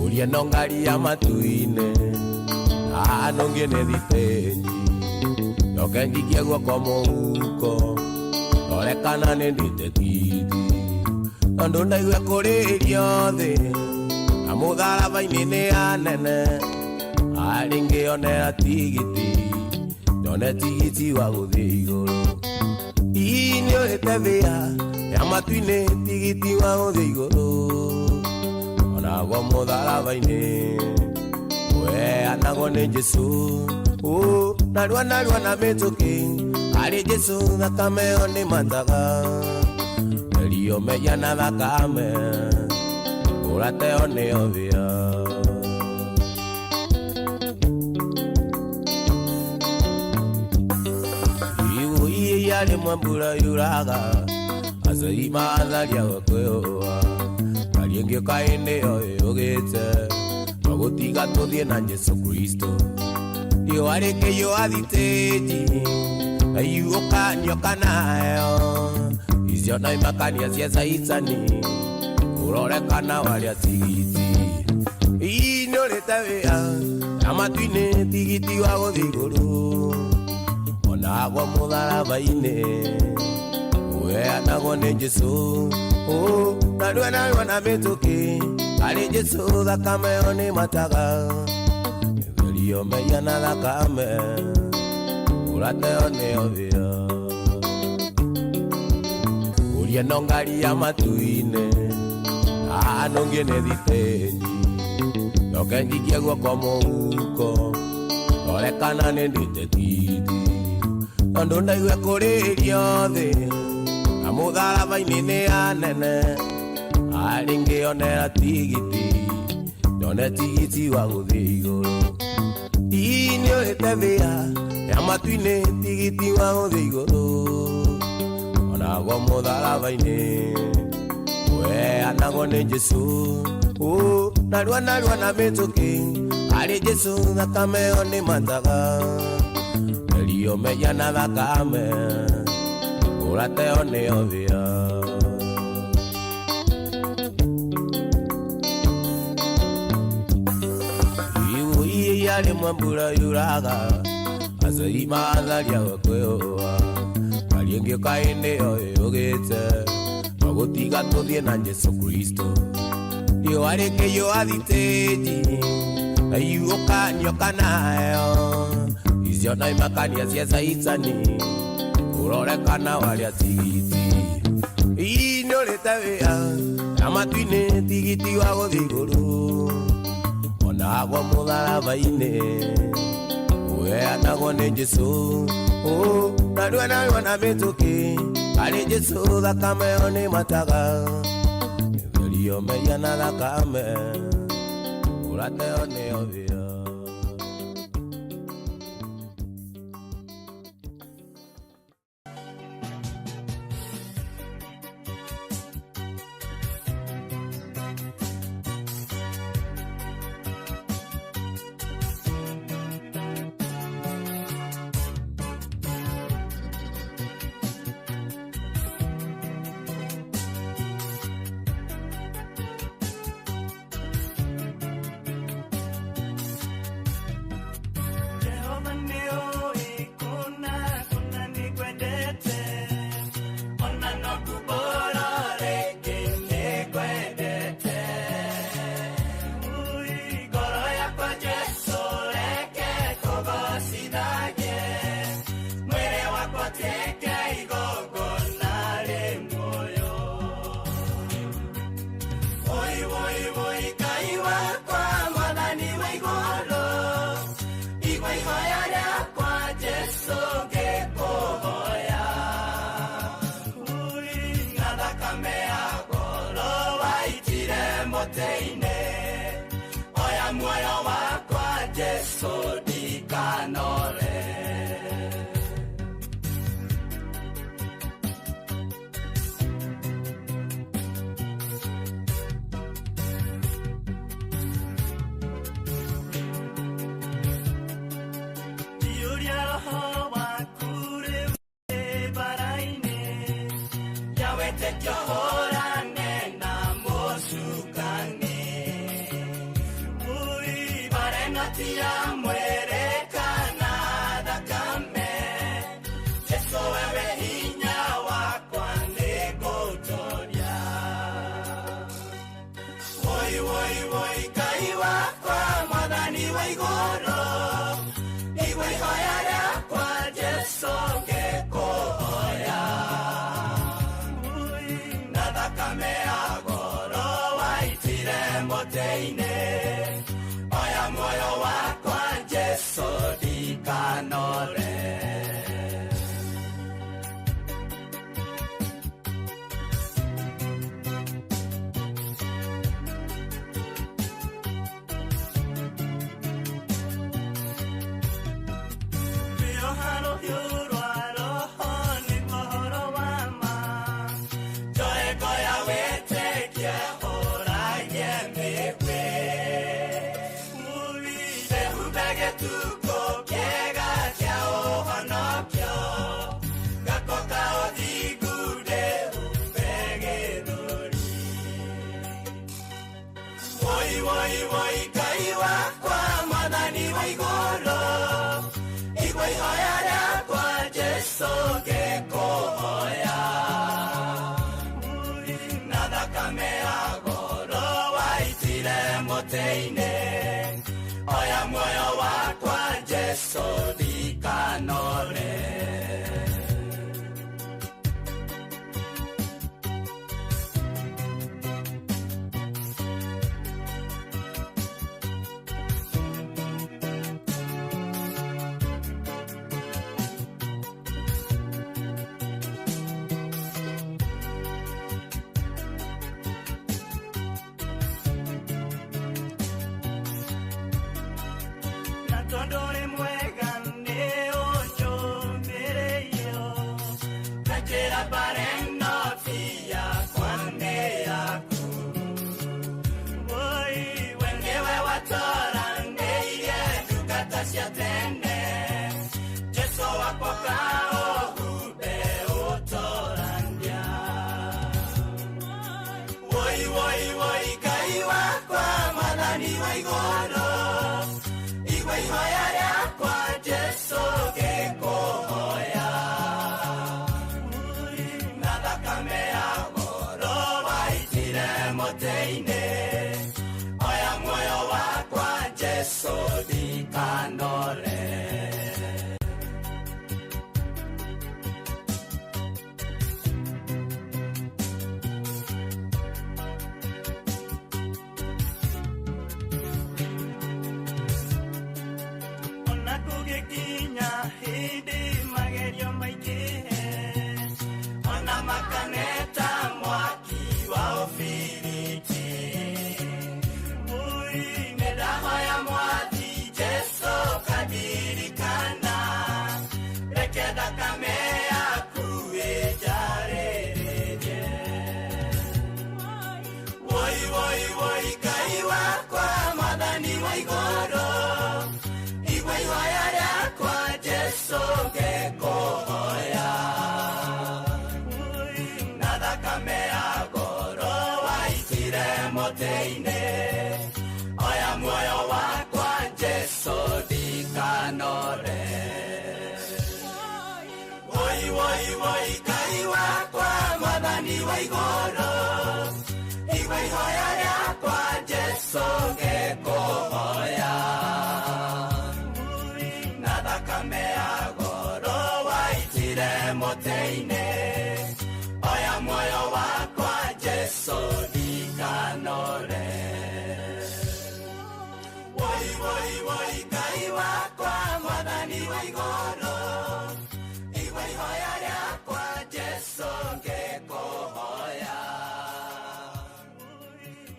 Uria no ngari ya matu-inĩ anongie nĩ thitĩnji njoke njikie guoko mũhuko ndore kana nĩ ndĩte tigiti tondũ ndaigua kũrĩrio thĩ na mũtharaba-inĩ nĩ anene arĩ ngĩonera tigiti nyone tigiti wa gũthiĩ igũrũ. Ii nĩũrĩte thĩa ya matu-inĩ tigiti wa gũthiĩ igũrũ onagwo mũtharaba-inĩ weanagwo nĩ Jesũ. Narua narua na mĩtũkĩ harĩ Jesũ thakame yo nĩ mataga erio mehia na thakame ũrateo nĩyo thĩa. Ibuiya rĩmwe mbura yuraga acei matharia kwĩũa ngari ĩngĩũka hĩndĩ ĩyo ĩũgĩte no gũtiga tũthiĩ na Jesũ Kristo. Riũa rĩkĩhiũha thitĩnji na iuũkanio nayo icio no imakania cia Caitani ũrore kana warĩa tigiti. Ii nĩũrĩte wĩa ya matu-inĩ tigiti wa gũthiĩ igũrũ onagwo mũtharaba-inĩ weanagwo nĩ Jesũ. Narua narua na mĩtũkĩ harĩ Jesũ thakame yo nĩ mataga etherio mehia na thakame ũrateo nĩyo thĩa. Ũria no ngari ya matu-inĩ anongie nĩ thitĩnji njoke njikie guoko mũhuko ndore kana nĩ ndĩte tigiti tondũ ndaigua kũrĩrio thĩ na mũtharaba-inĩ nĩ anene arĩ ngĩonera tigiti nyone tigiti wa gũthiĩ igũrũ. Ii nĩũrĩte thĩa ya matu-inĩ tigiti wa gũthiĩ igũrũ onagwo mũtharaba-inĩ weanagwo nĩ Jesũ. Narua narua na mĩtũkĩ harĩ Jesũ thakame yo nĩ mataga erio mehia na thakame ũrateo nĩyo thĩa. Ibuiya rĩmwe mbura yuraga acei matharia kwĩũa ngari ĩngĩũka hĩndĩ ĩyo ĩũgĩte no gũtiga tũthiĩ na Jesũ Kristo. Riũa rĩkĩhiũha thitĩnji na iuũkanio nayo icio no imakania cia Caitani ũrore kana warĩa tigiti. Ii nĩũrĩte wĩa ya matu-inĩ tigiti wa gũthiĩ igũrũ onagwo mũtharaba-inĩ weanagwo nĩ Jesũ. Narua narua na mĩtũkĩ harĩ Jesũ thakame yo nĩ mataga etherio mehia na thakame ũrateo nĩyo thĩa. Njohorane na mũcukani. Ui, bareno ti ya mwĩrĩ kana thakame. Jesu wewe hinya wakwa nĩngũtoria. Woi, woi, woi, Ngai wakwa, Mwathani wa igũrũ, igua ihoya rĩakwa, Jesu ngĩkũhoya. Na thakame ya goro waitire mũtĩ-inĩ, oya muoyo wakwa, Jesu ndikanore. Woi, woi, woi, Ngai wakwa, Mwathani wa igũrũ, igua ihoya rĩakwa, Jesu ngĩkũhoya. Na thakame ya goro waitire mũtĩ-inĩ, oya muoyo wakwa, Jesu ndikanore. Tondũ nĩ mwega nĩ ũnjũmĩrĩirio, na njĩra mbare no ti yakwa nĩ yaku. Woi, we nĩwe watoranĩirie ndungata cia tene, Jesu wakwa kaũhumbe ũtorania. Woi, woi, woi, Ngai wakwa, Mwathani wa igũrũ, igua ihoya rĩakwa, Jesu ngĩkũhoya. Na thakame ya goro waitire mũtĩ-inĩ, oya muoyo wakwa, Jesu ndikanore. Ona kũgĩkinya hĩndĩ magerio maingĩhe, ona makaneta mwaki wa ũbiriti. Ui, nĩndahoya Mwathi Jesu kandirikana, reke thakame yaku ĩnjarĩrĩrie. Woi, woi, woi, Ngai wakwa, Mwathani wa igũrũ, igua ihoya rĩakwa, Jesu ngĩkũhoya. Na thakame ya goro waitire mũtĩ-inĩ, oya muoyo wakwa, Jesu ndikanore. Woi, woi, woi, Ngai wakwa, Mwathani wa igũrũ, igua ihoya rĩakwa, Jesu ngĩkũhoya. Na thakame ya goro waitire mũtĩ-inĩ, oya muoyo wakwa, Jesu ndikanore. Woi, woi, woi, Ngai wakwa, Mwathani wa igũrũ, igua ihoya rĩakwa, Jesu ngĩkũhoya.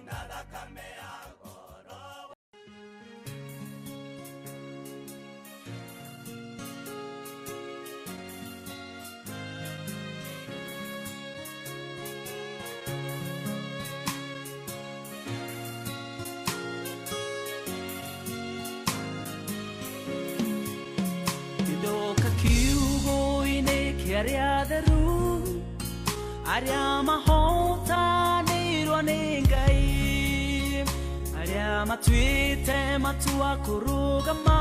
Na thakame ya goro. Ndoka kiugo-inĩ kĩa arĩa atheru, Arĩa mahotanĩirwo nĩ Ngai, arĩa matuĩte matua kũrũgama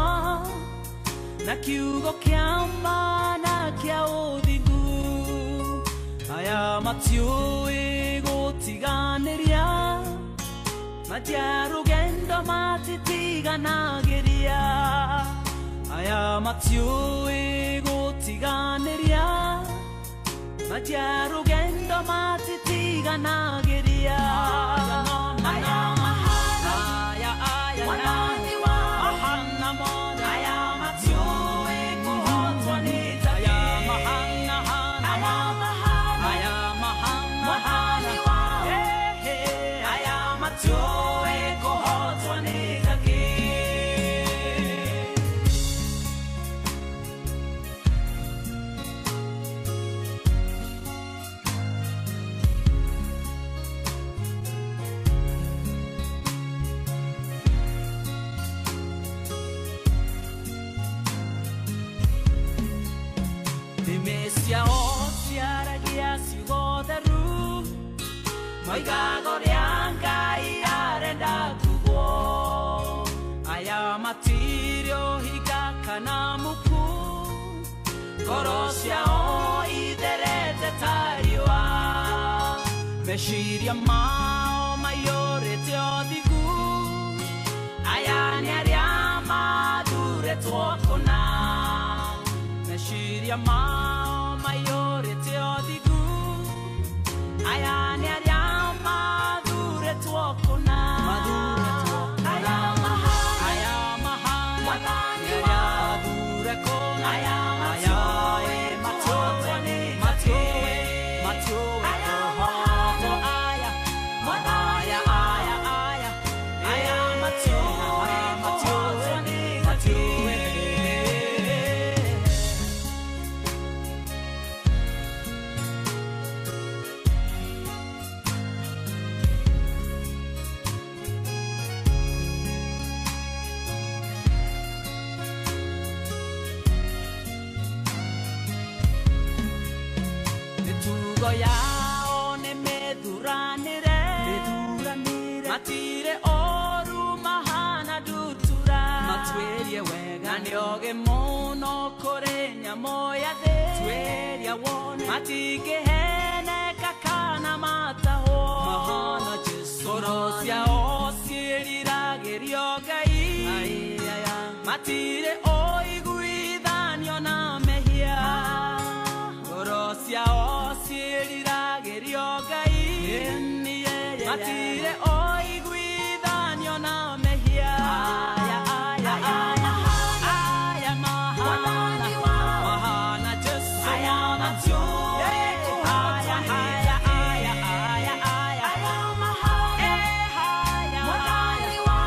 na kiugo kĩa ma na kĩa ũthingu. Aya matiũĩ gũtiganĩria, matia rũgendo matitiganagĩria. Aya matiũĩ gũtiganĩria, matia rũgendo matitiganagĩria. Aya mahana, aya aya mwathani wa mahana mothe, aya matiũĩ kũhotwo nĩ ta aya mahana hana, aya mahana, aya mahana mwathani wa aya matiũĩ kũhotwo nĩ ta kĩ. Nĩmĩ ciao ciaragia ciugo theru, moigaga ũrĩa Ngai arenda tugwo. Aya matirĩ ũhinga kana muku, ngoro ciao itherete ta riũa. Meciria mao maiyũrĩte ũthingu, aya nĩ arĩa mathurĩtwo kũna. Meciria mao maiyũrĩte ũthingu, aya nĩ arĩa mathurĩtwo kũna. Aya mahana, aya mahana, mwathani wa athure kũna. Aya matiũĩ kũhotwo nĩ matiũĩ, matiũĩ kũhotwo. Aya mwathani wa aya aya aya matiũĩ kũhotwo nĩ matiũĩ. Mĩtugo yao nĩ mĩthuranĩre, matirĩ ũru mahana ndutura. Matuĩrie wega na nĩ ogĩ mũno kũrĩ nyamũ ya thĩ. Tuĩria wone matingĩheneka kana matahwo. Mahana Jesũ. Ngoro ciao ciĩriragĩrio Ngai, matirĩ ũiguithanio na mehia. Ngoro ciao ciĩriragĩrio Ngai, matirĩ ũiguithanio na mehia. Aya aya aya aya mahana, mahana Jesũ. Aya matiũĩ kũhotwo nĩ aya aya aya aya aya mahana, mwathani wa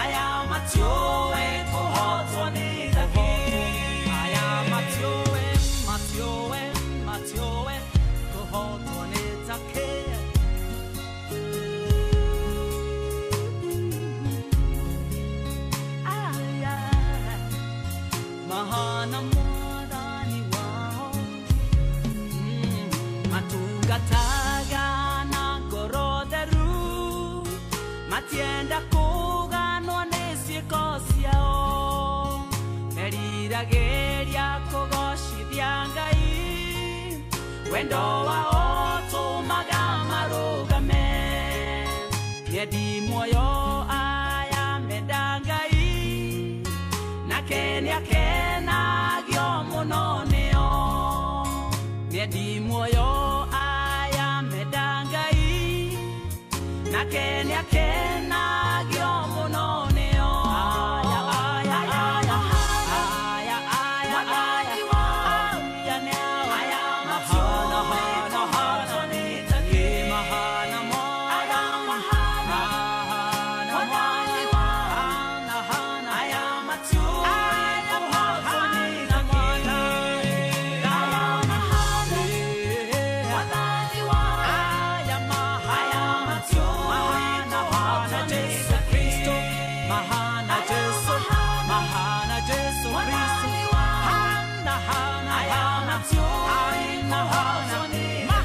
aya matiũĩ kũhotwo nĩ ta kĩ. Aya matiũĩ, matiũĩ, matiũĩ kũhotwo nĩ ta kĩ. Aya mahana mwathani wao, matungataga na ngoro theru, matienda kũganwo nĩ ciĩko ciao. Meriragĩria kũgocithia Ngai, wendo wao ũtũmaga marũgame. Mĩendi muoyo aya menda Ngai, nake nĩakenagio mũno nĩo. Mĩendi muoyo aya menda Ngai, nake nĩakenagio mũno nĩo. Aya aya aya aya aya mwathani wa aya nĩao aya matiũĩ kũhotwo nĩ ta kĩ. Mahana aya mahana, mwathani wa hana hana, aya matiũĩ kũhotwo nĩ ta kĩ. Aya mahana, mwathani wa aya mahana, matiũĩ kũhotwo nĩ ta kĩ. Mahana Jesu, mahana Jesu Kristo, hana hana hana, hana hana.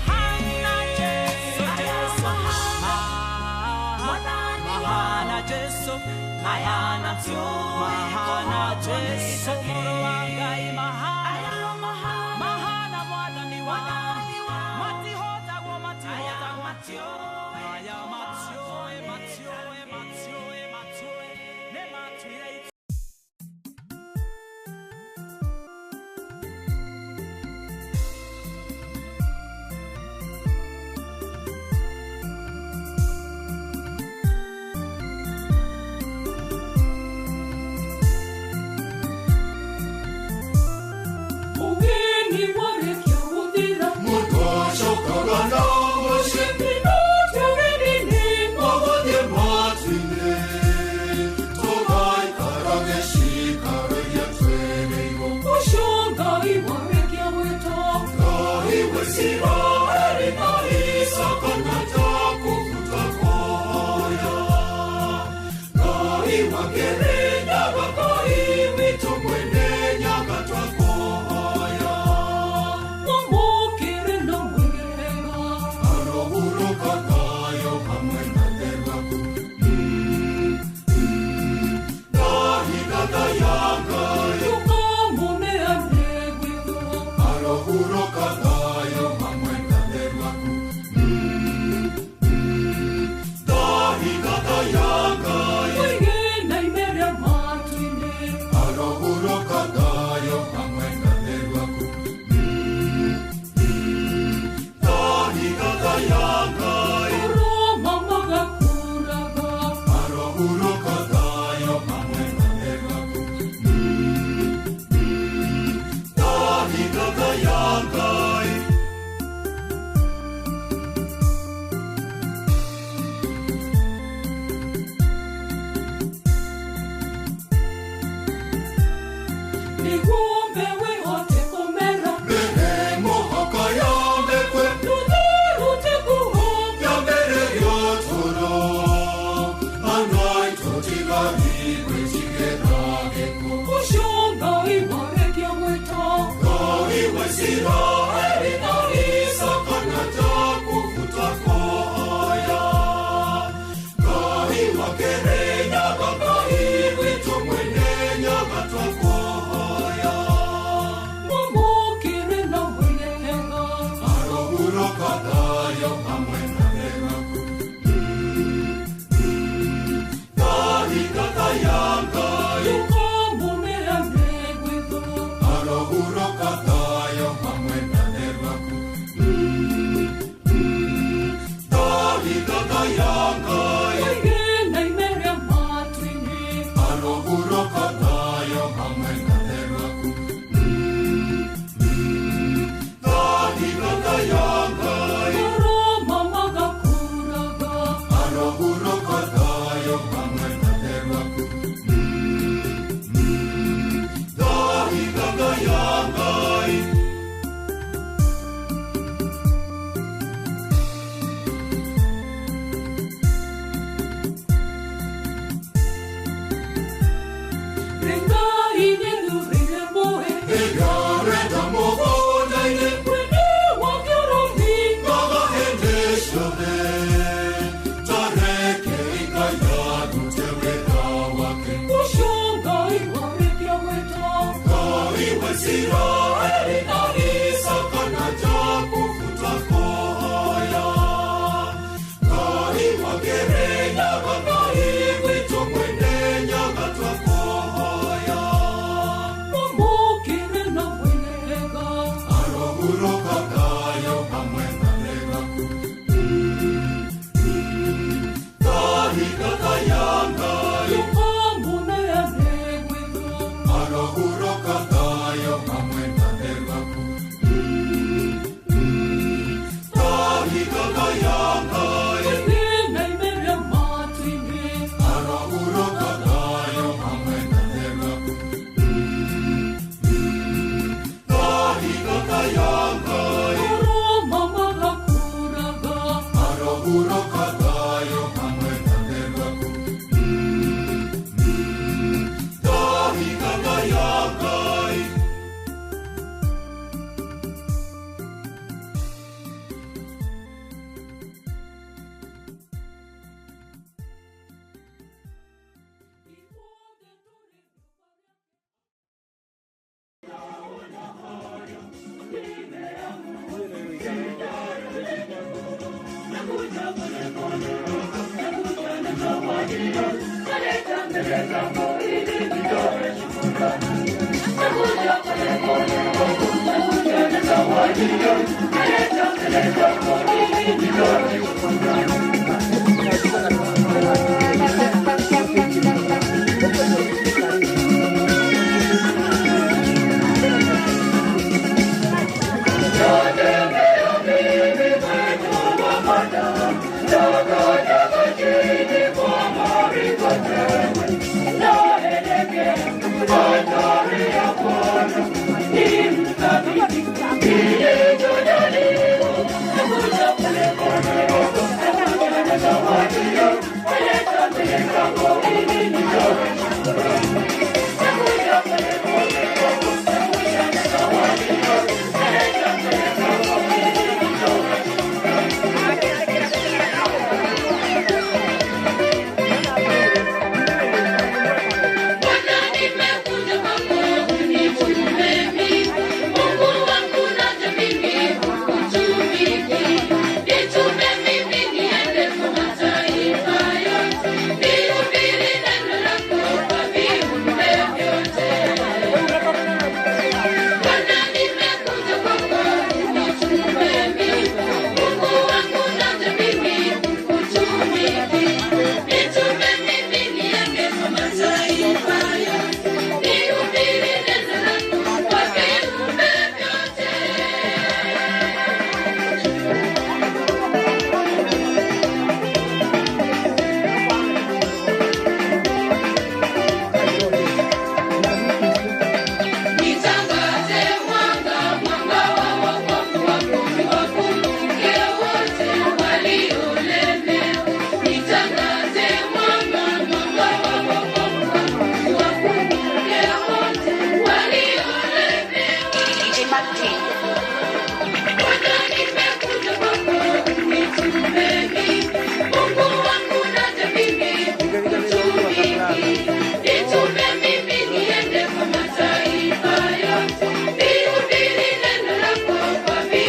Mac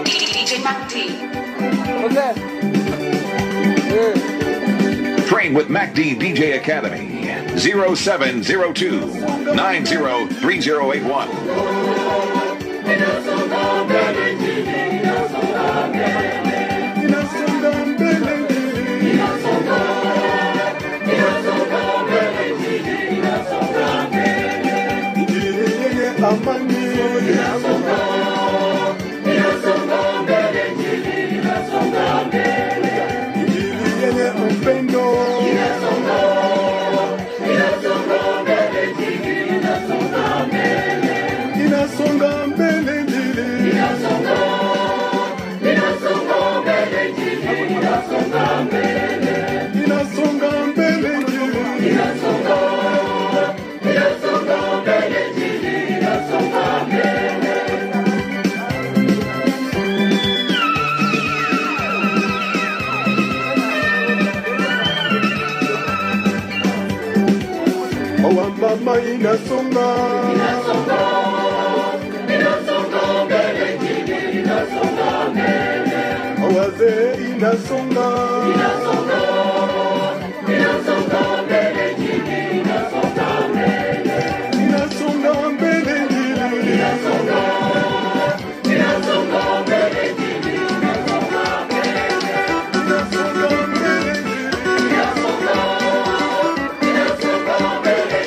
D. DJ Mac D. Train with Mac D DJ Academy. 0702 903081. Mama inasonga, inasonga, inasonga mbele, inasonga mbele. Wazee inasonga, inasonga, inasonga mbele, inasonga mbele. Inasonga mbele, inasonga, inasonga mbele, inasonga mbele. Inasonga mbele, inasonga, inasonga mbele.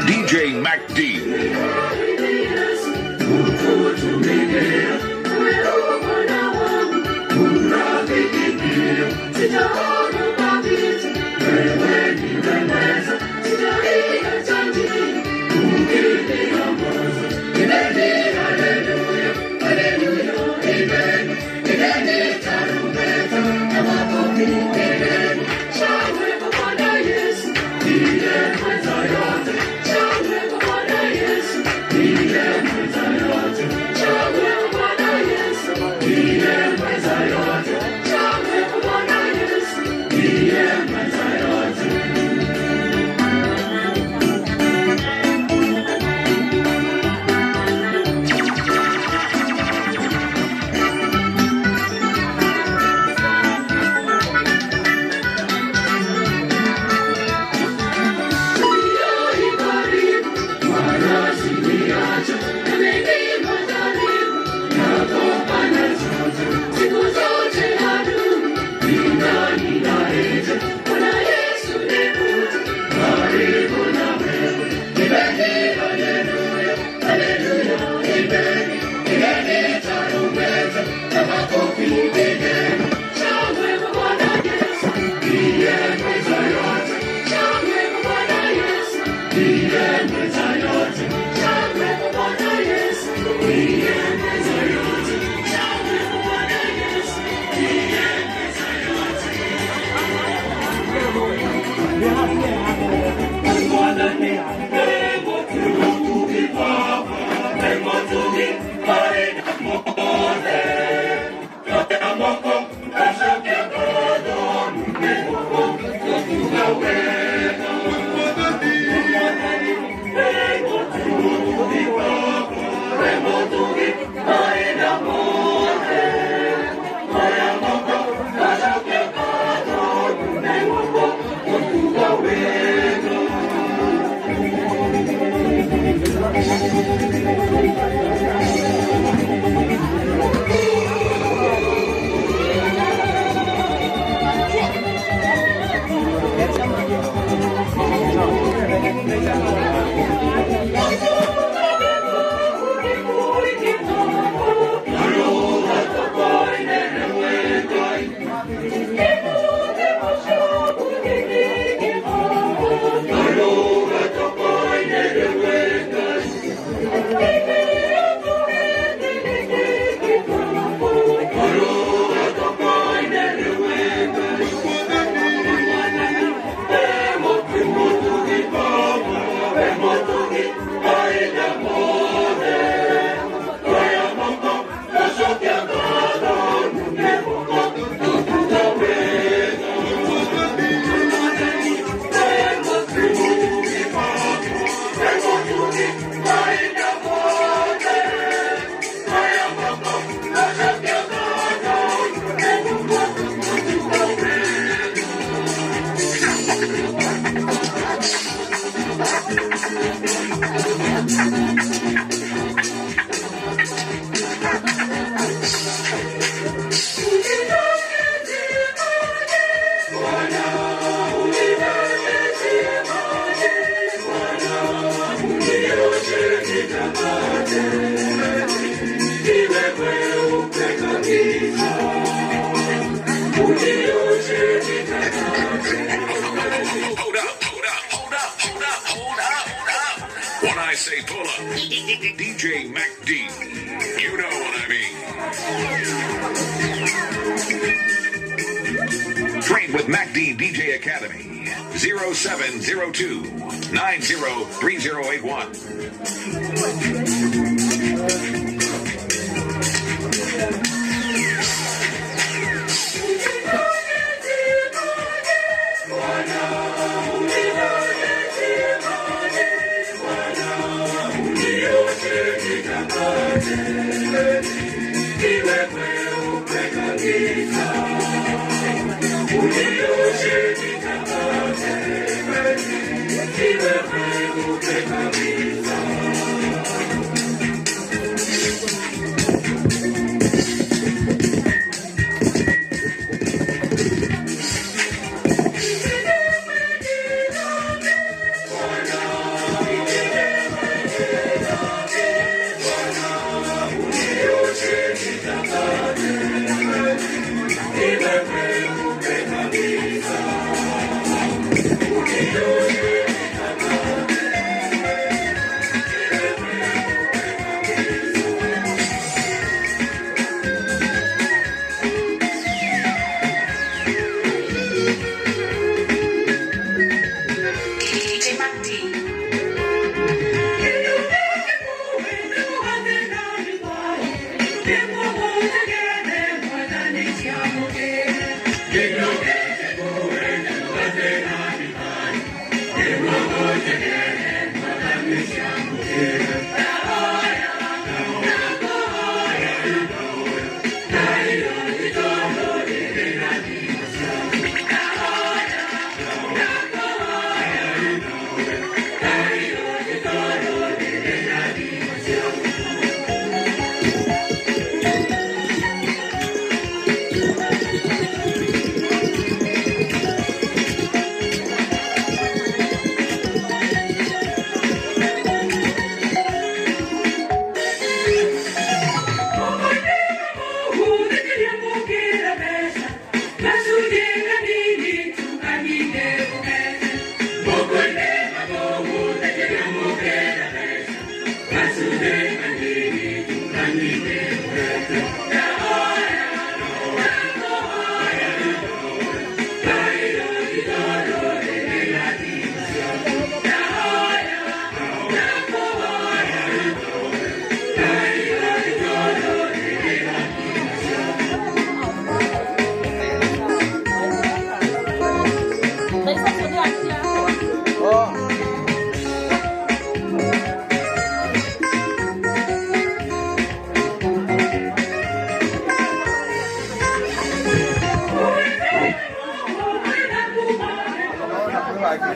DJ Mac D. Hold up, hold up, hold up, hold up, hold up, hold up. When I say pull up, DJ Mac D, you know what I mean. Train with Mac D DJ Academy, 0702 903081. DJ Mac D.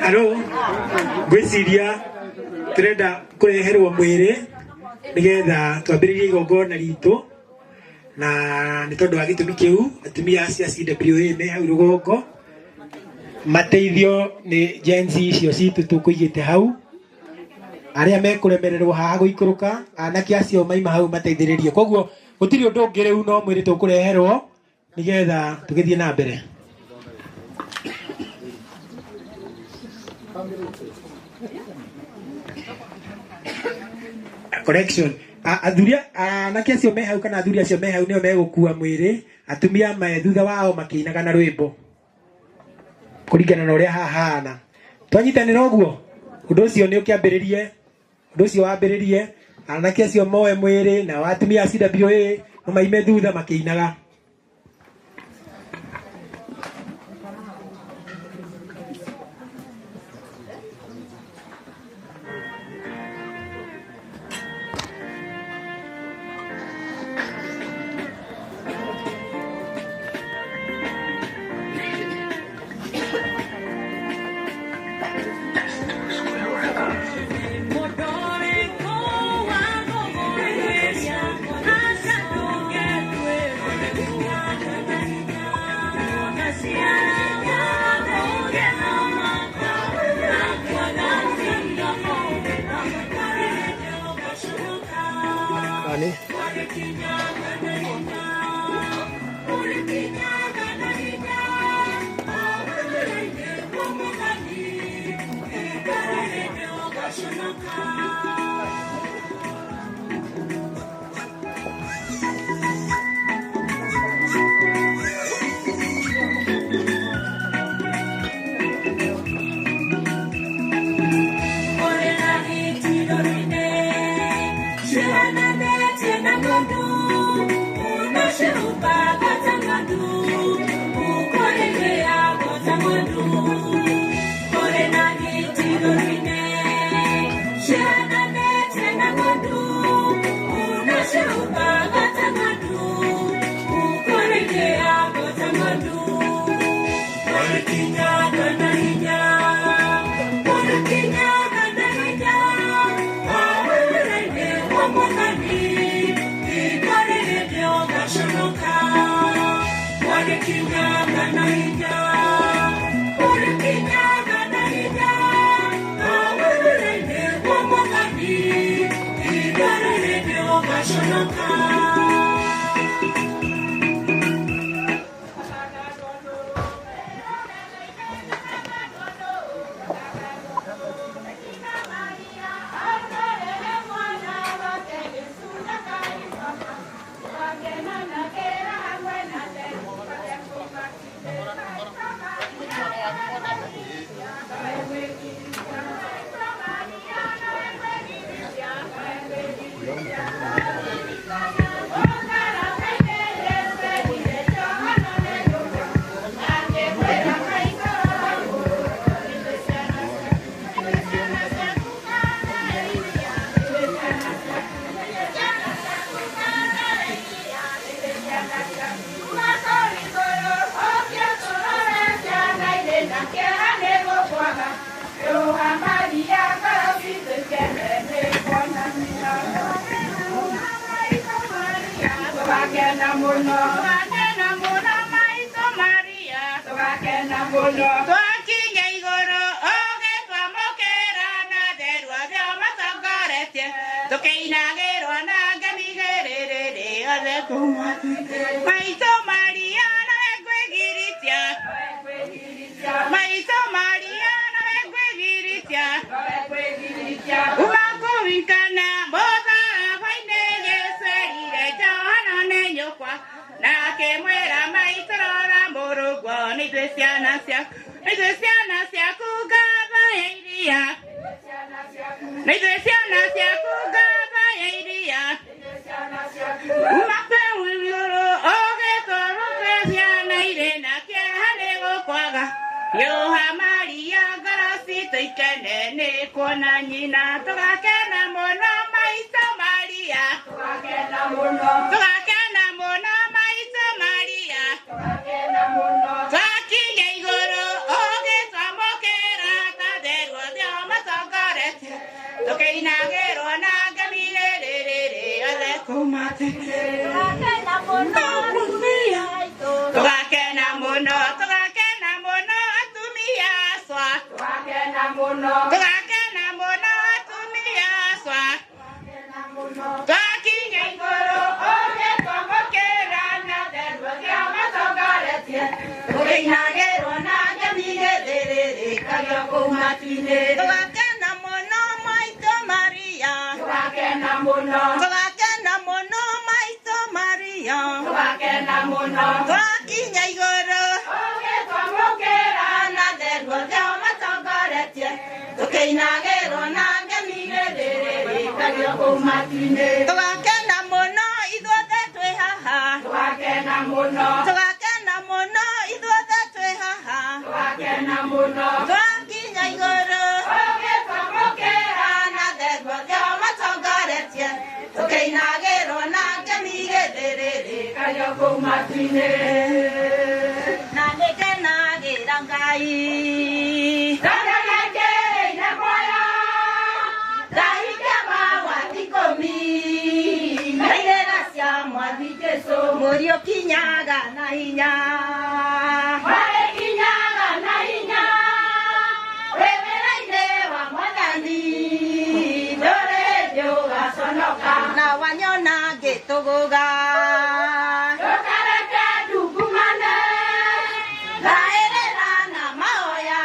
Halo, ngwĩciria Tũrenda kũreherwo mwĩrĩ nĩgetha twambĩrĩrie igongona ritũ, na nĩ tondũ wa gĩtũmi kĩu atumia acio a CWA me hau rũgongo mateithio nĩ Gen Z icio citũ tũkũigĩte hau, arĩa mekũremererwo haha gũikũrũka, anake acio maima hau mateithĩrĩrie. Koguo gũtirĩ ũndũ ũngĩ rĩu no mwĩrĩ tũkũreherwo nĩgetha tũgĩthiĩ na mbere. Correction. Athuri anake acio me hau kana athuri acio me hau nĩo megũkua mwĩrĩ, atumia me thutha wao makĩinaga na rwĩmbo kũringana na ũrĩa hahana. Twanyitanĩra ũguo, ũndũ ũcio nĩ ũkĩambĩrĩrie, ũndũ ũcio wambĩrĩrie, anake acio moe mwĩrĩ na atumia a CWA mamaime thutha makĩinaga. Ani? Okay. kũu Atumia. Tũgakena mũno, tũgakena mũno atumia acwa. Tũgakena mũno, tũgakena mũno atumia acwa. Twakinya igũrũ ũrĩa twamũkĩra na thendwa cia matongoretie. Tũkĩinagĩrwo na ngemi gĩthĩrĩrĩkagio kũu matu-inĩ. Tũgakena mũno maitũ Maria. Tũgakena mũno. Tũgakena mũno maitũ Maria. Tũgakena mũno. Twakinya igũrũ ũrĩa twamũkĩra na thendwa cia matongoretie. Tũkĩinagĩrwo na ngemi gĩthĩrĩrĩkagio kũu matu-inĩ. Tũgakena mũno ithuothe twĩ haha. Tũgakena mũno. Tũgakena mũno ithuothe twĩ haha. Tũgakena mũno. Twakinya igũrũ ũrĩa twamũkĩra na thendwa cia matongoretie. Tũkĩinagĩrwo na ngemi gĩthĩrĩrĩkagio kũu matu-inĩ. Na nĩngenagĩra Ngai. Mũriũ kinyaga na hinya. Marĩkinyaga na hinya wĩ wĩra-inĩ wa Mwathani, ndũrĩ hĩndĩ ũgaconoka. Na wanyona ngĩtũgũga. Ndũkareke ndungumane, Ngaĩrĩra na mahoya.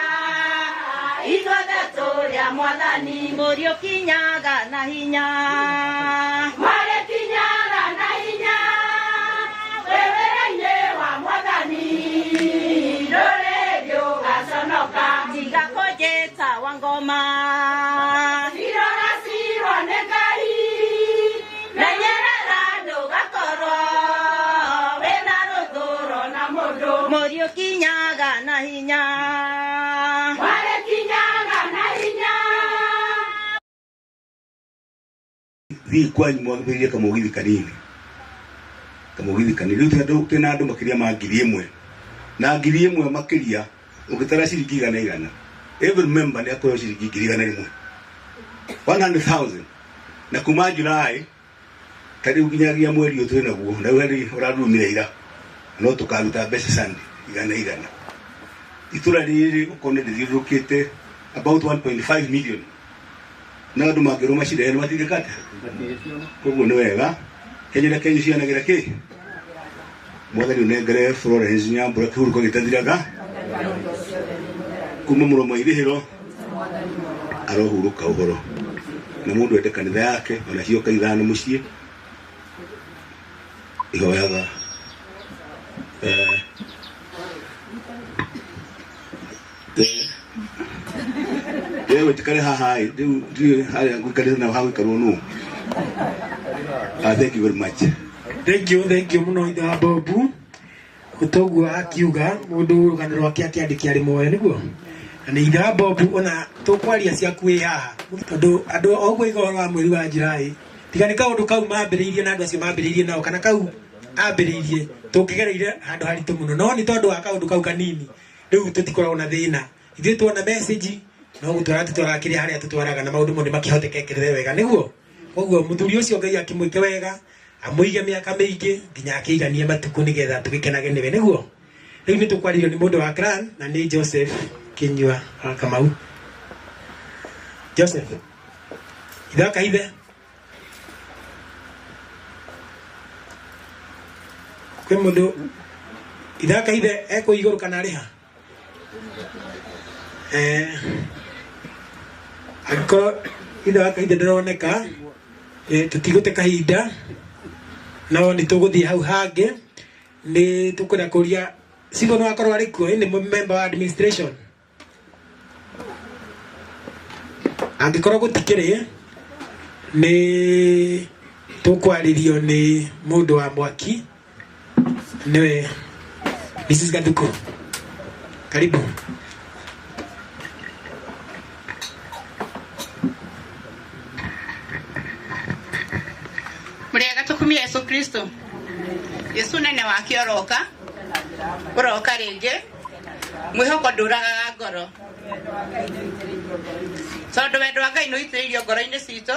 Ithuothe tũrĩ a Mwathani. Mũriũ kinyaga na hinya. Marĩkinyaga na hinya wĩ wĩra-inĩ wa Mwathani, ndũrĩ hĩndĩ ũgaconoka. Tiga kũnjĩta wa ngoma. Cirora cirwo nĩ Ngai, Menyerera ndũgakorwo wĩna rũthũro na mũndũ. Mũriũ kinyaga na hinya. Marĩkinyaga na hinya. Thiĩ kwanyu mwambĩrĩrie kamũgithi kanini, kamũgithi kanini. Rĩu twĩna andũ makĩria ma 1,000 na 1,000 makĩria, ũngĩtara ciringi igana igana, every member nĩ akũheo ciringi 100,000, 100,000. Na kuma July ta rĩu nginyagia mweri ũyũ twĩ naguo, na rĩu harĩ ũrarurumire ira, no tũkaruta mbeca Sunday igana igana. Itũra rĩrĩ ũkona rĩthiũrũrũkĩte about 1.5 million, na andũ mangĩrwo macirehe nĩ matirĩkate. Koguo nĩ wega Kenya na Kenya cianagĩra kĩ Mwathani ũnengere Florence Nyambura kĩhurũko gĩtathiraga kuma mũromo wa irĩhĩro arohurũka ũhoro na mũndũ ende kanitha yake ona cioka ithano mũciĩ ihoyaga rĩu njikare haha ĩ, rĩu ndiũĩ harĩa ngũikarĩte na hagũikarwo nũ. Thank you very much. Thank you, thank you muno ithe wa Bobu. Ũtoguo akiuga mũndũ rũgano rwake akĩandĩkia arĩ muoyo nĩguo. Na nĩ ithe wa Bobu ona tũkwaria ciaku wĩ haha tondũ andũ oguo iga ũhoro wa mweri wa July tiga nĩ kaũndũ kau mambĩrĩirie na andũ acio mambĩrĩirie nao kana kau ambĩrĩirie tũngĩgereire handũ haritũ mũno, no nĩ tondũ wa kaũndũ kau kanini rĩu tũtikoragwo na thĩna. Ithuĩ tuona message no gũtwara tũtwaraga kĩrĩa harĩa tũtwaraga na maũndũ mo nĩ makĩhotekekerere wega nĩguo. Koguo mũthuri ũcio Ngai akĩmwĩke wega amũige mĩaka mĩingĩ nginya akĩiganie matukũ nĩgetha tũgĩkenage nĩwe nĩguo. Rĩu nĩ tũkwarĩrio nĩ mũndũ wa clan na nĩ Joseph Kinyua wa Kamau. Joseph ithe wa Kahithe kwĩ mũndũ ithe wa Kahithe ekũ igũrũ kana arĩ ha? Angĩkorwo ithe wa Kahithe ndĩroneka, tũtigũte kahinda no nĩ tũgũthiĩ hau hangĩ. Nĩ tũkwenda kũria Cibũ no akorwo arĩ kuo, nĩ member wa administration. Angĩkorwo gũtikĩrĩ, nĩ tũkwarĩrio nĩ mũndũ wa mwaki, nĩwe Mrs. Gathuku. Karibu. Mũrĩega tũkumie Yesu Kristo. Yesu nene wake oroka, ũroka rĩngĩ, mwĩhoko ndũragaga ngoro, tondũ wendo wa Ngai nĩ ũitĩrĩirio ngoro-inĩ citũ.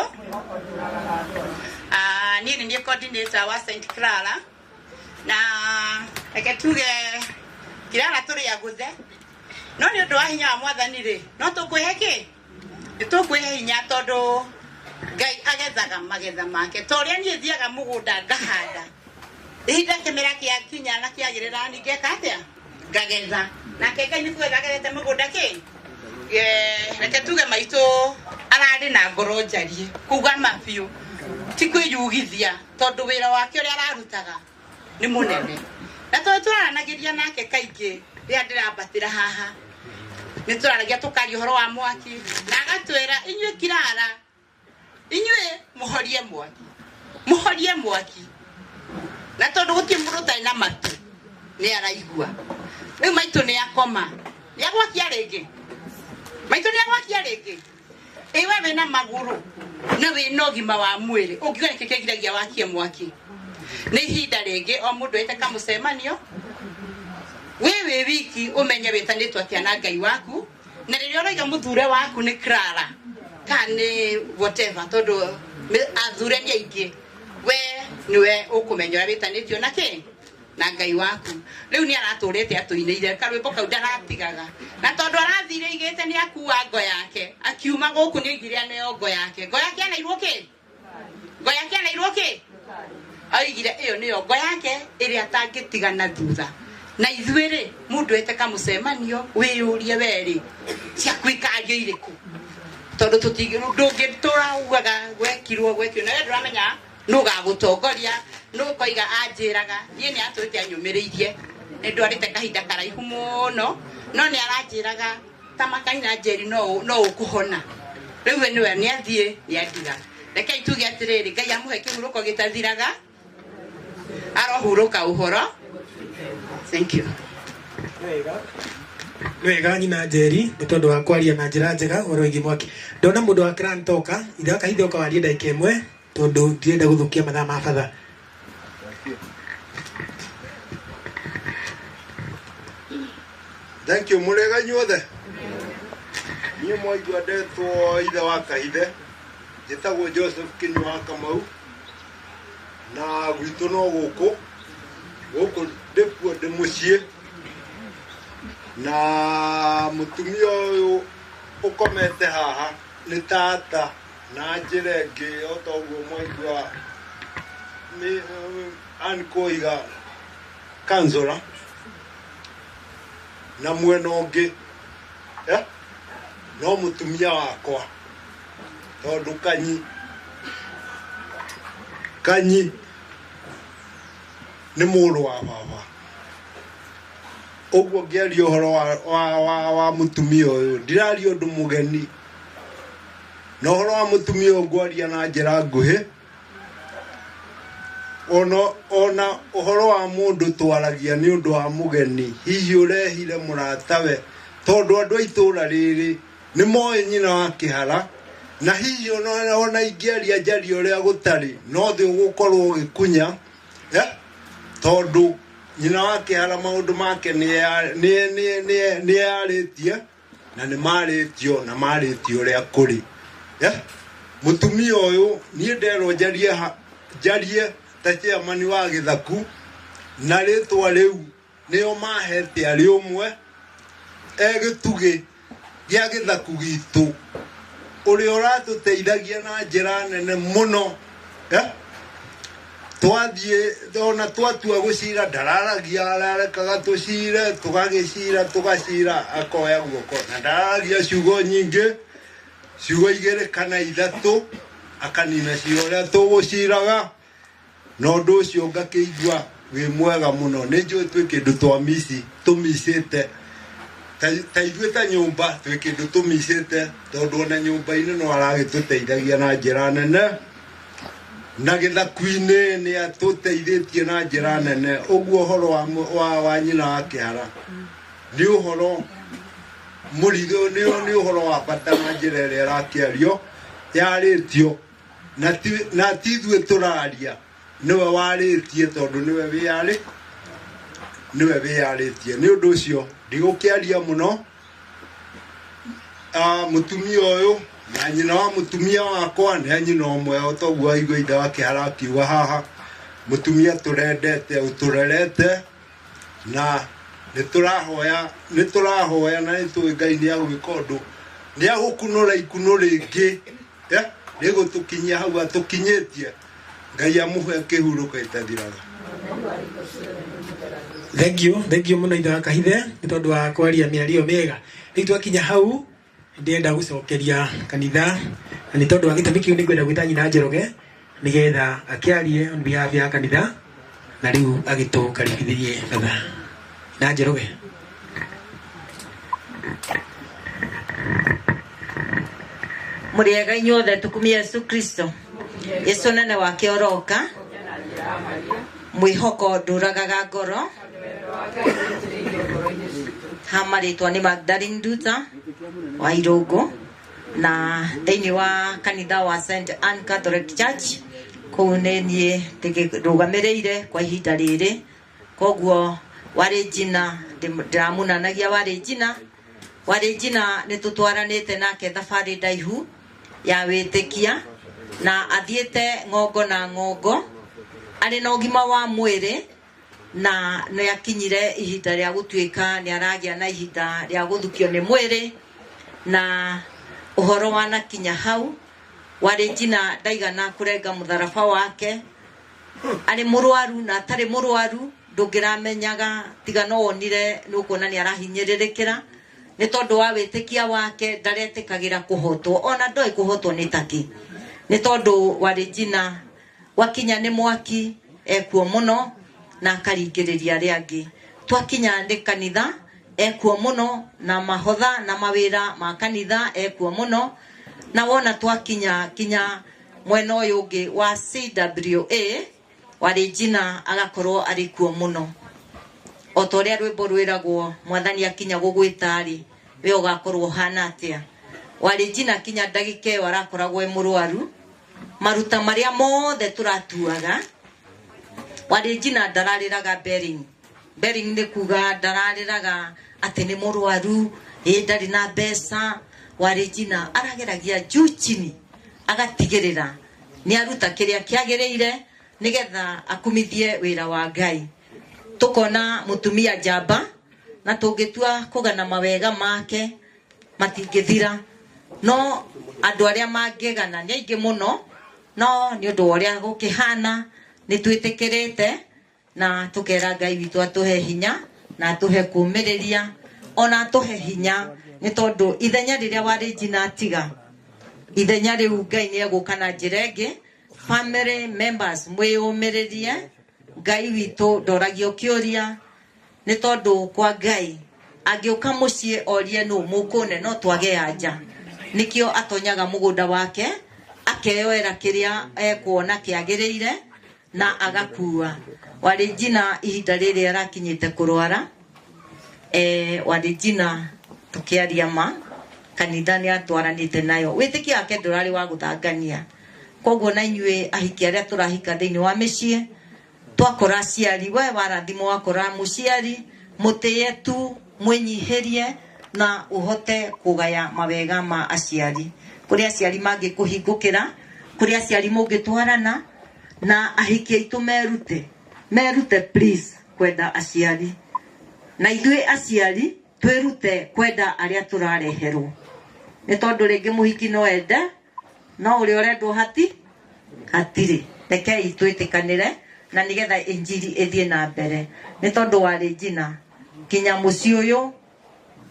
Niĩ nĩ niĩ coordinator wa St Clara na reke tuge Kirara tũrĩ agũthe no nĩ ũndũ wa hinya wa mwathani rĩ no tũkwĩhe kĩ nĩ tũkwĩhe hinya tondũ Ngai agethaga magetha make ta ũrĩa niĩ thiaga mũgũnda ngahanda ihinda kĩmera kĩakinya na kĩagĩrĩra ni ngeka atĩa ngagetha nake Ngai nĩ kũgetha agethete mũgũnda kĩ reke tuge maitũ ararĩ na ngoro njarie kuga ma biũ ti kwĩyugithia tondũ wĩra wake ũrĩa ararutaga nĩ mũnene na tondũ tũraranagĩria nake kaingĩ rĩrĩa ndĩrambatĩra haha nĩ tũraragia tũkaria ũhoro wa mwaki na agatwĩra inyuĩ Kirara inyuĩ mũhorie mwaki mũhorie mwaki na tondũ gũtirĩ mũndũ ũtarĩ na matũ nĩ araigua rĩu maitũ nĩ akoma nĩ agwakia rĩngĩ maitũ nĩ agwakia rĩngĩ ĩ we wĩna magũrũ na wĩna ũgima wa mwĩrĩ ũngiuga nĩkĩ kĩgiragia wakie mwaki nĩ ihinda rĩngĩ o mũndũ ete kamũcemanio wĩ wĩ wiki ũmenye wĩtanĩtwo atĩa na Ngai waku na rĩrĩa ũraiga mũthure waku nĩ Clara kana nĩ whatever tondũ athure nĩ aingĩ we nĩwe ũkũmenya ũrĩa wĩtanĩtio na kĩ na Ngai waku rĩu nĩ aratũrĩte atũinĩire karwĩmbo kau ndaratigaga na tondũ arathire igĩte nĩ akua ngo yake akiuma gũkũ nĩ aigire aneo ngo yake ngo yake anairwo kĩ ngo yake anairwo kĩ aigire ĩyo nĩyo ngo yake ĩrĩa atangĩtigana thutha na ithuĩ rĩ mũndũ ete kamũcemanio wĩyũrie we rĩ ciaku ikario irĩkũ tondũ ndũngĩtũra ugaga gwekirwo gwekirwo na we ndũramenya nũgagũtongoria nũkoiga anjĩraga niĩ nĩ atũrĩte anyũmĩrĩirie nĩ ndwarĩte kahinda karaihu mũno no nĩ aranjĩraga ta makaina Njeri no no ũkũhona rĩu we nĩwe nĩ athiĩ nĩ andiga rekei tuge atĩrĩrĩ Ngai amũhe kĩhurũko gĩtathiraga arohurũka ũhoro. Thank you. Nĩ wega nyina Njeri nĩ tondũ wa kwaria na njĩra njega ũhoro wĩgiĩ mwaki. Ndona mũndũ wa Clan toka ithe wa Kahithe ũka warie ndagĩka ĩmwe tondũ ndirenda gũthũkia mathaa ma batha. Thank you mũrĩega inyuothe. Niĩ mwaigua ndetwo ithe wa Kahithe njĩtagwo Joseph Kinyua wa Kamau na gwitũ no gũkũ gũkũ ndĩkuo ndĩ mũciĩ na mũtumia ũyũ ũkomete haha nĩ tata na njĩra ĩngĩ o ta ũguo mwaigua nĩ Ann koiga kanzora na mwena ũngĩ no mũtumia wakwa tondũ kanyi kanyi nĩ mũrũ wa baba ũguo ngĩaria ũhoro wa mũtumia ũyũ ndiraria ũndũ mũgeni na ũhoro wa mũtumia ũyũ ngwaria na njĩra nguhĩ ona ũhoro wa mũndũ twaragia nĩ ũndũ wa mũgeni hihi ũrehire mũratawe tondũ andũ a itũũra rĩrĩ nĩ moĩ nyina wa Kĩhara na hihi ona ingĩaria njaria ũrĩa gũtarĩ no thĩ ũgũkorwo ũgĩkunya tondũ nyina wa Kĩhara maũndũ make nĩ yarĩtie na nĩ marĩtio na marĩtio ũrĩa kũrĩ. Mũtumia ũyũ niĩ nderwo njarie ta chairman wa gĩthaku na rĩtwa rĩu nĩo mahete arĩ ũmwe e gĩtugĩ gĩa gĩthaku gitũ ũrĩa ũratũteithagia na njĩra nene mũno. Twathiĩ ona twatua gũcira ndararagia ararekaga tũcire tũgagĩcira tũgacira akoya guoko na ndararagia ciugo nyingĩ ciugo igĩrĩ kana ithatũ akanina cira ũrĩa tũgũciraga na ũndũ ũcio ngakĩigua wĩ mwega mũno. Nĩ njũĩ twĩ kĩndũ twamici tũmicĩte ta ithuĩ ta nyũmba twĩ kĩndũ tũmicĩte tondũ ona nyũmba-inĩ no aragĩtũteithagia na njĩra nene na gĩthaku-inĩ nĩ atũteithĩtie na njĩra nene. Ũguo ũhoro wa nyina wa Kĩhara nĩ ũhoro mũritũ nĩ ũhoro wa bata na njĩra ĩrĩa ĩrakĩario yarĩtio na ti ithuĩ tũraria nĩwe warĩtie tondũ nĩwe wĩyarĩtie. Nĩ ũndũ ũcio ndigũkĩaria mũno. Mũtumia ũyũ Na nyina wa mũtumia wakwa nĩ a nyina ũmwe, o toguo waigua ithe wa kĩhara akiuga haha. Mũtumia tũrendete, ũtũrerete, na nĩ tũrahoya, nĩ tũrahoya, na nĩ tũĩ Ngai nĩ agwĩka ũndũ, nĩ agũkunũra ikunũ rĩngĩ rĩgũtũkinyia hau atũkinyĩtie. Ngai amũhe kĩhurũko ĩtathiraga. Thank you, thank you muno ithe wa Kahithe nĩ tondũ wa kwaria mĩario mĩega. Rĩu twakinya hau ndĩrenda gũcokeria kanitha, na nĩ tondũ wa gĩtũmi kĩu nĩngwenda gwĩta nyina Njoroge nĩgetha akĩarie on behalf ya kanitha, na rĩu agĩtũkaribithĩrie batha. Nyina Njoroge. Mũrĩega inyuothe, tukumie Yesu Kristo. Yesu nene wake oroka, mwĩhoko ndũragaga ngoro. Ha marĩtwa nĩ Magdalene Nduta wa Irũngũ, na thĩinĩ wa kanitha wa St Ann Catholic Church kũu nĩ niĩ ndĩrũgamĩrĩire kwa ihinda rĩrĩ. Koguo warĩ njina ndĩramunanagia, warĩ njina, warĩ njina nĩ tũtwaranĩte nake thabarĩ ndaihu ya wĩtĩkia, na athiĩte ng'ongo na ng'ongo arĩ na ũgima wa mwĩrĩ, na nĩ akinyire ihinda rĩa gũtuĩka nĩ aragĩa na ihinda rĩa gũthukio nĩ mwĩrĩ, na ũhoro wanakinya hau warĩ njina ndaigana kũrenga mũtharaba wake. Arĩ mũrwaru na atarĩ mũrwaru ndũngĩramenyaga, tiga no wonire nĩ ũkuona nĩ arahinyĩrĩrĩkĩra nĩ tondũ wa wĩtĩkia wake. Ndaretĩkagĩra kũhotwo, ona ndoĩ kũhotwo nĩ takĩ, nĩ tondũ warĩ njina wakinya nĩ mwaki ekuo mũno na akaringĩrĩria arĩa angĩ. Twakinya nĩ kanitha ekuo mũno, na mahotha na mawĩra ma kanitha ekuo mũno, na wona twakinya kinya mwena ũyũ ũngĩ wa CWA warĩ njina agakorwo arĩ kuo mũno. O ta ũrĩa rwĩmbo rwĩragwo, mwathani akinya gũgwĩta-rĩ, we ũgakorwo ũhana atĩa? Warĩ njina kinya ndagĩka ĩyo arakoragwo e mũrwaru. Maruta marĩa mothe tũratuaga, warĩ njina ndararĩraga bearing. Bearing nĩ kuga ndararĩraga atĩ nĩ mũrwaru, ĩ ndarĩ na mbeca. Warĩ njina arageragia juu chini agatigĩrĩra nĩ aruta kĩrĩa kĩagĩrĩire nĩgetha akumithie wĩra wa Ngai. Tũkona mũtumia njamba, na tũngĩtua kũgana mawega make matingĩthira, no andũ arĩa mangĩgana nĩ aingĩ mũno, no nĩ ũndũ wa ũrĩa gũkĩhana nĩ twĩtĩkĩrĩte na tũkera Ngai witũ atũhe hinya na atũhe kũmĩrĩria, ona atũhe hinya, nĩ tondũ ithenya rĩrĩa warĩ njina atiga ithenya rĩu Ngai nĩ egũka na njĩra ĩngĩ. Family members mwĩyũmĩrĩrie, Ngai witũ ndoragio kĩũria, nĩ tondũ kwa Ngai angĩũka mũciĩ orie nũ mũkũne no twage anja. Nĩkĩo atonyaga mũgũnda wake akeyoera kĩrĩa ekuona kĩagĩrĩire na agakua. Warĩ njina ihinda rĩrĩ arakinyĩte kũrwara, warĩ njina tũkĩaria ma kanitha nĩ atwaranĩte nayo, wĩtĩkio wake ndũrarĩ wa gũthangania. Koguo na inyuĩ ahiki arĩa tũrahika thĩinĩ wa mĩciĩ, twakora aciari, we warathimwo wakora mũciari, mũtĩye tu, mwĩnyihĩrie na ũhote kũgaya mawega ma aciari. Kũrĩ aciari mangĩkũhingũkĩra, kũrĩ aciari mũngĩtwarana, na ahiki aitũ merute, merute please kwenda aciari, na ithuĩ aciari twĩrute kwenda arĩa tũrareherwo, nĩ tondũ rĩngĩ mũhiki no ende no ũrĩa ũrendwo hati hatirĩ. Rekei twĩtĩkanĩre na nĩgetha injiri ĩthiĩ na mbere, nĩ tondũ warĩ njina kinya mũciĩ ũyũ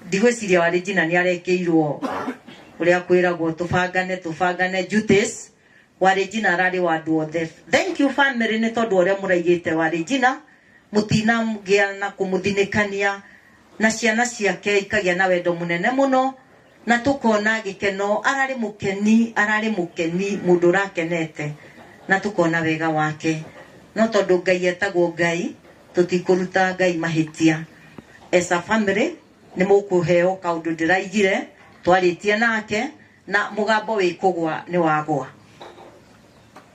ndigwĩciria warĩ njina nĩ arekĩirwo ũrĩa kwĩragwo tũbangane, tũbangane duties. Warĩ njina ararĩ wa andũ othe. Thank you family nĩ tondũ ũrĩa mũraigĩte warĩ njina, mũtinagĩa na kũmũthinĩkania, na ciana ciake ikagĩa na wendo mũnene mũno, na tũkona gĩkeno. Ararĩ mũkeni, ararĩ mũkeni, mũndũ ũrakenete, na tũkona wega wake. No tondũ Ngai etagwo Ngai, tũtikũruta Ngai mahĩtia. As a family nĩ mũkũheo kaũndũ ndĩraigire twarĩtie nake, na mũgambo wĩ kũgwa nĩ wagwa.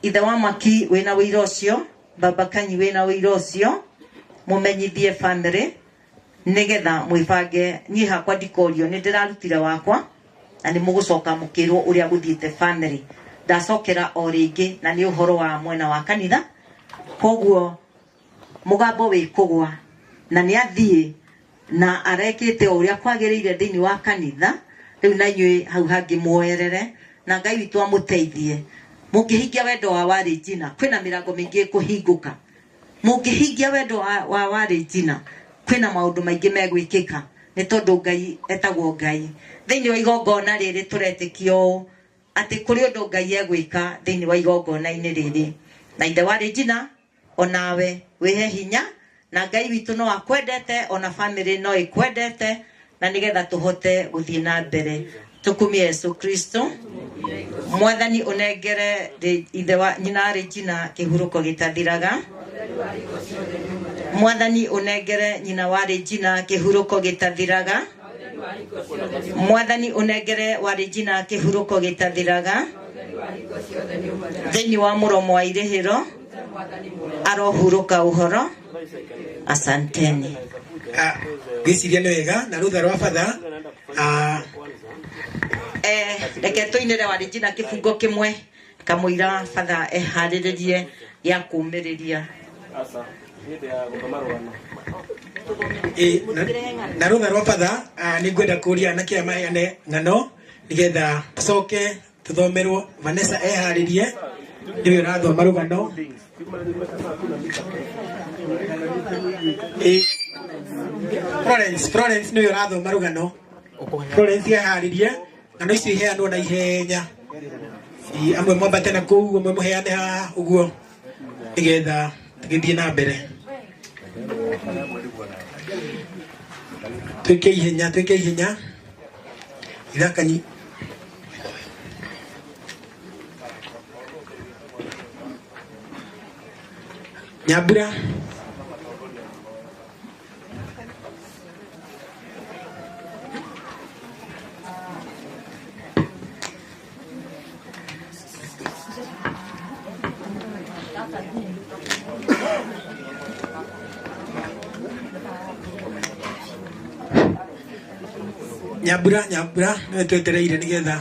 Ithe wa Maki wĩna wĩira ũcio, baba Kanyi wĩna wĩira ũcio, mũmenyithie family nĩgetha mwĩbange. Niĩ hakwa ndikorio, nĩ ndĩrarutire wakwa. Na nĩ mũgũcoka mũkĩrwo ũrĩa gũthiĩte family. Ndacokera o rĩngĩ na nĩ ũhoro wa mwena wa kanitha. Koguo mũgambo wĩ kũgwa na nĩ athiĩ na arekĩte o ũrĩa kwagĩrĩire thĩinĩ wa kanitha. Rĩu na inyuĩ hau hangĩ muoerere na Ngai witũ amũteithie. Mũngĩhingia wendo wa Warĩ Njina kwĩna mĩrango mĩingĩ ĩkũhingũka. Mũngĩhingia wendo wa Warĩ Njina kwĩna maũndũ maingĩ megwĩkĩka nĩ tondũ Ngai etagwo Ngai. Thĩinĩ wa igongona rĩrĩ tũretĩkio ũũ atĩ kũrĩ ũndũ Ngai egwĩka thĩinĩ wa igongona-inĩ rĩrĩ. Na ithe Warĩ Njina onawe wĩhe hinya na Ngai witũ no akwendete ona family no ĩkwendete na nigetha tũhote gũthiĩ na mbere. Tukumie Yesu Kristo. Mwathani ũnengere ithe wa nyina Regina kĩhurũko gĩtathiraga. Mwathani ũnengere nyina wa Regina kĩhurũko gĩtathiraga. Mwathani ũnengere wa Regina kĩhurũko gĩtathiraga. Thĩinĩ wa mũromo wa irĩhĩro arohurũka ũhoro. Asanteni. Ngwĩciria nĩ wega na rũtha rwa batha. Reke tũinĩre wa Regina kĩbungo kĩmwe kamũira batha eharĩrĩrie gĩa kũmĩrĩria. Na rũtha rwa batha nĩ ngwenda kũria anake aya maheane ng'ano nĩgetha tũcoke tũthomerwo. Vanessa eharĩrie nĩwe ũrathoma rũgano. Florence nĩwe ũrathoma rũgano. Florence eharĩrie ng'ano icio iheanwo na ihenya. Amwe mwambate na kũu, amwe mũheane haha ũguo nĩgetha tũgĩthiĩ na mbere. Twĩke ihenya, twĩke ihenya. Ithakanyi. Nyambura. Nyambura, Nyambura, nĩwe twetereire nĩgetha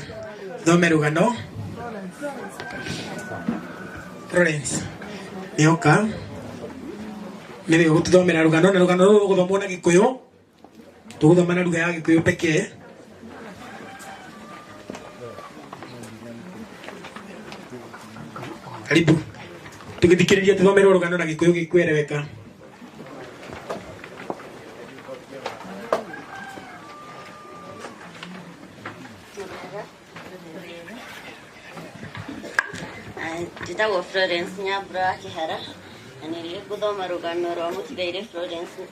thome rũgano. Florence nĩoka nĩwe ũgũtũthomera rũgano, na rũgano rũrũ rũgũthomwo na Gĩkũyũ. Tũgũthoma na lugha ya Gĩkũyũ pekee. Karibu tũgĩthikĩrĩria tũthomerwo rũgano na Gĩkũyũ gĩkwereweka. Njĩtagwo Florence Nyambura wa Kĩhara na nĩ ngũthoma rũgano rwa mũtigairĩ Florence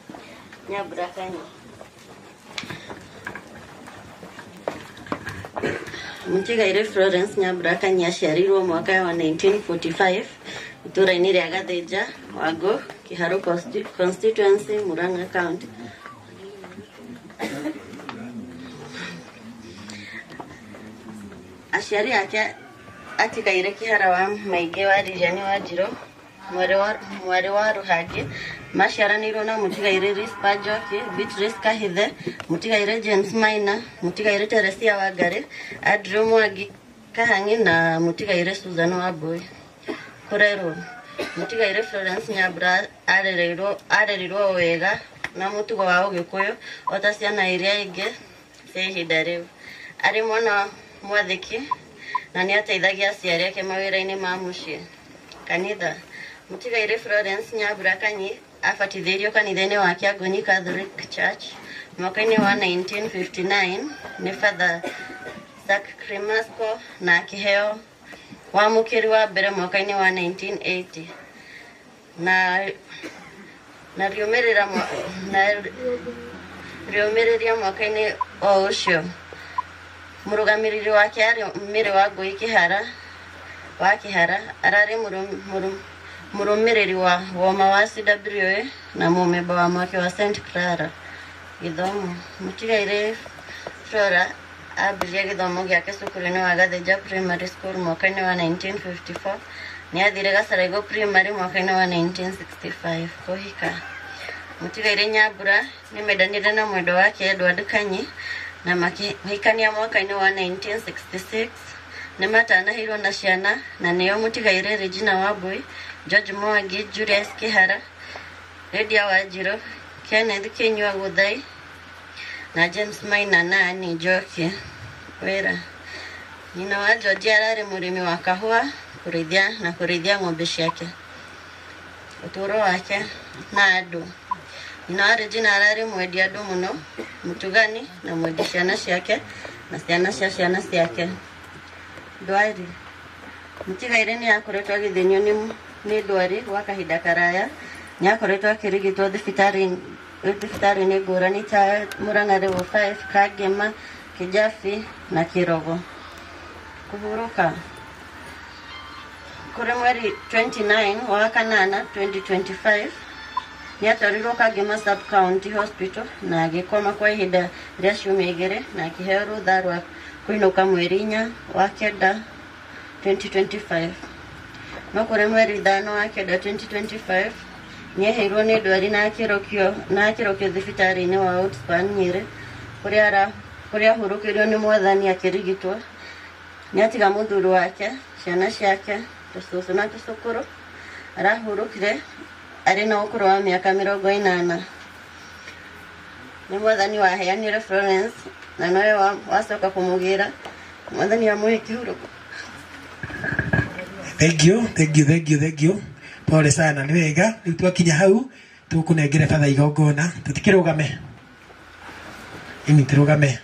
Nyambura Kanyi. Mũtigairĩ Florence Nyambura Kanyi aciarirwo mwaka wa 1945 itũũra-inĩ rĩa Gathĩnja, Wangũ, Kĩharũ constituency, Murang'a County. Aciari ake atigaire Kĩhara wa Maingĩ wa Lilian Wanjirũ, mwarĩ wa Rũhangi, maciaranĩirwo na mũtigairĩ Rispa Njoki, Beatrice Kahithe, mũtigairĩ James Maina, mũtigairĩ Teresia Wangari, Andrew Mwangi Kahang'i na mũtigairĩ Susan Wambui. Kũrerwo mũtigairĩ Florence Nyambura arerirwo wega na mũtugo wa Ũgĩkũyũ o ta ciana iria ingĩ cia ihinda rĩu. Arĩ mwana mwathĩki na nĩ ateithagia aciari ake mawĩra-inĩ ma mũciĩ. Kanitha mũtigairĩ Florence Nyambura Kanyi abatithĩirio kanitha-inĩ wa Kĩangũnyi Catholic Church mwaka-inĩ wa 1959 nĩ Father Sacrimasco na akĩheo wamũkĩri wa mbere mwaka-inĩ wa 1980 na riumĩrĩria mwaka-inĩ o ũcio. Mũrũgamĩrĩri wake arĩ Mary Wangũi Kĩhara wa Kĩhara ararĩ mũrũmĩrĩri wa woma wa CWA na mũmemba wa mwaki wa St Clara. Gĩthomo mũtigairĩ Flora ambĩrĩria gĩthomo gĩake cukuru-inĩ wa Gathĩnja Primary School mwaka-inĩ wa 1954. Nĩ athire Gacaraigũ Primary mwaka-inĩ wa 1965. Kũhika mũtigairĩ Nyambura nĩ mendanire na mwendwa wake Edward Kanyi Na makĩhikania mwaka-inĩ wa 1966. Nĩ matanahĩirwo na ciana na nĩo mũtigairĩ Regina Wambui, George Mwangi, Julius Kihara, Lydia Wanjiru, Kenneth Kinyua Guthai na James Maina na Annie Njoki. Wĩra: nyina wa George ararĩ mũrĩmi wa kahũa kũrĩithia na kũrĩithia ng'ombe ciake. Ũtũũro wake na andũ: nyina wa Regina ararĩ mwendi andũ mũno, mũtugani na mwendi ciana ciake na ciana cia ciana ciake. Ndwari: mũtigairĩ nĩ akoretwo agĩthĩnio nĩ ndwari gwa kahinda karaya. Nĩ akoretwo akĩrigitwo thibitarĩ-inĩ ngũrani ta Murang'a Level 5, Kangema, Kijabi na Kĩrogo. Kũhurũka: kũrĩ mweri 29 wa kanana 2025 nĩ atwarirwo Kangema Sub County Hospital na agĩkoma kwa ihinda rĩa ciumia 2 na akĩheo rũtha rwa kũinũka mweri 4 wa kenda 2025. No kũrĩ mweri 5 wa kenda 2025 nĩeheirwo nĩ ndwari na akĩrokio thibitarĩ-inĩ wa Outspan Nyĩrĩ kũrĩa ahurũkĩirio nĩ Mwathani akĩrigitwo. Nĩ atiga mũthuri wake, ciana ciake, tũcũcũ na tũcũkũrũ. Arahurũkire arĩ na ũkũrũ wa mĩaka 80. Nĩ Mwathani waheanire Florence na nowe wacoka kũmũgĩra. Mwathani amũhe kĩhurũko. Thank you, thank you, thank you, thank you. Pole sana, nĩ wega. Rĩu twakinya hau tũkũnengere batha igongona. Tũtikĩrũgame. Ini tũrũgame.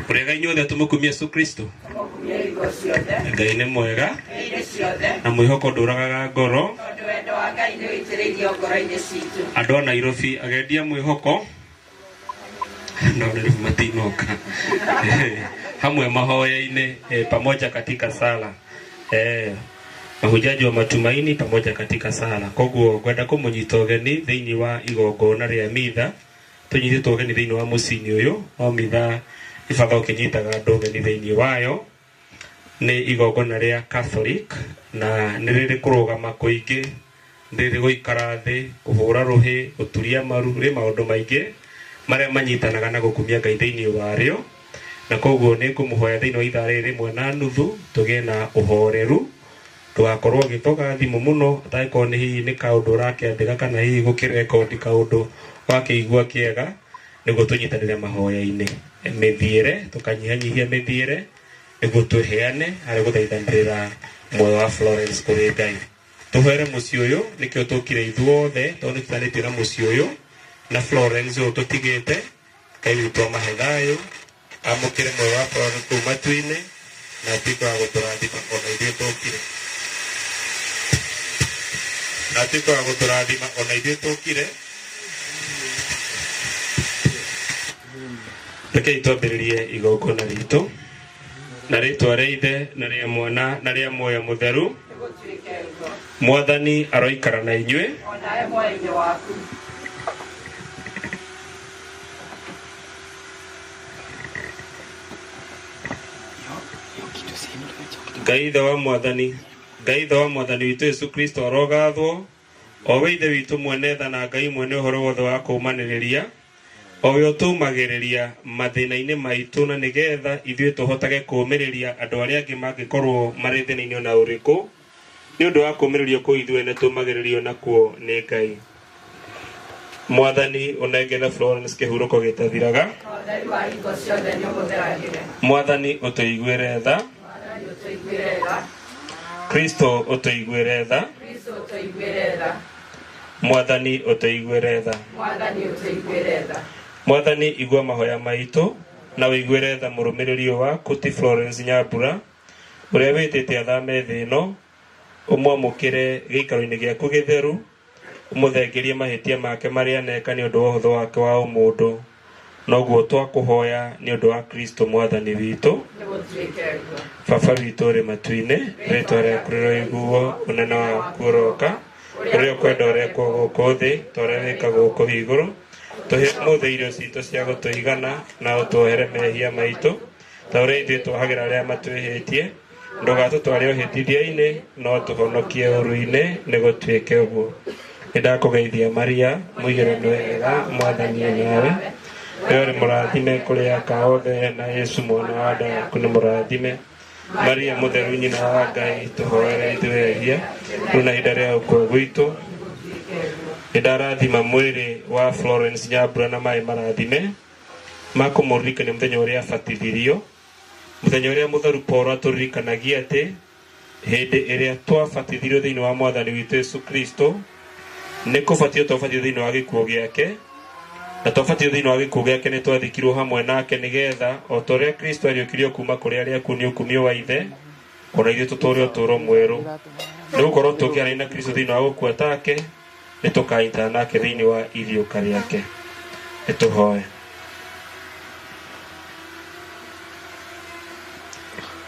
Mũrĩega inyuothe tũmũkumie Yesu Kristo. Ngai nĩ mwega na mwĩhoko ndũragaga ngoro. Andũ a Nairobi agendia mwĩhoko no Nairobi matinoka hamwe mahoya-inĩ, pamoja katika sala, mahujaji wa matumaini pamoja katika sala. Koguo ngwenda kũmũnyita ũgeni thĩinĩ wa igongona rĩa mitha. Tũnyitĩtwo ũgeni thĩinĩ wa mũciĩ-inĩ ũyũ no mitha Ibatha ũkĩnyitaga andũ ũgeni thĩinĩ wayo. Nĩ igongona rĩa Catholic na nĩ rĩrĩ kũrũgama kũingĩ, nĩ rĩrĩ gũikara thĩ, kũhũra rũhĩ, gũturia maru, rĩ maũndũ maingĩ marĩa manyitanaga na gũkumia Ngai thĩinĩ warĩo. Na koguo nĩ ngũmũhoya thĩinĩ wa ithaa rĩrĩ rĩmwe na nuthu tũgĩe na ũhoreru, ndũgakorwo ũgĩtoga thimũ mũno atangĩkorwo nĩ hihi nĩ kaũndũ ũrakĩandĩka kana hihi gũkĩrekondi kaũndũ wakĩigua kĩega, nĩguo tũnyitanĩre mahoya-inĩ. Mĩthiĩre, tũkanyihanyihia mĩthiĩre nĩguo twĩheane harĩ gũthaithanĩrĩra muoyo wa Florence kũrĩ Ngai. Tũhoere mũciĩ ũyũ, nĩkĩo tũkire ithuothe tondũ nĩtũtanĩtio na mũciĩ ũyũ na Florence ũyũ tũtigĩte. Ngai witũ amahe thayũ, amũkĩre muoyo wa Florence kũu matu-inĩ na atuĩke wa gũtũrathima ona ithuĩ tũkire. Na atuĩke wa gũtũrathima ona ithuĩ tũkire. Rekei twambĩrĩrie igongona ritũ na rĩtwa rĩa Ithe na rĩa Mwana na rĩa Muoyo Mũtheru. Mwathani aroikara na inyuĩ. Onawe muoyo-inĩ waku. Ngai Ithe wa Mwathani, Ngai Ithe wa Mwathani witũ Yesu Kristo arogathwo, o we Ithe witũ mwene tha na Ngai mwene ũhoro wothe wa kũũmanĩrĩria, o we ũtũũmagĩrĩria mathĩna-inĩ maitũ na nĩgetha ithuĩ tũhotage kũũmĩrĩria andũ arĩa angĩ mangĩkorwo marĩ thĩna-inĩ ona ũrĩkũ, nĩ ũndũ wa kũũmĩrĩrio kũu ithuĩ ene tũũmagĩrĩrio nakuo nĩ Ngai. Mwathani ũnengere Florence kĩhurũko gĩtathiraga. Ũtheri wa hingo ciothe nĩ ũmũtheragĩre. Mwathani ũtũiguĩre tha. Mwathani ũtũiguĩre tha. Kristo ũtũiguĩre tha. Kristo ũtũiguĩre tha. Mwathani ũtũiguĩre tha. Mwathani ũtũiguĩre tha. Mwathani igua mahoya maitũ na ũiguĩre tha mũrũmĩrĩri ũyũ waku ti Florence Nyambura ũrĩa wĩtĩte athame thĩ ĩno, ũmwamũkĩre gĩikaro-inĩ gĩaku gĩtheru, ũmũthengerie mahĩtia make marĩa aneka nĩ ũndũ wa ũhũthũ wake wa ũmũndũ. Noguo twakũhoya nĩ ũndũ wa Kristo Mwathani witũ. Nĩgũtuĩke ũguo. Baba witũ ũrĩ matu-inĩ, rĩtwa rĩaku rĩroiguo, ũnene waku ũroka, ũrĩa ũkwenda ũrekwo gũkũ thĩ ta ũrĩa wĩkagwo kũu igũrũ. Tũhe ũmũthĩ irio citũ cia gũtũigana na ũtuohere mehia maitũ ta ũrĩa ithuĩ tuohagĩra arĩa matwĩhĩtie. Ndũgatũtware ũhĩtithia-inĩ, no tũhonokie ũũru-inĩ, nĩgũtuĩke ũguo. Nĩndakũgeithia Maria, mũiyũre nĩ wega, Mwathani e nawe. We ũrĩ mũrathime kũrĩ aka othe, na Yesu mwana wa nda yaku nĩ mũrathime. Maria mũtheru nyina wa Ngai, tũhoere ithuĩ ehia, rĩu na ihinda rĩa gũkua gwitũ. Nĩndarathima mwĩrĩ wa Florence Nyambura na maĩ marathime ma kũmũririkania mũthenya ũrĩa abatithirio, mũthenya ũrĩa mũtheru Paul atũririkanagia atĩ hĩndĩ ĩrĩa twabatithirio thĩinĩ wa Mwathani witũ Yesu Kristo, nĩ kũbatithio twabatithio thĩinĩ wa gĩkuũ gĩake, na twabatithio thĩinĩ wa gĩkuũ gĩake nĩ twathikirwo hamwe nake, nĩgetha o ta ũrĩa Kristo ariũkirio kuma kũrĩ arĩa akuũ nĩ ũkumio wa Ithe, ona ithuĩ tũtũũre ũtũũro mwerũ. Nĩ gũkorwo tũngĩaranĩria na Kristo thĩinĩ wa gũkua take, nĩ tũkanyitana nake thĩinĩ wa iriũka rĩake. Nĩ tũhoe.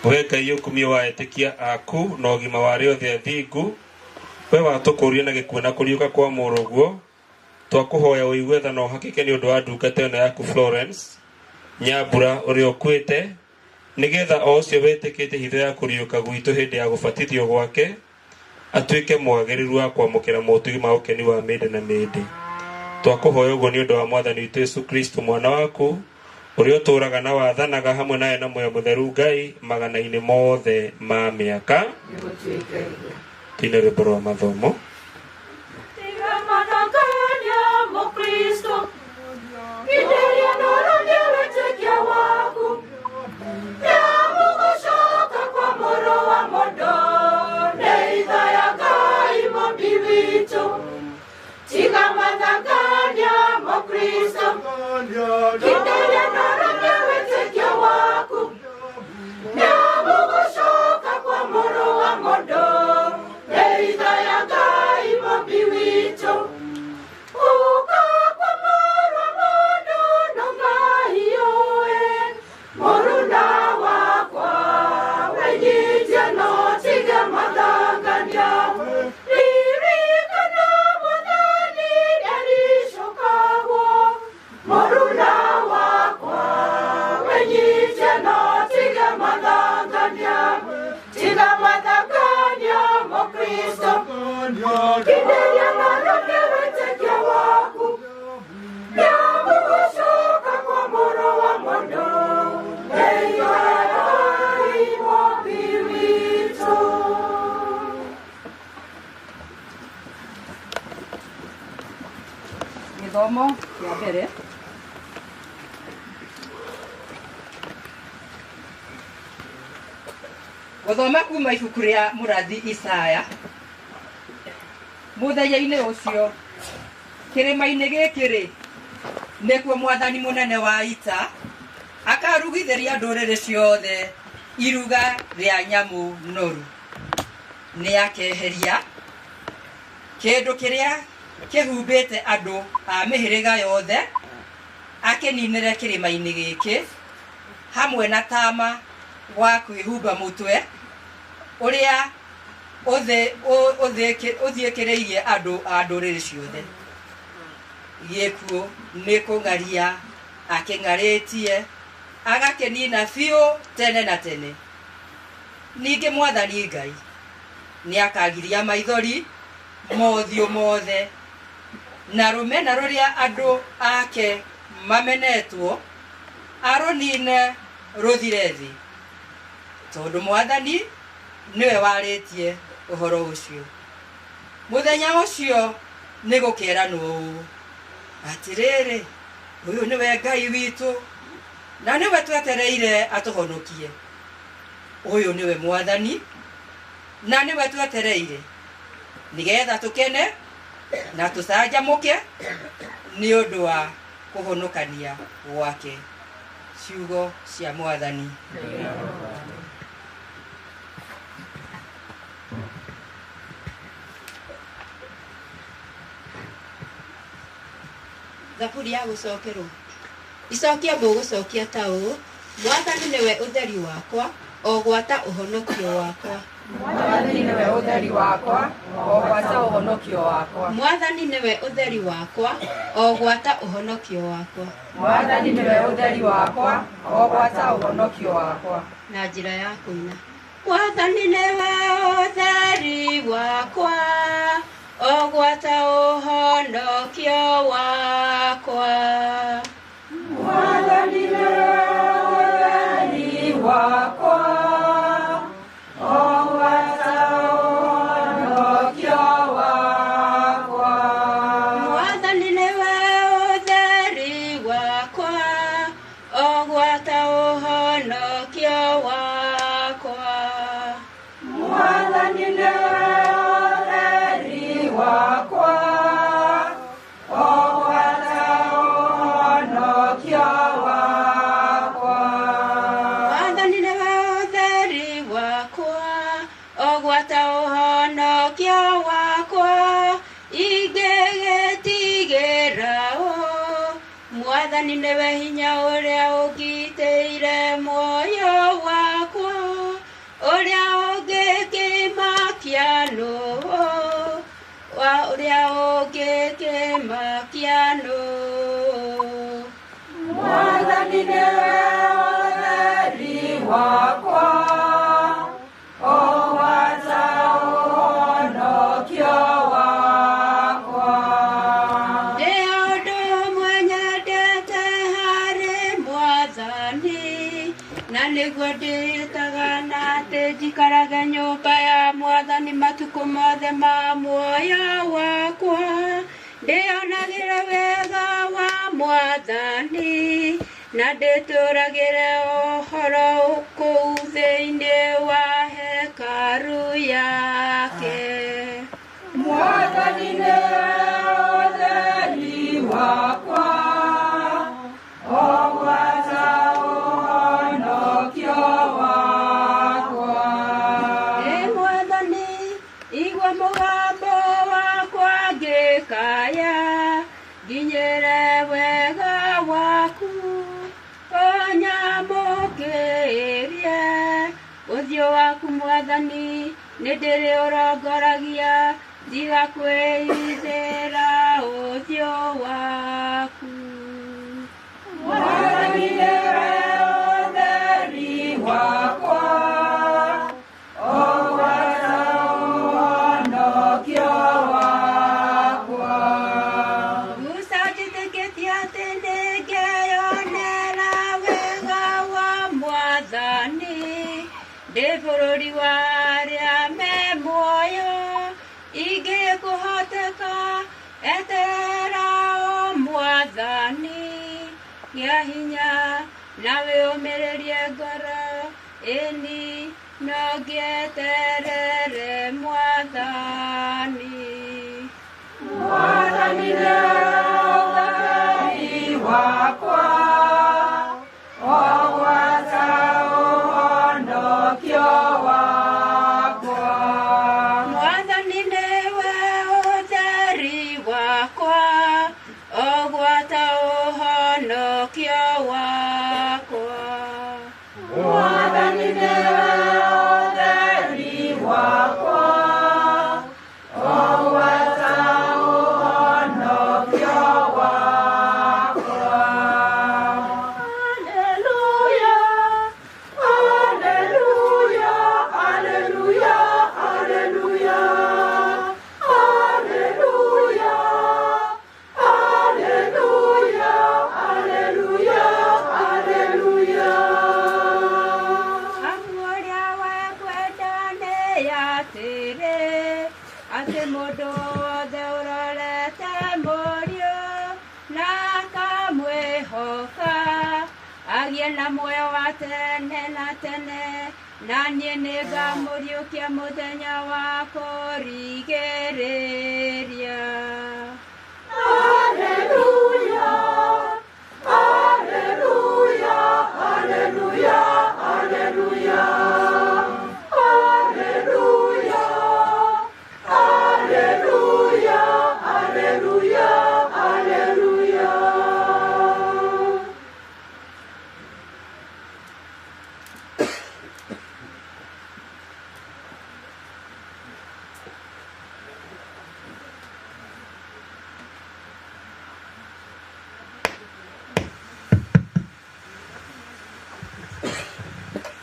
We Ngai ũkumio wa etĩkia aku na ũgima wa arĩa othe athingu, we watũkũũrire na gĩkuũ na kũriũka kwa mũrũguo, twakũhoya ũigue tha na ũhakĩke nĩ ũndũ wa ndungata ĩno yaku Florence Nyambura ũrĩa ũkuĩte, nĩgetha o ũcio wĩtĩkĩtie hitho ya kũriũka gwitũ hĩndĩ ya gũbatithio gwake atuĩke mwagĩrĩru wa kwamũkĩra motugi ma ũkeni wa mĩndĩ na mĩndĩ. Twakũhoya ũguo nĩ ũndũ wa Mwathani witũ Yesu Kristo mwana waku, ũrĩa ũtũũraga na wathanaga hamwe nawe na Muoyo Mũtheru Ngai magana-inĩ mothe ma mĩaka. Tuine rwĩmbo rwa mathomo. Tiga mathangania Mũkristo, githĩria na ũrũmie wĩtĩkio waku, nĩamu gũcoka kwa Mũrũ wa Mũndũ nĩ itha ya Ngai Mũmbi witũ. Tiga mathangania Mũkristo, githĩria na ũrũmie wĩtĩkio waku, nĩamu gũcoka kwa Mũrũ wa Mũndũ nĩ itha ya Ngai Mũmbi witũ. Ũka kwa Mũrũ wa Mũndũ no Ngai ũĩ, mũruna wakwa wĩnyitie no tiga mathangania. Ririkana Mwathani nĩaricũkagwo, mũruna wakwa wĩnyitie. Gĩthomo kĩa mbere gũthoma kuma ibuku rĩa mũrathi Isaya. Mũthenya-inĩ ũcio kĩrĩma-inĩ gĩkĩ rĩ, nĩkuo mwathani mũnene wa ita akarugithĩria ndũrĩrĩ ciothe iruga rĩa nyamũ noru. Nĩ akeheria kĩndũ kĩrĩa kĩhumbĩte andũ a mĩhĩrĩga yothe, akĩninĩre kĩrĩma-inĩ gĩkĩ, hamwe na tama wa kwĩhumba mũtwe ũrĩa ũthiĩkĩrĩirie andũ a ndũrĩrĩ ciothe. Gĩkuũ nĩ kũng'aria akĩng'arĩtie, agakĩnina biũ tene na tene. Ningĩ mwathani Ngai nĩ akagiria maithori mothiũ mothe, na rũmena rũrĩa andũ ake mamenetwo arũnine rũthire thĩ, tondũ mwathani nĩwe warĩtie ũhoro ũcio. Mũthenya ũcio nĩ gũkeranwo ũũ, atĩrĩrĩ, ũyũ nĩwe Ngai witũ, na nĩwe twetereire atũhonokie. Ũyũ nĩwe mwathani, na nĩwe twetereire, nĩgetha tũkene na tũcanjamũke nĩ ũndũ wa kũhonokania gwake. Ciugo cia mwathani. Thaburi ya gũcokerwo. Icokia mũgũcokia ta ũũ: Mwathani nĩwe ũtheri wakwa, o gwata ũhonokio wakwa. Mwathani nĩwe ũtheri wakwa, o gwata ũhonokio wakwa. Mwathani nĩwe ũtheri wakwa, o gwata ũhonokio wakwa. Mwathani nĩwe ũtheri wakwa, o gwata ũhonokio wakwa. Na njĩra ya kũina. Mwathani nĩwe ũtheri wakwa, o gwata ũhonokio wakwa. Mwathani nĩwe ũtheri wakwa, o gwata ũhonokio wakwa. Mwathani nĩwe ũtheri wakwa, o gwata ũhonokio wakwa. Mwathani nĩwe ũtheri wakwa, o gwata ũhonokio wakwa. Mwathani nĩwe ũtheri wakwa, o gwata ũhonokio wakwa. Ingĩgĩtigĩra ũ, Mwathani nĩwe hinya ũrĩa ũngitĩire muoyo wakwa, ũrĩa ũngĩkĩmakia nũ, ũrĩa ũngĩkĩmakia nũ. Mwathani nĩwe ũtheri wakwa, o gwata ũhonokio wakwa. Ndĩ ũndũ ũmwe nyendete harĩ Mwathani, na nĩguo ndĩĩtaga na atĩ njikarage nyũmba ya Mwathani matukũ mothe ma muoyo wakwa. Ndĩonagĩre wega wa Mwathani, na ndĩtũragĩre ũhoro kũu thĩinĩ wa hekarũ yake. Mwathani nĩwe ũtheri wakwa, o gwata ũhonokio wakwa. Ĩ Mwathani, igua mũgambo wakwa ngĩkaya, nginyĩre wega waku, ũnyamũkĩrie. Ũthiũ waku Mwathani nĩ ndĩrĩũrongoragia, tiga kwĩhithĩra ũthiũ waku. Mwathani nĩwe ũtheri wakwa, o gwata ũhonokio wakwa. Musa njĩtĩkĩtie atĩ nĩngeyonera wega wa Mwathani ndĩ bũrũri wa arĩa me muoyo. Ingĩkũhoteka, eterera o Gĩa hinya na wĩũmĩrĩrie ngoro, ĩni no ngĩeterere Mwathani. Mwathani nĩwe ũtheri wakwa, o gwata ũhonokio wakwa. Mwathani nĩwe ũtheri wakwa, o gwata ũhonokio wakwa. Mwathani nĩwe ũtheri wakwa, o gwata ũhonokio wakwa. Haleluya, haleluya, haleluya, haleluya, haleluya, haleluya, haleluya, haleluya. Amu ũrĩa wekwenda nĩ atĩrĩ, atĩ mũndũ wothe ũrorete Mũriũ na akamwĩhoka agĩe na muoyo wa tene na tene, na niĩ nĩngamũriũkia mũthenya wa kũrigĩrĩria. Haleluya, haleluya, haleluya, haleluya, haleluya, haleluya, haleluya, haleluya.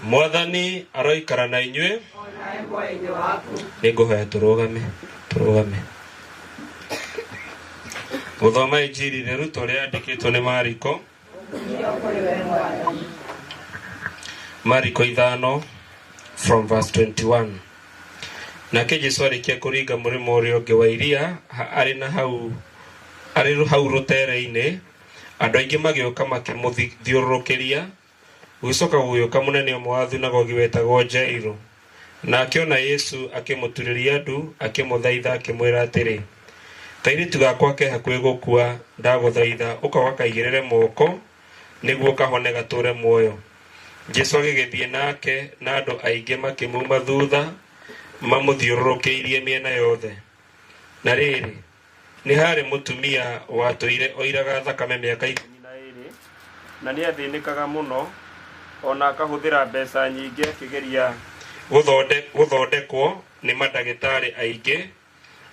Mwathani aroikara na inyuĩ. Nĩngũhoya tũrũgame, tũrũgame. Gũthoma injiri theru ta ũrĩa yandĩkĩtwo nĩ Mariko. Mariko 5 from verse 21. Nake Jesu arĩkia kũringa mũrĩmo ũrĩa ũngĩ wa iria, arĩ na hau arĩ hau rũtere-inĩ, andũ aingĩ magĩũka makĩmũthiũrũrũkĩria. Gũgĩcoka gũgĩũka mũnene ũmwe wa thunagogi wetagwo Jairũ. Na akĩona Yesu akĩmũturĩria ndu, akĩmũthaitha akĩmwĩra atĩrĩ, kairĩtu gakwa ke hakuhĩ gũkua, ndagũthaitha ũka ũgakaigĩrĩre moko nĩguo kahone gatũre muoyo. Jesu agĩgĩthiĩ nake, na andũ aingĩ makĩmuma thutha mamũthiũrũrũkĩirie mĩena yothe. Na rĩrĩ, nĩ harĩ mũtumia watũire oiraga thakame mĩaka 12, na nĩ athĩnĩkaga mũno, ona akahũthĩra mbeca nyingĩ akĩgeria gũthondekwo nĩ mandagĩtarĩ aingĩ,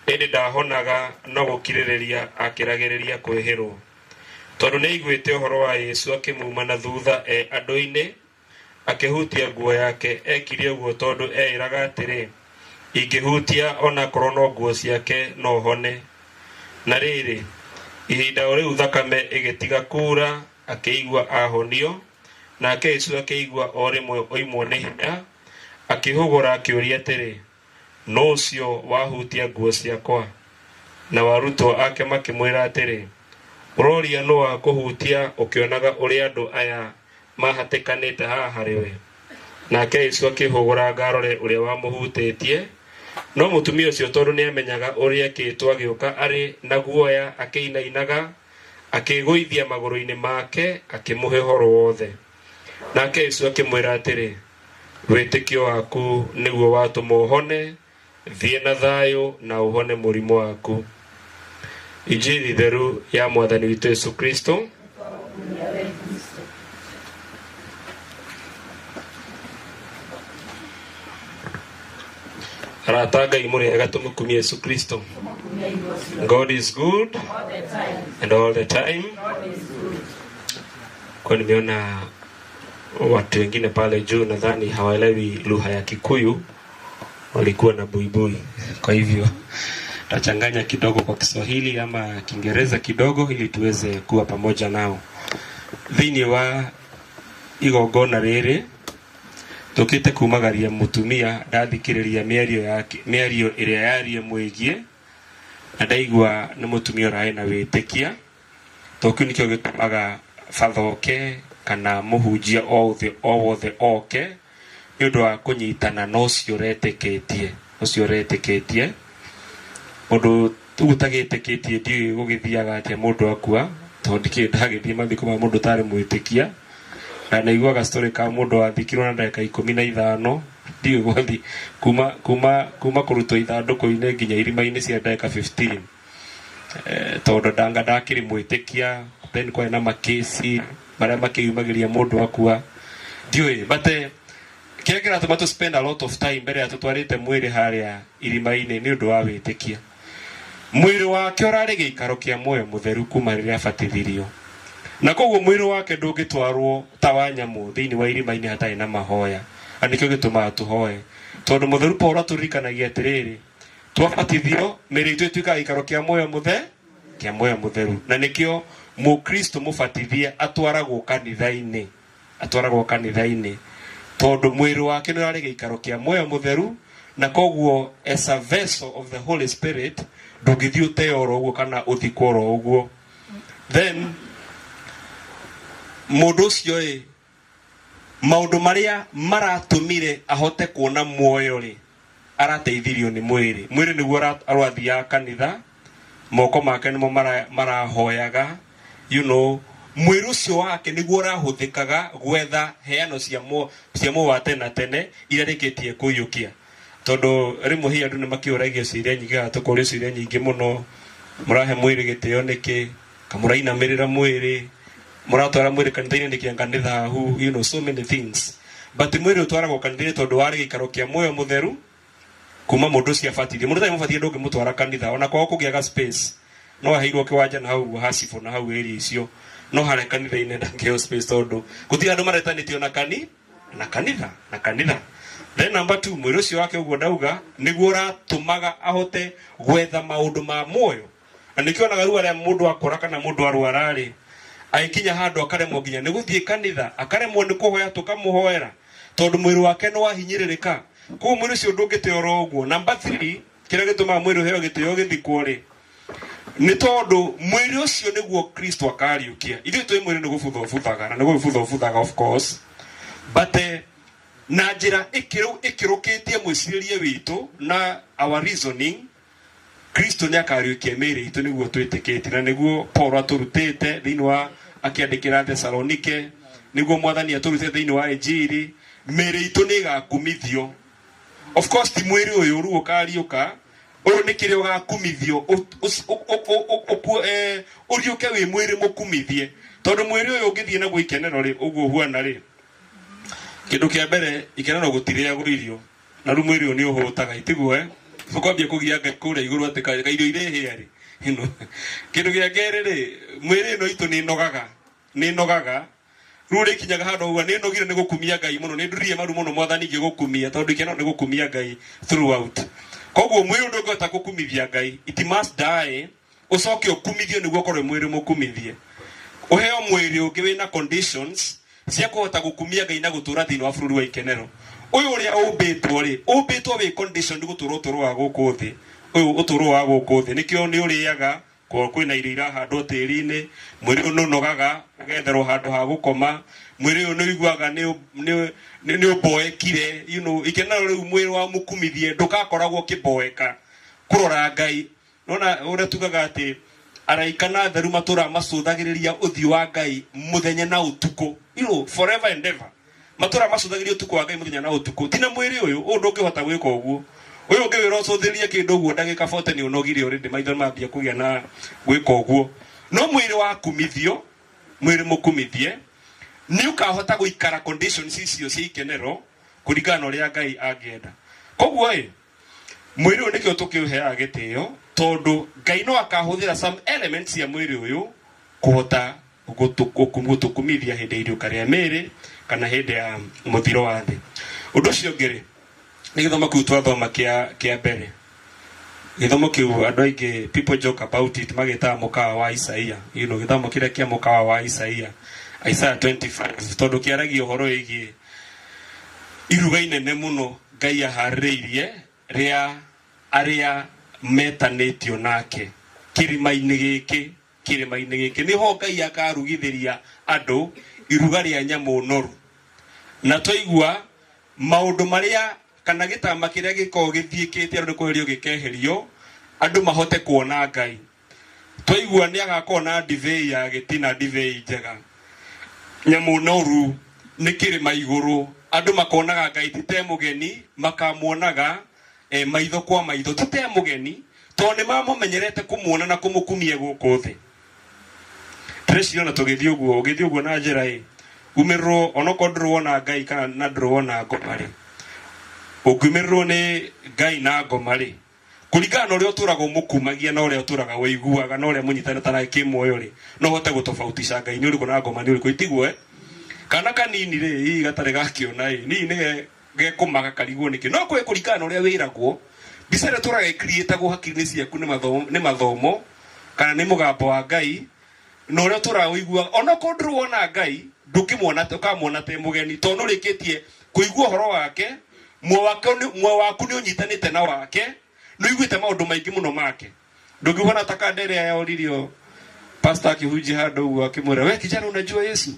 ĩndĩ ndahonaga, no gũkirĩrĩria akĩragĩrĩria kwĩhĩrwo. Tondũ nĩ aiguĩte ũhoro wa Yesu, akĩmuma na thutha e andũ-inĩ, akĩhutia nguo yake. Ekire ũguo tondũ eĩraga atĩrĩ, ingĩhutia onakorwo no nguo ciake no hone. Na rĩrĩ, ihinda o rĩu thakame ĩgĩtiga kuura, akĩigua ahonio. Nake Yesu akĩigua o rĩmwe oimwo nĩ hinya, akĩhũgũra akĩũria atĩrĩ, nũ ũcio wahutia nguo ciakwa? Na arutwo ake makĩmwĩra atĩrĩ, ũroria nũ wakũhutia ũkĩonaga ũrĩa andũ aya mahatĩkanĩte haha harĩ we? Nake Yesu akĩhũgũra ngarore ũrĩa wamũhutĩtie. No mũtumia ũcio, tondũ nĩamenyaga ũrĩa ekĩtwo, agĩũka arĩ na guoya akĩinainaga, akĩĩgũithia magũrũ-inĩ make, akĩmũhe ũhoro wothe. Nake Yesu akĩmwĩra atĩrĩ, wĩtĩkio waku nĩguo watũma ũhone, thiĩ na thayũ na ũhone mũrimũ waku. Injiri theru ya Mwathani witũ Yesu Kristo. Arata Ngai mũrĩ ega, tũmũkumie Yesu Kristo. God is good and all the time. Kwa nimeona watu wengine pale juu, nadhani hawaelewi lugha ya Kikuyu, walikuwa na buibui, kwa hivyo tachanganya kidogo kwa Kiswahili ama Kiingereza kidogo ili tuweze kuwa pamoja nao. Thĩinĩ wa igongona rĩrĩ tũkĩte kumagaria mũtumia, ndathikĩrĩria mĩario yake, mĩario ĩrĩa yarie mwĩgiĩ, na ndaigua nĩ mũtumia ũrarĩ na wĩtĩkia. To kĩu nĩkĩo gĩtũmaga Batha oke kana mũhunjia o othe o wothe oke nĩ ũndũ wa kũnyitana na ũcio ũretĩkĩtie, ũcio ũretĩkĩtie. Ũndũ rĩu ũtagĩtĩkĩtie ndiũĩ gũgĩthiaga atĩa mũndũ akua, tondũ ndikĩrĩ ndagĩthiĩ mathiko ma mũndũ ũtarĩ mwĩtĩkia. Na naiguaga story ka mũndũ wathikirwo na ndagĩka 15, ndiũĩ gwathi kuma kuma kuma kũrutwo ithandũkũ-inĩ nginya irima-inĩ cia ndagĩka 15. Tondũ ndanga ndakĩrĩ mwĩtĩkia, then kwarĩ na makĩci marĩa makĩyumagĩria mũndũ akua, ndiũĩ. But kĩrĩa kĩratũma tũ spend a lot of time mbere ya tũtwarĩte mwĩrĩ harĩa irima-inĩ nĩ ũndũ wa wĩtĩkia. Mwĩrĩ wake ũrarĩ gĩikaro kĩa muoyo mũtheru kuma rĩrĩa abatithirio, na koguo mwĩrĩ wake ndũngĩtwarwo ta wa nyamũ thĩinĩ wa irima-inĩ hatarĩ na mahoya. Na nĩkĩo gĩtũmaga tũhoe, tondũ mũtheru Paulo atũririkanagia atĩrĩrĩ, twabatithio mĩĩrĩ itũ ĩtuĩkaga gĩikaro kĩa muoyo mũthe kĩa muoyo mũtheru. Na nĩkĩo mũkristo mũbatithie atwaragwo kanitha-inĩ, atwaragwo kanitha-inĩ tondũ mwĩrĩ wake nĩ ũrarĩ gĩikaro kĩa muoyo mũtheru, na koguo as a vessel of the Holy Spirit ndũngĩthiĩ ũteo oro ũguo kana ũthikwo oro ũguo. Then mũndũ ũcio ĩ, maũndũ marĩa maratũmire ahote kuona muoyo rĩ, arateithirio nĩ mwĩrĩ. Mwĩrĩ nĩguo arathiaga kanitha, moko make nĩmo marahoyaga, you know, mwĩrĩ ũcio wake nĩguo ũrahũthĩkaga gwetha heano cia muoyo wa tene na tene iria arĩkĩtie kũiyũkia. Tondũ rĩmwe hihi andũ nĩ makĩũragio ciũria nyingĩ kana tũkorio ciũria nyingĩ mũno, mũrahe mwĩrĩ gĩtĩo nĩkĩ, kamũrainamĩrĩra mwĩrĩ, mũratwara mwĩrĩ kanitha-inĩ nĩkĩ anga nĩ thahu, you know, so many things. But mwĩrĩ ũtwaragwo kanitha-inĩ tondũ warĩ gĩikaro kĩa muoyo mũtheru kuma mũndũ ũcio abatithio. Mũndũ ũtarĩ mũbatithie ndũngĩmũtwara kanitha, ona kwao kũngĩaga space, no aheirwo kĩwanja na hau ũguo ha cibũ na hau area icio, no harĩa kanitha-inĩ ndangĩheo space tondũ gũtirĩ andũ maretanĩtio na kani na kanitha na kanitha. Then number 2, mwĩrĩ ũcio wake ũguo ndauga nĩguo ũratũmaga ahote gwetha maũndũ ma muoyo. Na nĩkĩo onaga rĩu arĩa mũndũ akũra kana mũndũ arwara rĩ, agĩkinya handũ akaremwo nginya nĩ gũthiĩ kanitha, akaremwo nĩ kũhoya tũkamũhoera, tondũ mwĩrĩ wake nĩ wahinyĩrĩrĩka. Koguo mwĩrĩ ũcio ndũngĩte oro ũguo. Number 3, kĩrĩa gĩtũmaga mwĩrĩ ũheo gĩtĩo gĩthikwo rĩ, nĩ tondũ mwĩrĩ ũcio nĩguo Kristo akariũkia. Ithuĩ twĩ mwĩrĩ nĩ gũbutha ũbuthaga, na nĩ gũbutha ũbuthaga of course, but na njĩra ĩkĩrũkĩtie mwĩcirĩrie witũ na our reasoning, Kristo nĩ akariũkia mĩĩrĩ itũ nĩguo twĩtĩkĩtie, na nĩguo Paulo atũrutĩte thĩinĩ wa akĩandĩkĩra Thesalonike, nĩguo Mwathani atũrutĩte thĩinĩ wa Injiri, mĩĩrĩ itũ nĩ ĩgakumithio. Of course ti mwĩrĩ ũyũ rĩu ũkariũka, ũyũ nĩ kĩrĩa ũgakumithio, ũriũke wĩ mwĩrĩ mũkumithie, tondũ mwĩrĩ ũyũ ũngĩthiĩ naguo ikenero rĩ, ũguo ũhuana rĩ, kĩndũ kĩa mbere ikenero gũtirĩagwo irio, na rĩu mwĩrĩ ũyũ nĩ ũhũtaga, itiguo Tũkwambia kũgia Ngai kũrĩa igũrũ atĩ ka irio irĩhĩa rĩ, you know. Kĩndũ gĩa kerĩ rĩ, mwĩrĩ ĩno itũ nĩ ĩnogaga, nĩ ĩnogaga. Rĩu ũrĩkinyaga handũ ũguo, nĩ nogire nĩ gũkumia Ngai mũno, nĩ nduririe maru mũno Mwathani ngĩgũkumia, tondũ ikeno nĩ gũkumia Ngai throughout. Koguo mwĩrĩ ndũngĩhota gũkumithia Ngai, it must die, ũcoke ũkumithio nĩguo ũkorwo mwĩrĩ mũkumithie. Ũheo mwĩrĩ ũngĩ wĩna conditions cia kũhota gũkumia Ngai na gũtũra thĩinĩ wa bũrũri wa ikenero. Ũyũ ũrĩa ũmbĩtwo rĩ, ũmbĩtwo wĩ condition gũtũra ũtũũro wa gũkũ thĩ. Ũyũ ũtũũro wa gũkũ thĩ, nĩkĩo nĩ ũrĩaga, kwa kwĩna irio irahandwo tĩri-inĩ, mwĩrĩ ũyũ nĩ ũnogaga, ũgetherwo handũ ha gũkoma, mwĩrĩ ũyũ nĩ ũiguaga nĩ ũmboekire, you know, ikenero rĩu mwĩrĩ wa mũkumithie ndũgakoragwo ũkĩmboeka kũrora Ngai. Nona ũrĩa tugaga atĩ araika na atheru matũraga macũthagĩrĩria ũthiũ wa Ngai mũthenya na ũtukũ, you know, forever and ever. Matũraga macũthagĩrĩria ũtukũ wa Ngai mũthenya na ũtukũ. Ti na mwĩrĩ ũyũ, ũyũ ndũngĩhota gwĩka ũguo. Ũyũ ũngĩwĩra ũcũthĩrĩrie kĩndũ ũguo ndagĩka 40 nĩ ũnogire already, maitho mambia kũgĩa na gwĩka ũguo. No mwĩrĩ wakumithio, mwĩrĩ mũkumithie, nĩ ũkahota gũikara conditions icio cia ikenero kũringana na ũrĩa Ngai angĩenda. Koguo ĩ, mwĩrĩ ũyũ nĩkĩo tũkĩũheaga gĩtĩo, tondũ Ngai no akahũthĩra some elements cia mwĩrĩ ũyũ kũhota gũtũkumithia hĩndĩ ya iriũka rĩa mĩĩrĩ kana hĩndĩ ya mũthiro wa thĩ. Ũndũ ũcio ũngĩ rĩ, nĩ gĩthomo kĩu twathoma kĩa mbere. Gĩthomo kĩu andũ aingĩ, people joke about it, magĩtaga mũkawa wa Isaia. You know, gĩthomo kĩrĩa kĩa mũkawa wa Isaia, Isaiah 25, tondũ kĩaragia ũhoro wĩgiĩ iruga inene mũno Ngai aharĩrĩirie rĩa arĩa metanĩtio nake kĩrĩma-inĩ gĩkĩ Kĩrĩma-inĩ gĩkĩ nĩho Ngai akarugithĩria andũ iruga rĩa nyamũ noru. Na twaigua maũndũ marĩa kana gĩtama kĩrĩa gĩkoragwo gĩthiĩkĩte andũ nĩ kweherio gĩkeherio, andũ mahote kuona Ngai. Twaigua nĩ agakorwo na ndibei ya gĩtina, ndibei njega, nyamũ noru, nĩ kĩrĩma igũrũ, andũ makonaga Ngai ti te mũgeni, makamuonaga maitho kwa maitho, ti te mũgeni, tondũ nĩ mamũmenyerete kũmuona na kũmũkumia gũkũ thĩ. Ndĩreciria ona tũgĩthiĩ ũguo, ũgĩthiĩ ũguo na njĩra ĩ, umĩrĩrwo onokorwo ndũrĩ wona Ngai kana na ndũrĩ wona ngoma rĩ, ũngiumĩrĩrwo nĩ Ngai na ngoma rĩ, kũringana na ũrĩa ũtũraga ũmũkumagia na ũrĩa ũtũraga ũiguaga na ũrĩa mũnyitanĩte nake kĩmuoyo rĩ, no ũhote gũtofautisha Ngai nĩ ũrĩkũ na ngoma nĩ ũrĩkũ, itiguo eh? Kana kanini rĩ, hihi gatarĩ gakĩona ĩ, hihi nĩ gekũmaka karigwo nĩkĩ, no kwĩ kũringana na ũrĩa wĩragwo, mbica ĩrĩa ĩtũraga ĩcreatagwo hakiri-inĩ ciaku nĩ mathomo kana nĩ mũgambo wa Ngai na ũrĩa ũtũraga ũiguaga, onokorwo ndũrĩ wona Ngai, ndũngĩmuona, ũkamuona te mũgeni, tondũ nĩ ũrĩkĩtie kũigua ũhoro wake, muoyo waku nĩ ũnyitanĩte na wake, nĩ ũiguĩte maũndũ maingĩ mũno make. Ndũngĩhuana ta kanda ĩrĩa yoririo pastor akĩhunjia handũ ũguo akĩmwĩra, we kijana unajua Yesu?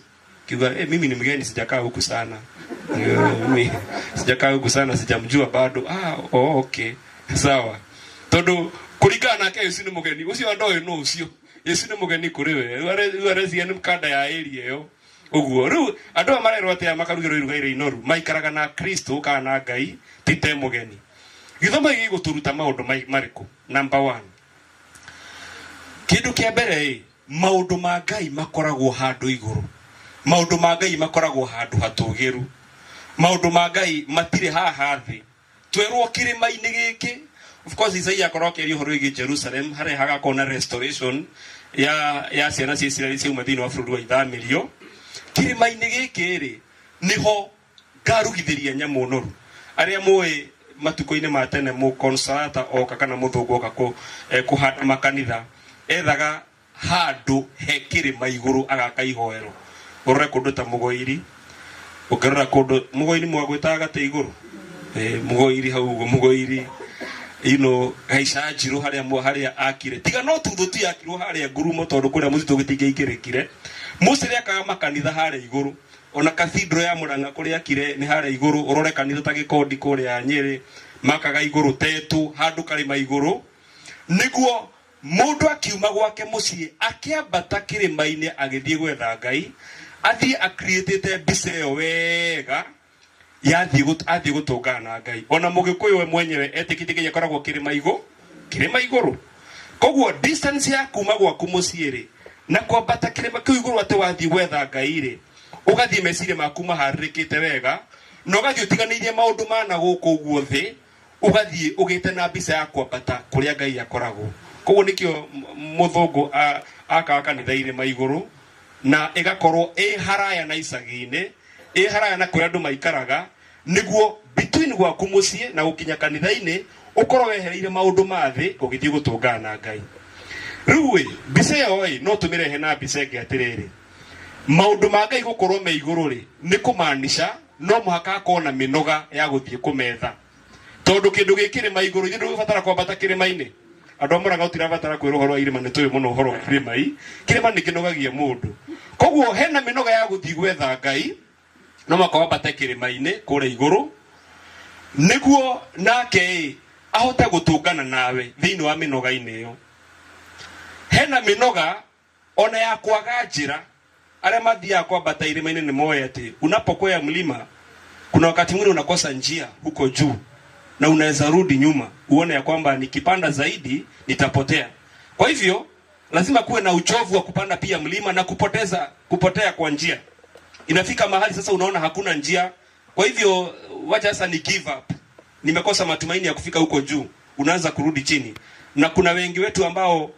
Kiuga, mimi ni mgeni, sijakaa huku sana. Mimi sijakaa huku sana, sijamjua bado. Ah, oh, okay. Sawa. Tondu kũringana nake Yesu nĩ mũgeni, ũcio ndoĩ nũ ũcio. Yesu nĩ mũgeni kũrĩ we. Rĩu areciria nĩ kanda ya area ĩyo. Ũguo. Rĩu andũ aya marerwo atĩa makarugĩrwo iruga irĩa inoru, maikaraga na Kristo kana na Ngai ti te mũgeni. Gĩthomo gĩkĩ gĩgũtũruta maũndũ marĩkũ? Number 1. Kĩndũ kĩa mbere ĩ, maũndũ ma Ngai makoragwo handũ igũrũ. Maũndũ ma Ngai makoragwo handũ hatũgĩru. Maũndũ ma Ngai matirĩ haha thĩ. Twerwo kĩrĩma-inĩ gĩkĩ. Of course Isaiah akorwo akĩaria ũhoro wĩgiĩ Jerusalem, harĩa hagakorwo na restoration ya ciana cia Isiraeli ciauma thĩinĩ wa bũrũri wa ithamĩrio. Kĩrĩma-inĩ gĩkĩ rĩ, nĩho ngarugithĩria nyamũ noru. Arĩa mũĩ matukũ-inĩ ma tene mũkonsolata oka kana mũthũngũ oka kũhanda makanitha, ethaga handũ he kĩrĩma igũrũ agaka ihoero. Ũrore kũndũ ta Mũgoiri, ũngĩrora kũndũ Mũgoiri mwagwĩtaga gatĩ igũrũ, Mũgoiri hau ũguo, Mũgoiri, you know, haica njirũ harĩa akire. Tiga no tuthũ tu yakirwo harĩa ngurumo tondũ kũrĩa mũtitũ gĩtingĩaingĩrĩkire. Mũcĩrĩ akaga makanitha harĩa igũrũ. Ona cathedral ya Murang'a kũrĩa akire nĩ harĩa igũrũ. Ũrore kanitha ta Gĩkondi kũrĩa Nyĩrĩ, makaga igũrũ Tetu, handũ karĩma igũrũ. Nĩguo mũndũ akiuma gwake mũciĩ akĩambata kĩrĩma-inĩ agĩthiĩ gwetha Ngai, athiĩ acreatĩte mbica ĩyo wega, yathiĩ athiĩ gũtũngana na Ngai. Ona Mũgĩkũyũ we mwenyewe etĩkĩtie Ngai akoragwo kĩrĩma igũ, kĩrĩma igũrũ. Koguo distance ya kuma gwaku mũciĩ rĩ, na kwambata kĩrĩma kĩu igũrũ atĩ wathiĩ gwetha Ngai rĩ, ũgathiĩ meciria maku maharĩrĩkĩte wega, na ũgathiĩ ũtiganĩirie maũndũ ma na gũkũ ũguo thĩ, ũgathiĩ ũgĩte na mbica ya kwambata kũrĩa Ngai akoragwo. Koguo nĩkĩo mũthũngũ akaga kanitha irĩma igũrũ, na ĩgakorwo ĩ haraya na icagi-inĩ, ĩ haraya na kũrĩa andũ maikaraga, nĩguo between gwaku mũciĩ na gũkinya kanitha-inĩ ũkorwo wehereire maũndũ ma thĩ ũgĩthiĩ gũtũngana na Ngai. Rĩu ĩ, mbica ĩyo ĩ, no tũmĩrehe na mbica ĩngĩ atĩrĩrĩ, maũndũ ma Ngai gũkorwo me igũrũ rĩ, nĩ kũmaanisha no mũhaka akorwo na mĩnoga ya gũthiĩ kũmetha. Tondũ kĩndũ gĩ kĩrĩma igũrũ, ithuĩ ndũgũbatara kwambata kĩrĩma-inĩ. Andũ a Mũrang'a tũtirabatara kwĩrwo ũhoro wa irĩma, nĩ tũĩ mũno ũhoro wa irĩma i. Kĩrĩma nĩ kĩnogagia mũndũ. Koguo hena mĩnoga ya gũthiĩ gwetha Ngai, no mũhaka wambate kĩrĩma-inĩ kũrĩa igũrũ, nĩguo nake ĩ, ahote gũtũngana nawe thĩinĩ wa mĩnoga-inĩ ĩyo. Hena mĩnoga ona ya kwaga njĩra. Arĩa mathiaga kwambata irĩma-inĩ nĩ moĩ atĩ unapokwea mlima kuna wakati mwingine unakosa njia huko juu na unaweza rudi nyuma uone ya kwamba nikipanda zaidi nitapotea. Kwa hivyo lazima kuwe na uchovu wa kupanda pia mlima na kupotea kwa njia. Inafika mahali sasa unaona hakuna njia, kwa hivyo wacha sasa ni give up, nimekosa matumaini ya kufika huko juu, unaanza kurudi chini. Na kuna wengi wetu ambao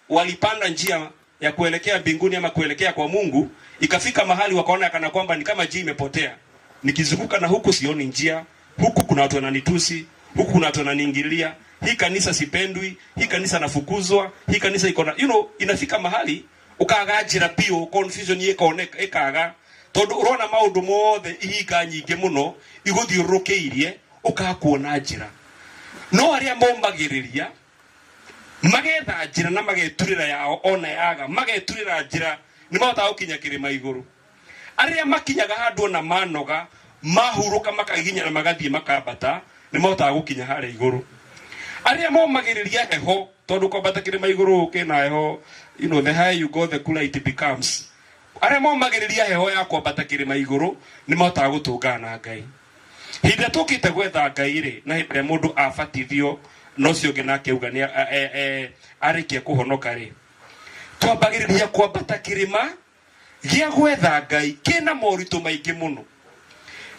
walipanda njia ya kuelekea mbinguni ama kuelekea kwa Mungu, ikafika mahali wakaona kana kwamba ni kama njia imepotea. Nikizunguka na huku sioni njia, huku kuna watu wananitusi, huku kuna watu wananiingilia, hii kanisa sipendwi, hii kanisa nafukuzwa, hii kanisa iko na, you know, inafika mahali ukaga njira biũ, confusion ĩkoneka ĩkaga, tondũ ũrona maũndũ mothe ihinga nyingĩ mũno igũthiũrũrũkĩirie, ũkaga kuona njĩra. No arĩa momagĩrĩria Magetha njĩra na mageturĩra yao ona yaga, mageturĩra njĩra nĩ mahotaga gũkinya kĩrĩma igũrũ. Arĩa makinyaga handũ ona manoga, mahurũka makagiginyana magathiĩ makambata, nĩ mahotaga gũkinya harĩa igũrũ. Arĩa momagĩrĩria heho, tondũ kwambata kĩrĩma igũrũ kĩna heho, the higher you go the cooler it becomes. Arĩa momagĩrĩria heho ya kwambata kĩrĩma igũrũ nĩ mahotaga gũtũngana na Ngai. Hĩndĩ ĩrĩa tũkĩte gwetha Ngai rĩ, na hĩndĩ ĩrĩa mũndũ abatithio na ũcio ũngĩ nake auga nĩ arĩkia kũhonoka rĩ, twambagĩrĩria kwambata kĩrĩma gĩa gwetha Ngai kĩna moritũ maingĩ mũno.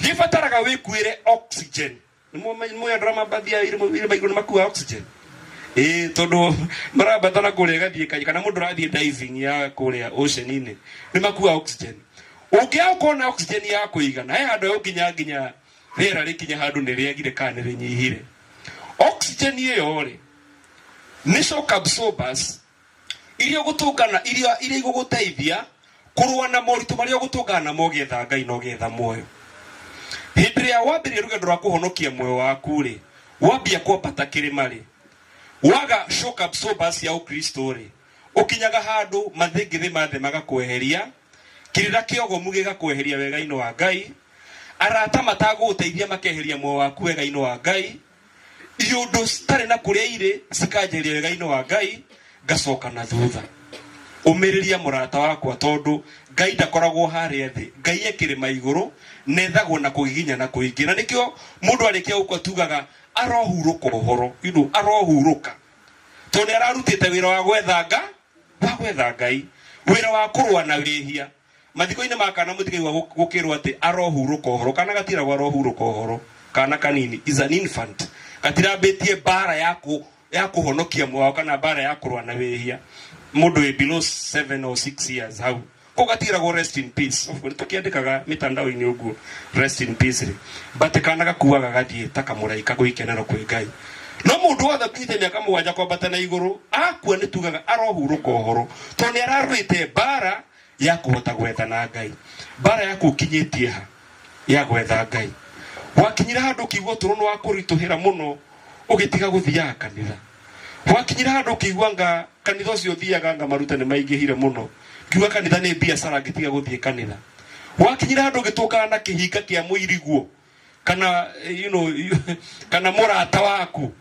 Gĩbataraga wĩkuĩre oxygen. Nĩ mũĩ andũ arĩa mambathiaga irĩma igũrũ nĩ makuaga oxygen? Ĩĩ, tondũ marambata na kũrĩa ĩgathiĩ ĩkanyua, kana mũndũ ũrathiĩ diving ya kũrĩa ocean-inĩ, nĩ makuaga oxygen. Ũngĩaga gũkorwo na oxygen ya kũigana, he handũ hegũkinya nginya rĩera rĩkinye handũ nĩ rĩagire kana nĩ rĩnyihire. Oxygen ĩyo rĩ, nĩ shock absorbers iria ũgũtũngana, iria igũgũteithia kũrũa na moritũ marĩa ũgũtũngana namo ũgĩetha Ngai na ũgĩetha muoyo. Hĩndĩ ĩrĩa wambĩrĩria rũgendo rwa kũhonokia muoyo waku rĩ, wambia kwambata kĩrĩma rĩ, waga shock absorbers cia ũkristo rĩ, ũkinyaga handũ mathĩngĩthĩ ma thĩ magakweheria, kĩrĩra kĩogomu gĩgakweheria wega-inĩ wa Ngai, arata matagũgũteithia makeheria muoyo waku wega-inĩ wa Ngai, iũndũ citarĩ na kũrĩa irĩ cikanjeheria wega-inĩ wa Ngai, ngacoka na thutha. Ũmĩrĩria mũrata wakwa, tondũ Ngai ndakoragwo harĩa thĩ, Ngai e kĩrĩma igũrũ, na ethagwo na kũgiginyana kũingĩ. Na nĩkĩo mũndũ arĩkia gũkua tugaga arohurũka ũhoro, arohurũka, tondũ nĩ ararutĩte wĩra wa gwetha nga, wa gwetha Ngai, wĩra wa kũrũa na wĩhia. Mathiko-inĩ ma kana mũtikaigua gũkĩrwo atĩ arohurũka ũhoro. Kana gatiragwo arohurũka ũhoro. Kana kanini is an infant, gatirambĩtie mbara ya ya kũhonokia muoyo wao kana mbara ya kũrũa na wĩhia. Mũndũ wĩ below 7 or 6 years hau kũu gatiragwo rest in peace. Of course tũkĩandĩkaga mitandao-inĩ ũguo rest in peace rĩ, but kana gakuaga gathiĩ ta kamũraika gwĩkenero kwĩ Ngai. No mũndũ wothe ũkinyĩte mĩaka 7 kwambata na igũrũ akua nĩ tugaga arohurũka ũhoro, tondũ nĩ ararũĩte mbara ya kũhota gwetha na Ngai. Mbara yaku ũkinyĩtie ha ya gwetha Ngai? Wakinyire handũ ũkĩigua ũtũũro nĩ wakũritũhĩra mũno ũgĩtiga gũthiaga kanitha. Wakinyire handũ ũkĩigua nga kanitha ũcio ũthiaga nga maruta nĩ maingĩhire mũno, ngiuga kanitha nĩ biacara ngĩtiga gũthiĩ kanitha. Wakinyire handũ ũgĩtũngana na kĩhinga kĩa mũiriguo kana, kana mũrata waku,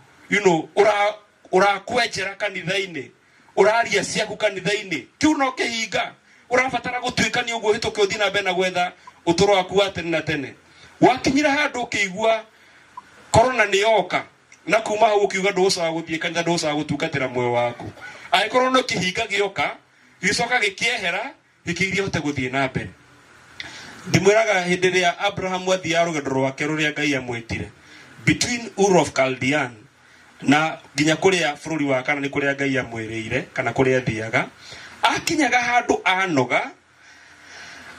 ũrakwenjera kanitha-inĩ, ũraria ciaku kanitha-inĩ, kĩu no kĩhinga ũrabatara gũtuĩkania ũguo ũhĩtũke ũthiĩ na mbere na gwetha ũtũũro waku wa tene na tene. Wakinyire handũ ũkĩigua korona nĩ yoka, na kuma hau ũkiuga ndũgũcoka gũthiĩ kanitha, ndũgũcoka gũtungatĩra muoyo waku. Angĩkorwo no kĩhinga gĩoka gĩcoka gĩkĩehera, gĩkĩgiria ũhote gũthiĩ na mbere. Ndĩmwĩraga hĩndĩ ĩrĩa Abrahamu athiaga rũgendo rwake rũrĩa Ngai amwĩtire between Ur of Chaldean na nginya kũrĩa bũrũri wa Kana nĩ kũrĩa Ngai amwĩrĩire kana kũrĩa athiaga, akinyaga handũ anoga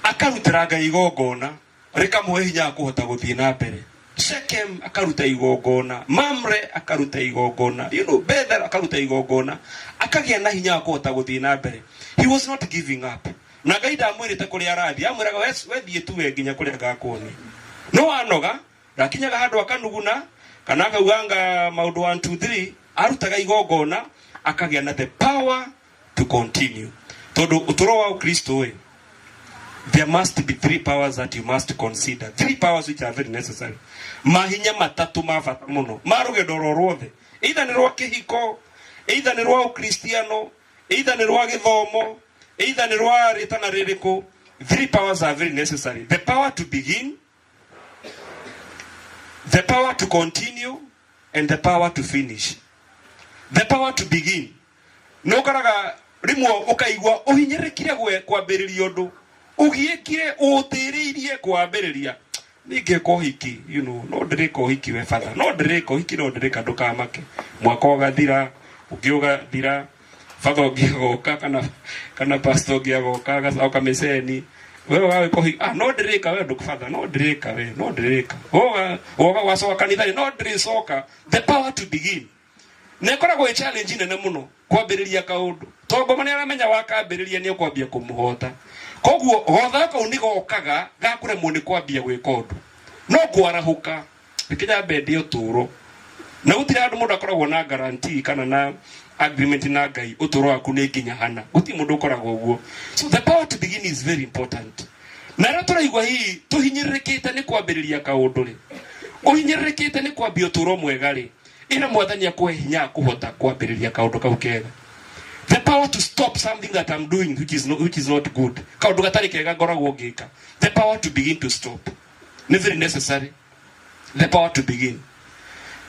akarutĩra Ngai igongona rĩkamũhe hinya wa kũhota gũthiĩ na mbere. Shechem akaruta igongona, Mamre akaruta igongona, Bethel akaruta igongona, akagĩa na hinya wa kũhota gũthiĩ na mbere. He was not giving up. Na Ngai ndamwĩrĩte kũrĩa arathiĩ, amwĩraga we thiĩ tu we nginya kũrĩa ngakuonia. No anoga, ndakinyaga handũ akanuguna kana akauga anga maũndũ 1 2 3, arutaga igongona akagĩa na the power to continue. Tondũ ũtũũro wa Ũkristo ĩ, there must be three powers that you must consider, three powers which are very necessary. Mahinya matatũ ma bata mũno ma rũgendo ro ruothe, either nĩ rwa kĩhiko, either nĩ rwa ũkristiano, either nĩ rwa gĩthomo, either nĩ rwa rĩtana rĩrĩkũ. Three powers are very necessary: the power to begin, the power to continue, and the power to finish. The power to begin, nĩ ũkoraga rĩmwe ũkaigua ũhinyĩrĩkire kwambĩrĩria ũndũ, ũgiĩkire ũtĩrĩirie kwambĩrĩria. Ningĩka ũhiki, no ndĩrĩka ũhiki we batha, no ndĩrĩka ũhiki, no ndĩrĩka, ndũkamake. Mwaka ũgathira, ũngĩ ũgathira, batha ũngĩ agoka, kana pastor ũngĩ agoka, agacoka mĩceni, we ũgagĩka ũhiki, no ndĩrĩka we, batha, no ndĩrĩka we, no ndĩrĩka. Woga wacoka kanitha-inĩ, no ndĩrĩcoka. The power to begin. Na ĩkoragwo ĩ challenge nene mũno kwambĩrĩria kaũndũ, tondũ ngoma nĩ aramenya wakambĩrĩria nĩ ũkwambia kũmũhota. Koguo gotha kau nĩ gokaga ga kũremwo nĩ kwambia gwĩka ũndũ, no kwarahũka reke nyambe ndĩe ũtũũro. Na gũtirĩ handũ mũndũ akoragwo na guarantee kana na Agreement na Ngai, ũtũũro waku nĩ nginya hana. Gũtirĩ mũndũ ũkoragwo ũguo. So the power to begin is very important. Na rĩrĩa tũraigua hihi tũhinyĩrĩrĩkĩte nĩ kwambĩrĩria kaũndũ rĩ, ũhinyĩrĩrĩkĩte nĩ kwambia ũtũũro mwega rĩ, ĩra Mwathani akũhe hinya wa kũhota kwambĩrĩria kaũndũ kau kega. The power to stop something that I'm doing which is not good. Kaũndũ gatarĩ kega ngoragwo ngĩka. The power to begin to stop. Nĩ very necessary. The power to begin.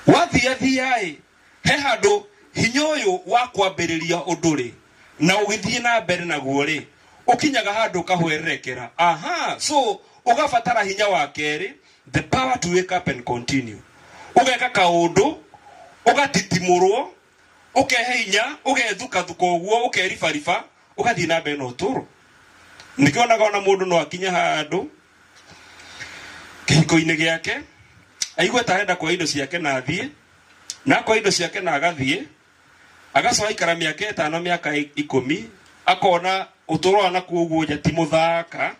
Wathia thia-ĩ, he handũ hinya ũyũ wa kwambĩrĩria ũndũ rĩ, na ũgĩthiĩ na mbere naguo rĩ, ũkinyaga handũ ũkahwererekera. Aha, so ũgabatara hinya wa kerĩ, the power to wake up and continue. Ũgeka kaũndũ, ũgatitimũrwo, ũkehe hinya, ũgethukathuka ũguo, ũkeribariba, ũgathiĩ na mbere na ũtũũro. Nĩkĩo onaga ona mũndũ no akinye handũ kĩhiko-inĩ gĩake, aigue ta arenda kuoya indo ciake na athiĩ, na akoya indo ciake na agathiĩ, agacoka aikara mĩaka 5, mĩaka 10, akona ũtũũro wa nakuo ũguo nja ti mũthaka,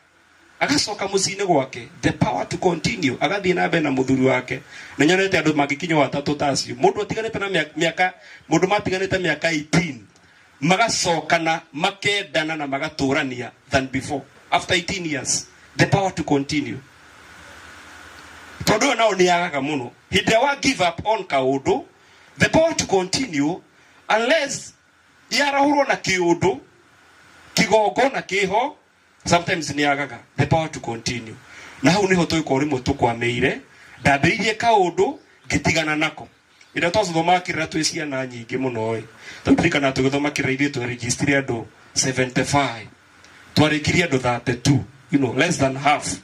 agacoka mũciĩ-inĩ gwake, the power to continue, agathiĩ na mbere na mũthuri wake. Nĩ nyonete andũ mangĩkinya o atatũ ta acio, mũndũ atiganĩte na mĩaka, mũndũ matiganĩte mĩaka 18, magacokana, makendana na magatũrania than before, after 18 years, the power to continue. Tondũ ũyũ nao nĩ yagaga mũno. Hĩndĩ ĩrĩa wa give up on kaũndũ, the power to continue, unless yarahũrwo na kĩũndũ, kĩgongona kĩho, sometimes nĩ yagaga the power to continue. Na hau nĩho tũgĩkorwo rĩmwe tũkwamĩire, ndambĩrĩirie kaũndũ ngĩtigana nako. Ĩrĩa twathomaga kĩrĩra twĩ ciana nyingĩ mũno ĩ, tũririkana tũgĩthoma kĩrĩra ithuĩ twerejistire andũ 75, twarĩkirie andũ 32, less than half.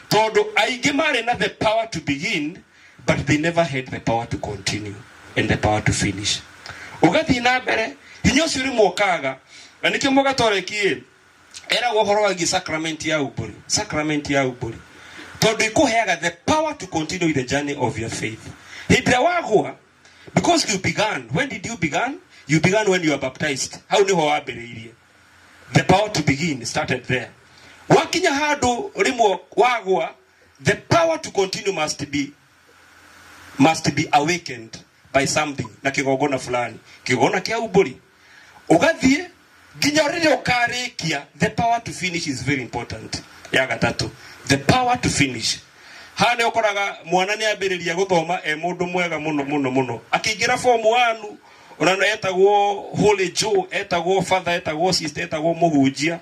Tondũ aingĩ marĩ na the power to begin, but they never had the power to continue and the power to finish. Ũgathiĩ na mbere, hinya ũcio rĩmwe ũkaga. Na nĩkĩo mũgatoreki ĩ, eragwo ũhoro wĩgiĩ sacrament ya umbũri, sacrament ya umbũri. Tondũ ĩkũheaga the power to continue with the journey of your faith. Hĩndĩ ĩrĩa wagũa, because you began, when did you began? You began when you were baptized. Hau nĩho wambĩrĩirie. The power to begin started there. Wakinya handũ rĩmwe wagũa, the power to continue must be awakened by something, na kĩgongona fulani, kĩgongona kĩa umbũri. Ũgathiĩ nginya rĩrĩa ũkarĩkia. The power to finish is very important. Ya gatatũ, the power to finish. Haha nĩ ũkoraga mwana nĩ ambĩrĩria gũthoma e mũndũ mwega mũno mũno mũno, akĩingĩra form 1 ona etagwo Holy Joe, etagwo father, etagwo sister, etagwo mũhunjia.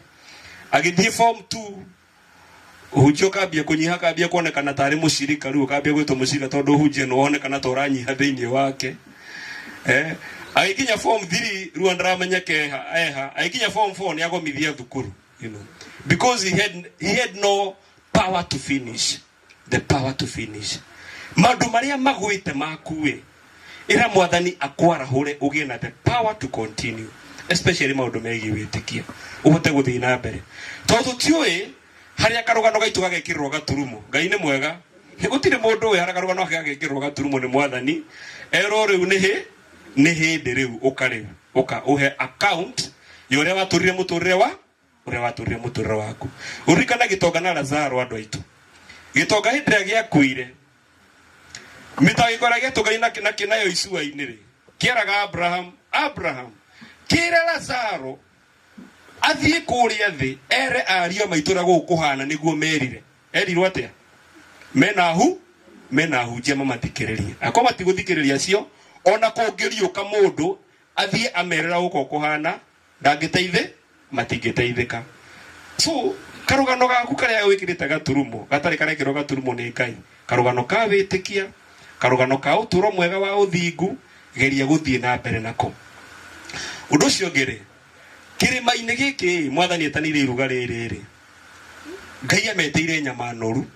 Agĩthiĩ form 2, ũhunjia ũkambia kũnyiha, akambia kuonekana tarĩ mũcirika, rĩu ũkambia gwĩtwo mũcirika tondũ ũhunjia nĩ wonekana ta ũranyiha thĩinĩ wake. Agĩkinya form 3, rĩu ndaramenyeka eha. Agĩkinya form 4, nĩ agomithia thukuru, because he had no power to finish. The power to finish. Maũndũ marĩa magwĩte maku-ĩ, ĩra Mwathani akwarahũre ũgĩe na the power to continue, especially maũndũ megiĩ wĩtĩkia, ũhote gũthiĩ na mbere, tondũ tũtiũĩ harĩa karũgano gaitũ gagekĩrĩrwo gaturumo. Ngai nĩ mwega, gũtirĩ mũndũ ũĩ harĩa karũgano gake gagekĩrĩrwo gaturumo nĩ Mwathani. Erwo rĩu nĩ hĩndĩ rĩu ũka, rĩu ũka ũhe account ya ũrĩa watũrire mũtũrĩre wa ũrĩa watũrire mũtũrĩre waku. Ũririkana gĩtonga na Lazaro, andũ aitũ. Gĩtonga hĩndĩ ĩrĩa gĩakuire, mĩtangĩko ĩrĩa gĩatũnganire nayo icua-inĩ rĩ, kĩeraga Abraham, Abraham, kĩre Lazaro athiĩ kũrĩa thĩ ere ariũ a maitũ ũrĩa gũkũ kũhana nĩguo merire. Erirwo atĩa? Mena hu mena ahunjia mamathikĩrĩrie. Akorwo matigũthikĩrĩria acio, ona kũngĩriũka mũndũ athiĩ amerera gũkũ kũhana, ndangĩteithĩ, matingĩteithĩka. So karũgano gaku karĩa wĩkĩrĩte gaturumo, gatarĩ karekĩrwo gaturumo nĩ Ngai, karũgano ka wĩtĩkia, karũgano ka ũtũũro mwega wa ũthingu, geria gũthiĩ na mbere nako. Ũndũ ũcio ũngĩ rĩ, kĩrĩma-inĩ gĩkĩ Mwathani etanĩire iruga rĩrĩ rĩ, Ngai ametĩire nyama noru,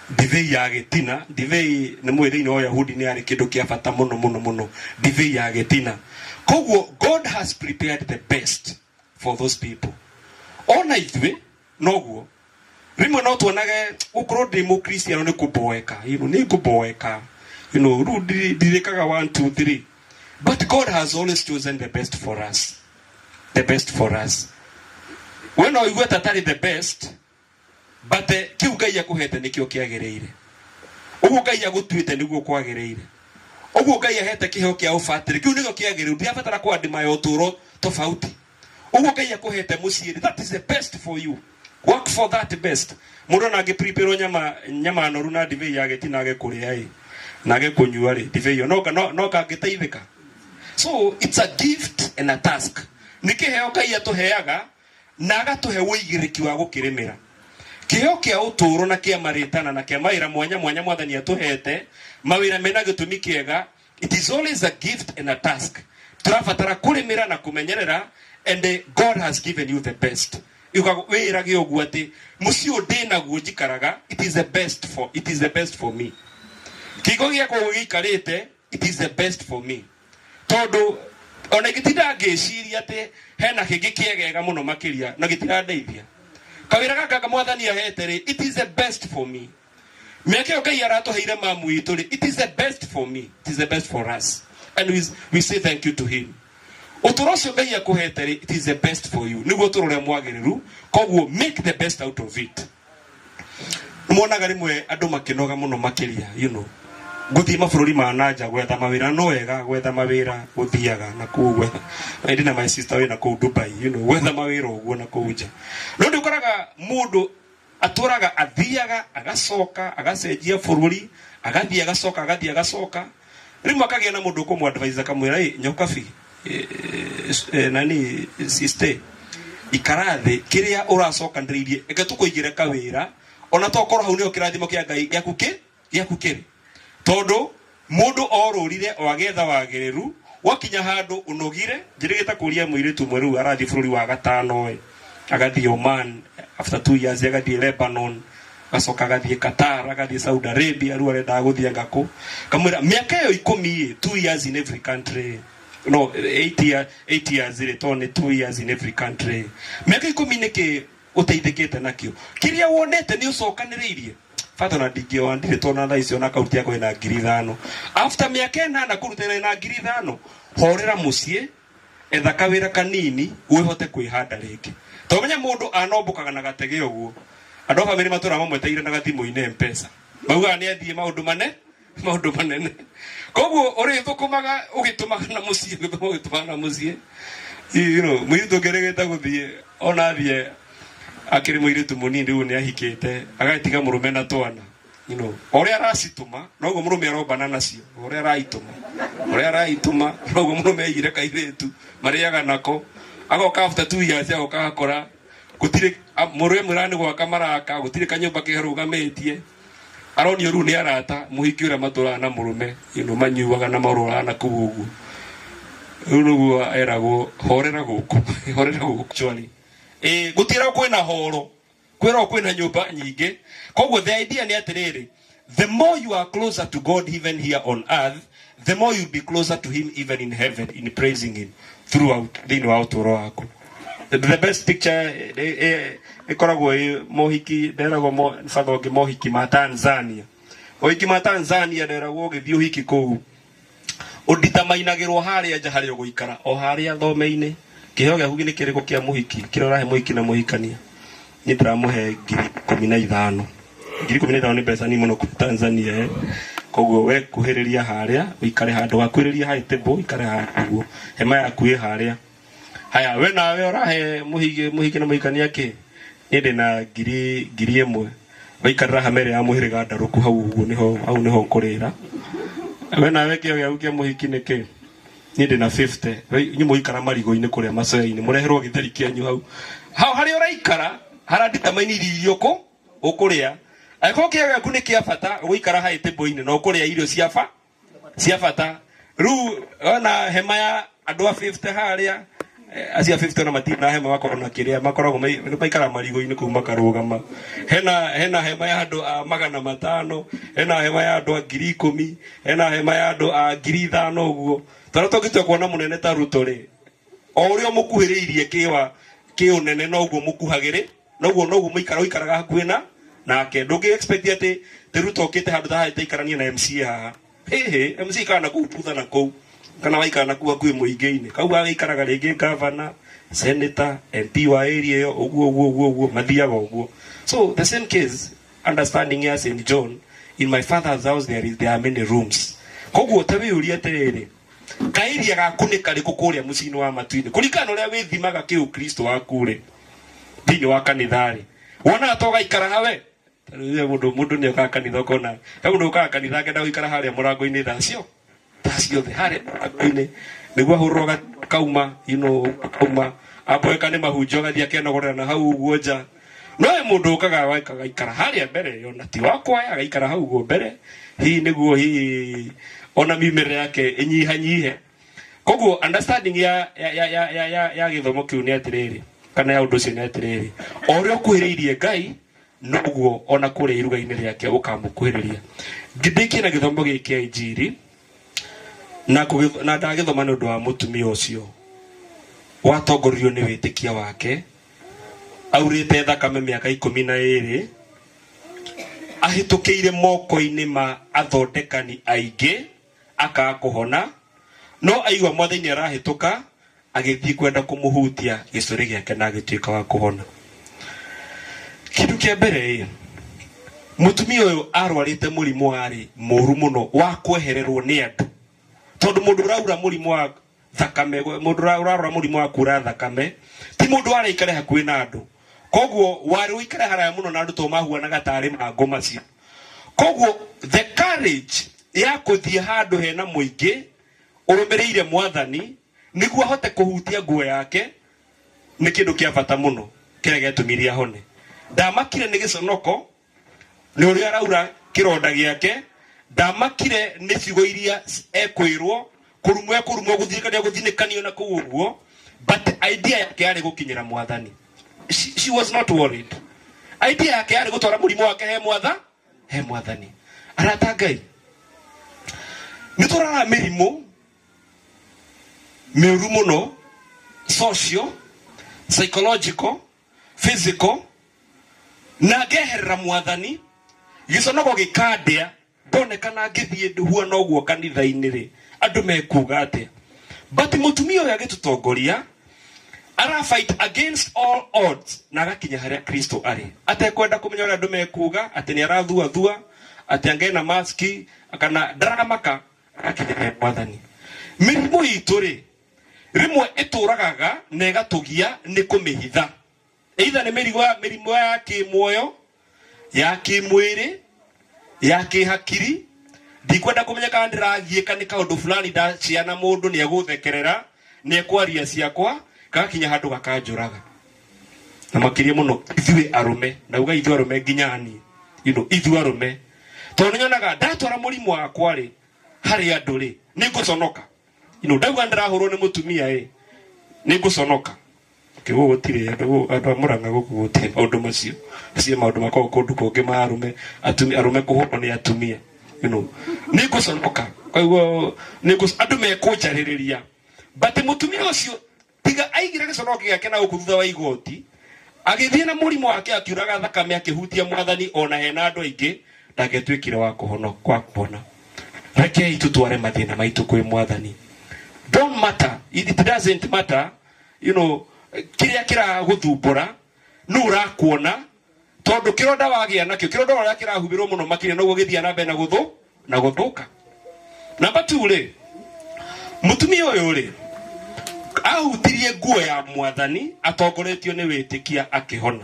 ndibei ya gĩtina. Ndibei nĩ mũĩ thĩinĩ wa Uyahudi nĩ yarĩ kĩndũ kĩa bata mũno mũno mũno, ndibei ya gĩtina. Koguo God has prepared the best for those people. Ona ithuĩ noguo rĩmwe no tuonage gũkorwo ndĩ mũkristiano nĩ kũboeka, nĩ ngũboeka, rĩu ndirĩkaga 1 2 3, but God has always chosen the best for us, the best for us. We no ũigue ta tarĩ the best, but kĩu Ngai akũhete nĩkĩo kĩagĩrĩire. Ũguo Ngai agũtuĩte nĩguo kwagĩrĩire. Ũguo Ngai ahete kĩheo kĩa ũbatĩrĩ kĩu nĩkĩo kĩagĩrĩru, ndirabatara kwandima ya ũtũũro tofauti. Ũguo Ngai akũhete mũciĩ rĩ, that is the best for you, work for that best. Mũndũ ona angĩprepare nyama nyama noru na ndibei yage tinage kũrĩa ĩ nage kũnyua rĩ, ndibei ĩyo no kangĩteithĩka. So it's a gift and a task. Nĩ kĩheo Ngai atũheaga na agatũhe ũigĩrĩki wa gũkĩrĩmĩra. Kĩheo kĩa ũtũũro na kĩa marĩtana na kĩa mawĩra mwanya mwanya Mwathani atũhete, mawĩra mena gĩtũmi kĩega, it is always a gift and a task. Tũrabatara kũrĩmĩra na kũmenyerera, and God has given you the best. Wĩrage ũguo atĩ mũciĩ ũyũ ndĩnaguo njikaraga, it is the best for, it is the best for me. Kĩhingo gĩakwa ũguo gĩikarĩte, it is the best for me. Tondũ ona ingĩtinda ngĩciria atĩ hena kĩngĩ kĩegega mũno makĩria na gĩtirandeithia. Kawĩra gaka Mwathani ahete rĩ, it is the best for me. Mĩaka ĩyo Ngai aratũheire mamu witũ rĩ, it is the best for me, it is the best for us, and we say thank you to him. Ũtũũro ũcio Ngai akũhete rĩ, it is the best for you, nĩguo ũtũũro ũrĩa mwagĩrĩru. Koguo make the best out of it. Nĩmuonaga rĩmwe andũ makĩnoga mũno makĩria, gũthiĩ mabũrũri ma nanja gwetha mawĩra. No wega gwetha mawĩra, gũthiaga na kũu gwetha. Ndĩ na my sister wĩna kũu Dubai, gwetha mawĩra ũguo na kũu nja. No nĩ ũkoraga mũndũ atũraga athiaga agacoka agacenjia bũrũri, agathiĩ agacoka, agathiĩ agacoka. Rĩmwe akagĩa na mũndũ ũkũmũ advise akamwĩra, ĩ nyokabi, nani sister, ikara thĩ, kĩrĩa ũracokanĩrĩirie reke tũkũigĩre kawĩra, ona tokorwo hau nĩho kĩrathimo kĩa Ngai gĩaku kĩ gĩaku kĩrĩ. Tondũ mũndũ orũrire o agetha wagĩrĩru, wakinya handũ ũnogire. Njĩrĩgĩte kũria mũirĩtu ũmwe rĩu arathiĩ bũrũri wa gatano ĩ, agathiĩ Oman after 2 years, agathiĩ Lebanon, agacoka agathiĩ Qatar, agathiĩ Saudi Arabia, rĩu arendaga gũthiĩ anga kũ. Kamwĩra mĩaka ĩyo 10 ĩ, 2 years in every country, no 8 year, 8 years rĩ, tondũ nĩ 2 years in every country, mĩaka 10 nĩkĩ ũteithĩkĩte nakĩo? Kĩrĩa wonete nĩ ũcokanĩrĩirie bata na ndingĩoa ndirĩ, tondũ na thaa icio na akaunti yakwa ĩna 5,000. After mĩaka 8 kũruta ĩna 5,000, horera mũciĩ, etha kawĩra kanini wĩhote kwĩhanda rĩngĩ. Tondũ menya mũndũ anombũkaga na gatege ũguo, andũ a bamĩrĩ matũraga mamweteire na gathimũ-inĩ M-Pesa, maugaga nĩ athiĩ maũndũ mane maũndũ manene. Koguo ũrĩthũkũmaga ũgĩtũmaga na mũciĩ, ũgĩtũmaga na mũciĩ. Mũirĩtu ũngĩrĩgĩte gũthiĩ ona athiĩ akĩrĩ mũirĩtu mũnini, rĩu nĩ ahikĩte agatiga mũrũme na twana. O ũrĩa aracitũma noguo mũrũme arombana nacio, o ũrĩa araitũma, ũrĩa araitũma noguo mũrũme aigire kairĩtu marĩaga nako. Agoka after 2 years, agoka agakora gũtirĩ mũrũme mwĩra nĩ gwaka maraka, gũtirĩ kanyũmba kerũgamĩtie. Aronio rĩu nĩ arata mũhiki ũrĩa matũraga na mũrũme, manyuaga na marũraga na kũu ũguo. Rĩu nĩguo eragwo horera gũkũ, horera gũkũ. Actually, gũtiragwo kwĩna horo, kwĩragwo kwĩna nyũmba nyingĩ. Koguo the idea nĩ atĩrĩrĩ, the more you are closer to God even here on earth, the more you'll be closer to him even in heaven, in praising him throughout thĩinĩ wa ũtũũro waku. The best picture ĩkoragwo ĩ mohiki, nderagwo batha ũngĩ mohiki ma Tanzania. Mohiki ma Tanzania nderagwo ũgĩthiĩ ũhiki kũu, ũnditamainagĩrwo harĩa nja harĩa ũgũikara, o harĩa thome-inĩ. Kĩheo gĩaku nĩ kĩrĩkũ kĩa mũhiki kĩrĩa ũrahe mũhiki na mũhikania? Niĩ ndĩramũhe 15,000. 15,000 nĩ mbeca nini mũno kũu Tanzania. Koguo we kuhĩrĩria harĩa ũikare handũ gakuhĩrĩria high table, ũikare handũ ũguo, hema yaku ĩ harĩa. Haya, we nawe ũrahe mũhiki na mũhikania kĩ? Niĩ ndĩna 1,000. Waikarĩra hama ĩrĩa ya mũhĩrĩga ndarũku hau ũguo, nĩho hau nĩho ũkũrĩra. We nawe kĩo gĩaku kĩa mũhiki nĩ kĩ? Niĩ ndĩna 50. We inyuĩ mũikara marigũ-inĩ kũrĩa macoya-inĩ, mũreherwo gĩtheri kĩanyu hau. Hau harĩa ũraikara haranditamaini irio iria ũkũrĩa. Angĩkorwo kĩo gĩaku nĩ kĩa bata, ũgũikara high table-inĩ na ũkũrĩa irio cia bata. Rĩu ona hema ya andũ a 50 harĩa, acio a 50 ona matirĩ na hema, makoragwo na kĩrĩa, makoragwo maikaraga marigũ-inĩ kũu makarũgama. Hena hema ya andũ a 500, hena hema ya andũ a 10,000, hena hema ya andũ a 5,000 ũguo. Tondũ tũngĩtua kuona mũnene ta Ruto rĩ, o ũrĩa ũmũkuhĩrĩirie kĩũnene noguo mũkuhagĩrĩ, noguo mũikara ũikaraga hakuhĩ na nake. Ndũngĩ expect atĩ ti Ruto okĩte handũ ta haha taikaranie na MCA haha. Hĩhĩ, MCA ikara na kũu thutha na kũu, kana waikara na kũu hakuhĩ mũingĩ-inĩ. Kau gagĩikaraga rĩngĩ governor, senator, MP wa area ĩyo, ũguo ũguo ũguo ũguo mathiaga ũguo. So the same case, understanding ya St John, in my father's house there are many rooms. Koguo ta wĩyũrie atĩrĩrĩ, kaĩria gaku nĩ karĩkũ kũrĩa mũciĩ-inĩ wa matu-inĩ kũringana na ũrĩa wĩthimaga kĩũkristo waku rĩ thĩinĩ wa kanitha rĩ, wonaga to gaikara hawe? Rĩrĩa mũndũ nĩ okaga kanitha ũkona he mũndũ ũkaga kanitha akenda gũikara harĩa mũrango-inĩ thaa cio thaa ciothe harĩa mũrango-inĩ nĩguo ahũrwo kauma, you know, kauma amboeka nĩ mahunjio agathiĩ akenogorera na hau ũguo nja. No he mũndũ ũkaga agaikara harĩa mbere, ona ti wa kwaya, agaikara hau ũguo mbere hihi nĩguo hihi ona miumĩrĩre yake ĩnyihanyihe. Koguo understanding ya ya ya ya ya, ya, ya gĩthomo kĩu nĩ atĩrĩrĩ, kana ya ũndũ ũcio nĩ atĩrĩrĩ, o ũrĩa ũkuhĩrĩirie Ngai noguo ona kũrĩa iruga-inĩ rĩake ũkamũkuhĩrĩria. Ndĩkie na gĩthomo gĩkĩ kĩa injiri na na ndagĩthoma nĩ ũndũ wa mũtumia ũcio watongoririo nĩ wĩtĩkia wake, aurĩte thakame mĩaka 12, ahĩtũkĩire moko-inĩ ma athondekani aingĩ akaga kũhona, no aigua mwathani arahĩtũka agĩthiĩ kwenda kũmũhutia gĩcũrĩ gĩake na agĩtuĩka wa kũhona. Kĩndũ kĩa mbere ĩ, mũtumia ũyũ arwarĩte mũrimũ warĩ mũru mũno wa kwehererwo nĩ andũ, tondũ mũndũ ũraura mũrimũ wa thakame, mũndũ ũrarwara mũrimũ wa kura thakame ti mũndũ araikare hakuhĩ na andũ, koguo warĩ ũikare haraya mũno na andũ tondũ mahuanaga tarĩ mangũ macio. Koguo the courage ya kũthiĩ handũ hena mũingĩ ũrũmĩrĩire mwathani nĩguo ahote kũhutia nguo yake nĩ kĩndũ kĩa bata mũno kĩrĩa gĩatũmire ahone. Ndamakire nĩ gĩconoko nĩ ũrĩa araura kĩronda gĩake, ndamakire nĩ ciugo iria ekwĩrwo, kũrumwo ekũrumwo, gũthinĩkanio gũthinĩkanio na kũu ũguo, but idea yake yarĩ gũkinyĩra mwathani. She was not worried. Idea yake yarĩ gũtwara mũrimũ wake he mwatha he mwathani. Arata Ngai, nĩ tũrara mĩrimũ mĩũru mũno, social, psychological, physical, na ngeherera mwathani, gĩconoko gĩkandĩa, ndonekana ngĩthiĩ huana ũguo kanitha-inĩ rĩ, andũ mekuga atĩa? But mũtumia ũyũ agĩtũtongoria ara fight against all odds na agakinya harĩa Kristo arĩ, atekwenda kũmenya ũrĩa andũ mekuga, atĩ nĩ arathuathua, atĩ angena maski kana ndaramaka, agakinya he mwathani. Mĩrimũ itũ rĩ, rĩmwe ĩtũragaga na ĩgatũgia nĩ kũmĩhitha, either nĩ mĩrimũ ya kĩmuoyo, ya kĩmwĩrĩ, ya kĩhakiri. Ndikwenda kũmenya kana ndĩragiĩka nĩ kaũndũ fulani ndaciana mũndũ nĩ egũthekerera, nĩ ekwaria ciakwa, gagakinya handũ gakanjũraga. Na makĩria mũno ithuĩ arũme, ndauga ithuĩ arũme nginya niĩ, you know, ithuĩ arũme, tondũ nĩnyonaga ndatwara mũrimũ wakwa rĩ harĩ andũ rĩ, nĩ ngũconoka. You know, ndauga ndĩrahũrwo nĩ mũtumia ĩ, nĩ ngũconoka. Kĩguo gũtirĩ andũ a Mũrang'a gũkũ gũtirĩ maũndũ macio, macio maũndũ makoragwo kũndũ kũngĩ ma arũme, atumia, arũme kũhũrwo nĩ atumia, you know, nĩ ngũconoka. Koguo andũ mekũnjarĩrĩria, but mũtumia ũcio tiga aigire gĩconoko gĩake na gũkũ thutha wa igoti, agĩthiĩ na mũrimũ wake akiuraga thakame akĩhutia mwathani ona hena andũ aingĩ, ndangĩatuĩkire wa kũhona. Rekei tũtware mathĩna maitũ kwĩ mwathani. Don't matter, it doesn't matter, you know, kĩrĩa kĩragũthumbũra nũ ũrakuona, tondũ kĩronda wagĩa nakĩo, kĩronda ũrĩa kĩrahubĩrwo mũno makĩria noguo gĩthiaga na mbere na gũthũka. Namba 2 rĩ, mũtumia ũyũ rĩ ahutirie nguo ya mwathani atongoretio nĩ wĩtĩkia akĩhona.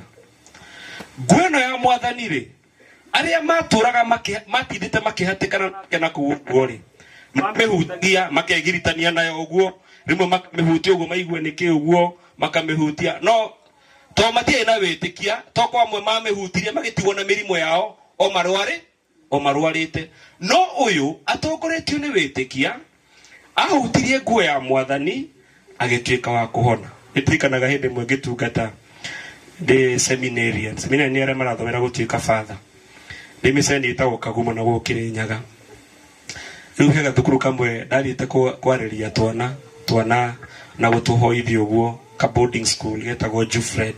Nguo ĩno ya mwathani rĩ, arĩa matũraga matindĩte makĩhatĩkana nake na kũu ũguo rĩ, mamĩhutagia makegiritania nayo ũguo, rĩmwe makamĩhutia ũguo maigue nĩkĩ ũguo, makamĩhutia, no to matiarĩ na wĩtĩkia, to kwa amwe mamĩhutirie magĩtigwo na mĩrimũ yao o marwarĩ o marwarĩte. No ũyũ atongoretio nĩ wĩtĩkia ahutirie nguo ya mwathani agĩtuĩka wa kũhona. Nĩndirikanaga hĩndĩ ĩmwe ngĩtungata ndĩ seminarian, seminarian nĩ arĩa marathomera gũtuĩka father, ndĩ mĩceni ĩtagwo Kagumo na gũkũ Kĩrĩnyaga. Rĩu he gathukuru kamwe ndathiĩte kwarĩria twana na gũtũhoithia ũguo, ka boarding school getagwo Jufred.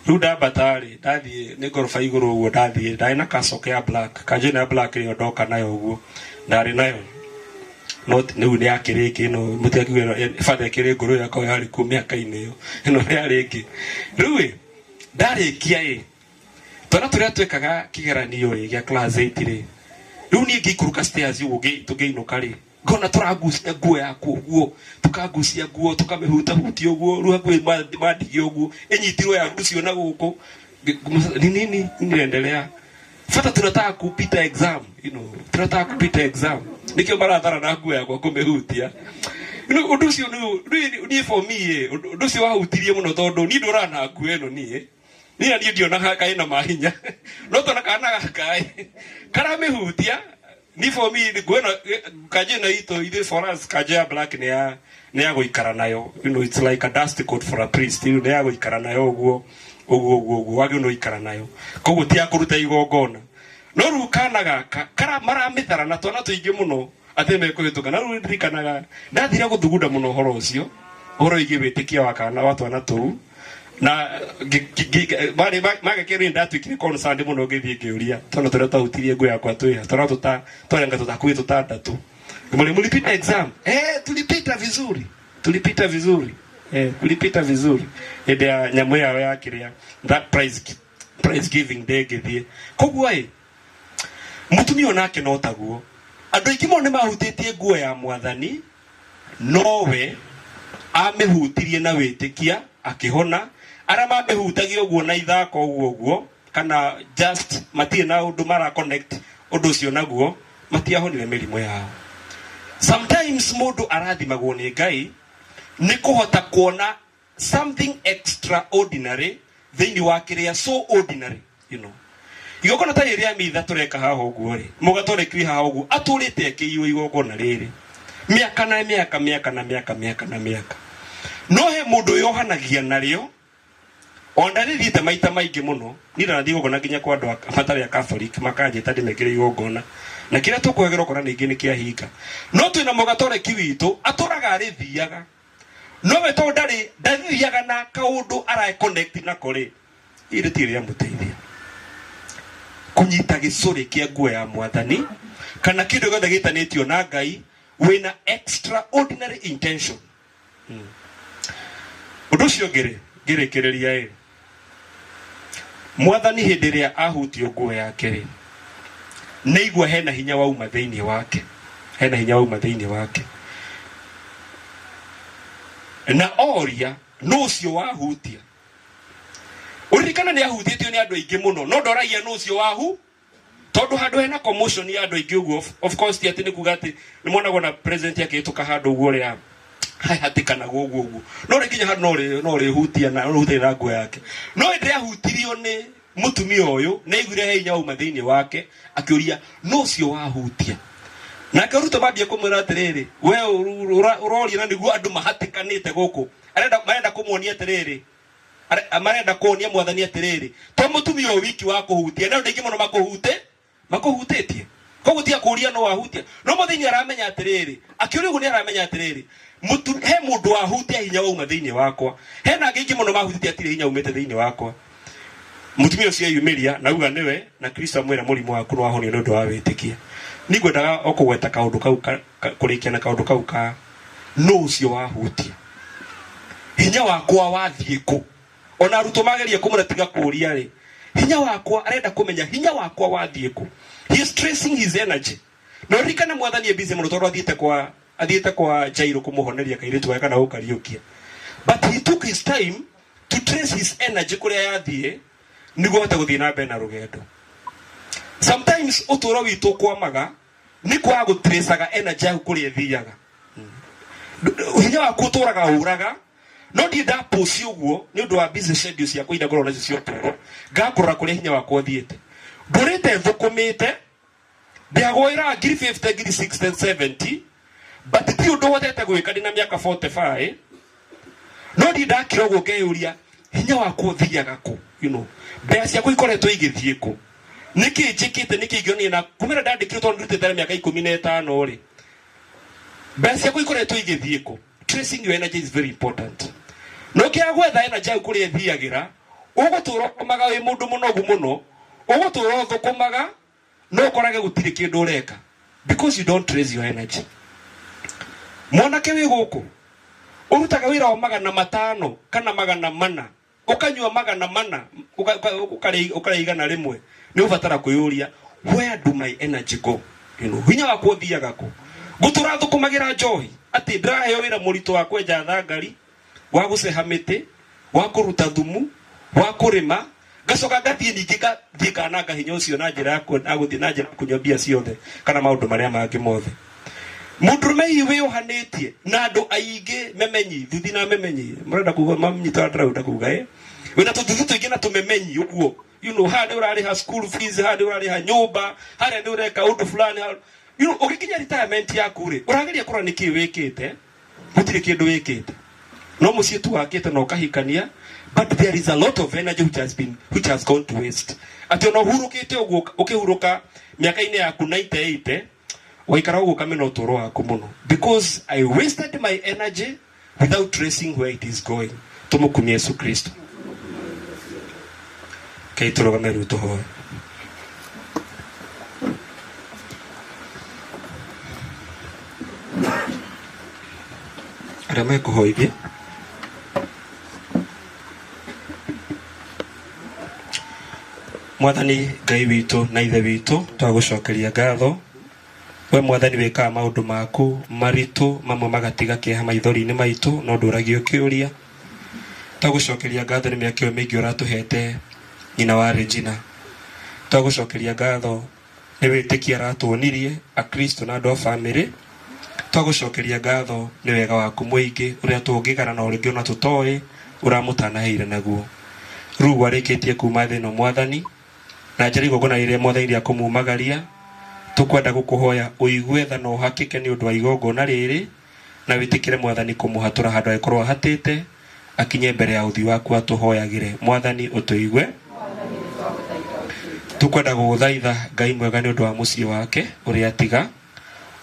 Rĩu ndambata rĩ, ndathiĩ nĩ ngoroba igũrũ ũguo, ndathiĩ ndarĩ na kacoke ya black, kanjũ ĩno ya black nĩyo ndoka nayo ũguo, ndarĩ nayo no rĩu nĩ yakĩrĩ ĩngĩ ĩno, mũtigakiuge ĩno, batha ĩkĩrĩ ngũrũ ĩyo yakorwo yarĩ kuo mĩaka-inĩ ĩyo, ĩno yarĩ ĩngĩ. Rĩu ĩ, ndarĩkia ĩ, twana tũrĩa twekaga kĩgeranio ĩ gĩa class 8 rĩ, Rĩu niĩ ngĩikũrũka stairs ũguo tũngĩinũka rĩ, ngona tũragucia nguo yaku ũguo, tũkagucia nguo, tũkamĩhutahutia ũguo, rĩu hakuhĩ mandigie ũguo, ĩnyitirwo yagucio na gũkũ. Ni nini inaendelea? Fata tunataka kupita exam, tunataka kupita exam. Nikio marathara na nguo yakwa kũmĩhutia. Ũndũ ũcio niĩ for me ĩ, ũndũ ũcio wahutirie mũno tondũ niĩ ndũraga na nguo ĩno niĩ. Niĩ na niĩ ndionaga kaĩ na mahinya. No tona kana gaka ĩ, karamĩhutia, ni for me nguo ĩno kanjũ ĩno itũ ithuĩ for us kanjũ ya black nĩ ya gũikara nayo. It's like a dust coat for a priest. Nĩ ya gũikara nayo ũguo ũguo ũguo ũguo wagĩrĩirwo nĩ gũikara nayo. Koguo ti ya kũruta igongona. No rĩu kana gaka kara maramĩthara na twana tũingĩ mũno atĩ mekũhĩtũka. Na rĩu ndirikanaga ndathire gũthugunda mũno ũhoro ũcio, ũhoro wĩgiĩ wĩtĩkia wa kana wa twana tũu na marĩ magekero nĩ ndatuĩkire concerned mũno ngĩthiĩ ngĩũria twana tũrĩa twahutirie nguo yakwa twĩha twana tũta twarenga tũtakuhĩ tũtandatũ. Ngĩmũria, "Mlipita exam?" "Eh, tulipita vizuri, tulipita vizuri, eh, tulipita vizuri." Hĩndĩ ya nyamũ yao ya kĩrĩa, that prize giving day ngĩthiĩ. Koguo ĩ, mũtumia onake no taguo. Andũ aingĩ mũno nĩ mahutĩtie nguo ya Mwathani, nowe amĩhutirie na wĩtĩkia akĩhona. Arĩa mamĩhutagia ũguo na ithako ũguo ũguo kana just matirĩ na ũndũ mara connect ũndũ ũcio naguo, matiahonire mĩrimũ yao. Sometimes mũndũ arathimagwo nĩ Ngai nĩ kũhota kuona something extraordinary thĩinĩ wa kĩrĩa so ordinary. Igongona ta rĩrĩ rĩa mitha tũreka haha ũguo rĩ, mũgatoreki haha ũguo atũrĩte akĩiywo igongona rĩrĩ mĩaka na mĩaka, mĩaka na mĩaka, mĩaka na mĩaka, no he mũndũ yohanagia narĩo ona rĩthiĩte maita maingĩ mũno. Niĩ ndanathiĩ igongona nginya kwa andũ matarĩ a Catholic, makanjĩta ndĩmekĩre igongona na kĩrĩa tũkũhagĩra ũkona ningĩ nĩ kĩahinga. No twĩna mũgatoreki witũ atũraga arĩthiaga, no we tondũ ndarĩ ndathiaga na kaũndũ ara connect nako rĩ, ĩ rĩtirĩ rĩamũteithia kũnyita gĩcũrĩ kĩa nguo ya Mwathani kana kĩndũ gĩothe gĩtanĩtio na Ngai wĩna extraordinary intention. Ũndũ ũcio ũngĩ rĩ, ngĩrĩkĩrĩria ĩ, Mwathani hĩndĩ ĩrĩa ahutio nguo yake rĩ, nĩ igua hena hinya wauma thĩinĩ wake, hena hinya wauma thĩinĩ wake, na oria, "Nũ ũcio wahutia?" Ũririkana nĩ ahutĩtio nĩ andũ aingĩ mũno, no ndoragia nũ ũcio wahu, tondũ handũ hena commotion ya andũ aingĩ ũguo, of course ti atĩ nĩ kuga atĩ nĩ monagwo na president akĩhĩtũka handũ ũguo ũrĩa hatĩkanagwo ũguo ũguo, no rĩ nginya handũ no rĩhutia na no rĩhutania na nguo yake. No hĩndĩ ĩrĩa ahutirio nĩ mũtumia ũyũ, nĩ aiguire he hinya wauma thĩinĩ wake, akĩũria, "Nũ ũcio wahutia?" Nake arutwo mambia kũmwĩra atĩrĩrĩ, "We ũroria na nĩguo andũ mahatĩkanĩte gũkũ." Arenda marenda kũmuonia atĩrĩrĩ, marenda kuonia Mwathani atĩrĩrĩ, to mũtumia ũyũ wiki wa kũhutia, na andũ aingĩ mũno makũhutĩtie, koguo tiga kũria no wahutia. No mũthĩinĩ aramenya atĩrĩrĩ, akĩũria ũguo nĩ aramenya atĩrĩrĩ, he mũndũ wahutia, hinya wauma thĩinĩ wakwa. Hena angĩ aingĩ mũno mahutĩtie, atirĩ hinya umĩte thĩinĩ wakwa. Mũtumia ũcio eyumĩria na auga nĩwe, na Kristo amwĩra, "Mũrimũ waku nĩ wahonio nĩ ũndũ wa wĩtĩkia." Niĩ ngwendaga o kũgweta kaũndũ kau kũrĩkia na kaũndũ kau ka nũ ũcio wahutia, hinya wakwa wathiĩ kũ. Ona arutwo mageria kũmwĩra tiga kũũria rĩ, hinya wakwa, arenda kũmenya hinya wakwa wathiĩ kũ. He is tracing his energy. Na ũririkane Mwathani e busy mũno tondũ athiĩte kwa Jairo kũmũhoneria kairĩtu gake kana gũkariũkia, but he took his time to trace his energy kũrĩa yathiĩ nĩguo ahote gũthiĩ na mbere na rũgendo. Sometimes ũtũũro witũ ũkwamaga nĩ kwaga gũtracaga energy yaku kũrĩa ĩthiaga. Hinya waku ũtũraga ũraga, no ndiĩ ndapoci ũguo nĩ ũndũ wa busy schedule ciakwa iria ngoragwo nacio cia ũtũũro, ngakũrora kũrĩa hinya wakwa ũthiĩte. Ndũrĩte thũkũmĩte, ndĩagwĩra ngiri 50, ngiri 60, 70, but ti ũndũ hotete gwĩka ndĩna mĩaka 45. No ndiĩ ndakira ũguo ngeyũria hinya wakwa ũthiaga kũ, mbeca ciakwa ikoretwo igĩthiĩ kũ, nĩkĩ njĩkĩte, nĩkĩ ingĩonania na kumĩra ndandĩkirwo tondũ ndutĩte na mĩaka 15 rĩ, mbeca ciakwa ikoretwo igĩthiĩ kũ. Tracing your energy is very important. No ũngĩaga gwetha energy yaku kũrĩa ĩthiagĩra, ũgũtũra ũkomaga wĩ mũndũ mũnogu mũno, ũgũtũra ũthũkũmaga no ũkorage gũtirĩ kĩndũ ũreka because you don't trace your energy. Mwanake wĩ gũkũ ũrutaga wĩra wa 500 kana 400, ũkanyua 400, ũkarĩa 100, nĩ ũbatara kwĩyũria, "Where do my energy go?" You know, hinya waku ũthiaga kũ? Ngũtũra thũkũmagĩra njohi atĩ ndĩraheo wĩra mũritũ wa kwenja thangari, wa gũceha mĩtĩ, wa kũruta thumu, wa kũrĩma, ngacoka ngathiĩ ningĩ ngathiĩ ngananga hinya ũcio na njĩra ya gũthiĩ na njĩra ya kũnyua mbia ciothe kana maũndũ marĩa mangĩ mothe. Mũndũrũme hihi wĩyohanĩtie na andũ aingĩ memenyi, thuthi na memenyi, mũrenda kuga mamnyita ndĩrenda kuga wĩna tũthuthi tũingĩ na tũmemenyi ũguo. You know, haha nĩ ũrarĩha school fees, haha nĩ ũrarĩha nyũmba, harĩa nĩ ũreka ũndũ fulani. You know, ũgĩkinya retirement yaku rĩ, ũrageria kũrora nĩkĩĩ wĩkĩte, gũtirĩ kĩndũ wĩkĩte. No mũciĩ tu wakĩte na ũkahikania, but there is a lot of energy which has gone to waste. Atĩ ona ũhurũkĩte ũguo, ũkĩhurũka mĩaka-inĩ yaku 98, waikara ũguo ũkamena ũtũũro waku mũno, because I wasted my energy without tracing where it is going. Tũmũkumie Yesu Kristo. Kei tũrũgame rĩu tũhoe. Arĩa mekũhoithia Mwathani Ngai witũ na Ithe witũ, twagũcokeria ngatho. We Mwathani wĩkaga maũndũ maku maritũ, mamwe magatiga kĩeha maithori-inĩ maitũ, no ndũragio kĩũria. Twagũcokeria ngatho nĩ mĩaka ĩyo mĩingĩ ũratũhete nyina wa Regina. Twagũcokeria ngatho nĩ wĩtĩkia aratuonirie Akristo na andũ a bamĩrĩ. Twagũcokeria ngatho nĩ wega waku mũingĩ ũrĩa tũngĩgana na ũrĩngĩ ona tũtoĩ ũramũtanaheire naguo. Rĩu warĩkĩtie kuma thĩ ĩno Mwathani, na njĩra igongona rĩrĩa Mwathani rĩa kũmumagaria, tũkwenda gũkũhoya ũigue tha na ũhakĩke nĩ ũndũ wa igongona rĩrĩ, na wĩtĩkĩre Mwathani kũmũhatũra handũ angĩkorwo ahatĩte, akinye mbere ya ũthiũ waku atũhoyagĩre. Mwathani ũtũigue. Tũkwenda gũgũthaitha Ngai mwega nĩ ũndũ wa mũciĩ wake ũrĩa atiga,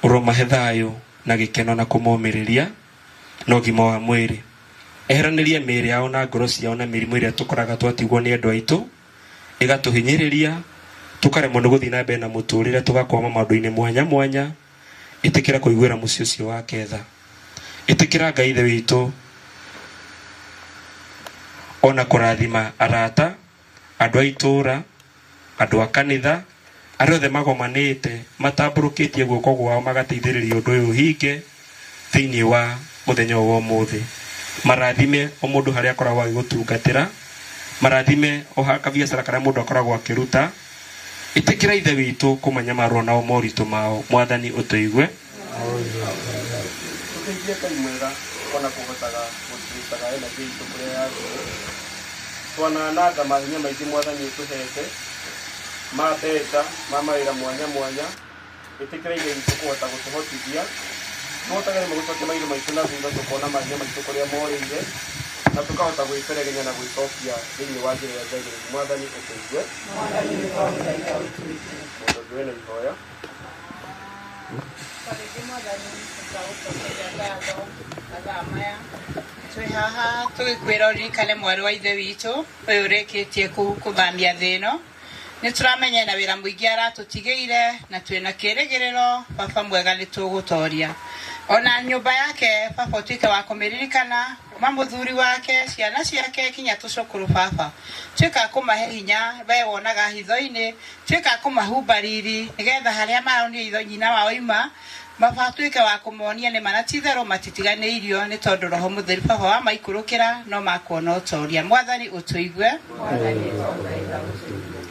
ũromahe thayũ na gĩkeno na kũmomĩrĩria na ũgima wa mwĩrĩ. Eheranĩrie mĩĩrĩ yao na ngoro ciao na mĩrimũ ĩrĩa tũkoraga twatigwo nĩ andũ aitũ, ĩgatũhinyĩrĩria, tũkaremwo nĩ gũthiĩ na mbere na mũtũrĩre, tũgakwama maũndũ-inĩ mwanya mwanya. Ĩtĩkĩra kũiguĩra mũciĩ ũcio wake tha. Ĩtĩkĩra Ngai Ithe witũ ona kũrathima arata, andũ a itũũra, andũ a kanitha, arĩa othe magomanĩte matambũrũkĩtie guoko gwao magateithĩrĩria ũndũ ũyũ ũhinge thĩinĩ wa mũthenya ũyũ wa ũmũthĩ. Marathime o mũndũ harĩa akoragwo agĩgũtungatĩra, marathime o kabiacara karĩa mũndũ akoragwo akĩruta. Ĩtĩkĩra Ithe witũ kũmanyamarwo nao moritũ mao. Mwathani ũtũigue. Tũteithie Ngai mwega ona kũhotaga gũtuĩkaga energy itũ kũrĩa yagĩrĩire. Twanananga mahinya maingĩ Mwathani ũtũhete ma mbeca, ma mawĩra mwanya mwanya. Ĩtĩkĩra Ithe witũ kũhota gũtũhotithia tũhotage rĩmwe gũcokia maitho maitũ na thutha, tũkona mahinya maitũ kũrĩa morĩire, na tũkahota gwĩberegenya na gwĩcokia thĩinĩ wa njĩra ĩrĩa njagĩrĩru. Mwathani ũtũigue. Mũndũ ũngĩ wĩna ihoya. Rĩngĩ Mwathani nĩtwagũcokeria ngatho mathaa maya twĩ haha tũgĩkwĩra ũririkane mwarĩ wa Ithe witũ ũyũ ũrĩkĩtie kũthamia thĩ ĩno. Nĩ tũramenya na wĩra mũingĩ aratũtigĩire na twĩna kĩrĩgĩrĩro baba mwega nĩ tũgũtoria. Ona nyũmba yake baba ũtuĩke wa kũmĩririkana, kuma mũthuri wake, ciana ciake kinya tũcũkũrũ baba. Tuĩka kũmahe hinya we wonaga hitho-inĩ, tuĩka kũmahumba riri nĩgetha harĩa maronire itho nyina wao ima baba tuĩke wa kũmonia nĩ mana ti itherũ matitiganĩirio nĩ tondũ Roho Mũtheru baba wamaikũrũkĩra no makuona ũtoria. Mwathani ũtũigue.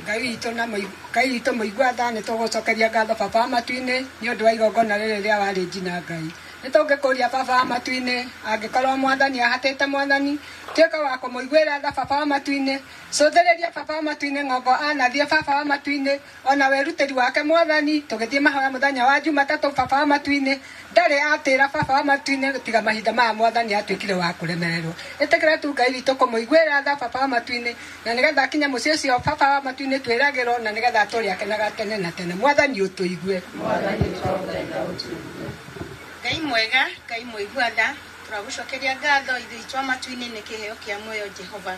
Ngai witũ na Ngai witũ mũigua tha, nĩ tũgũcokeria ngatho baba wa matu-inĩ nĩ ũndũ wa igongona rĩrĩ rĩa warĩ njina Ngai. Nĩ tũngĩkũria baba wa matu-inĩ angĩkorwo Mwathani ahatĩte Mwathani, tuĩka wa kũmũiguĩra tha baba wa matu-inĩ, cũthĩrĩria baba wa matu-inĩ ng'ongo anathiĩ baba wa matu-inĩ, ona wĩrutĩri wake Mwathani, tũgĩthiĩ mahoya mũthenya wa Jumatatũ baba wa matu-inĩ, ndarĩ atĩra baba wa matu-inĩ tiga mahinda maya Mwathani atuĩkire wa kũremererwo. Ĩtĩkĩra tu Ngai witũ kũmũiguĩra tha baba wa matu-inĩ, na nĩgetha akinye mũciĩ ũcio baba wa matu-inĩ twĩragĩrwo, na nĩgetha atũũre akenaga tene na tene. Mwathani ũtũigue. Ngai mwega, Ngai mũigua tha, tũragũcokeria ngatho ithuĩ itũ a matu-inĩ nĩ kĩheo kĩa muoyo Jehova.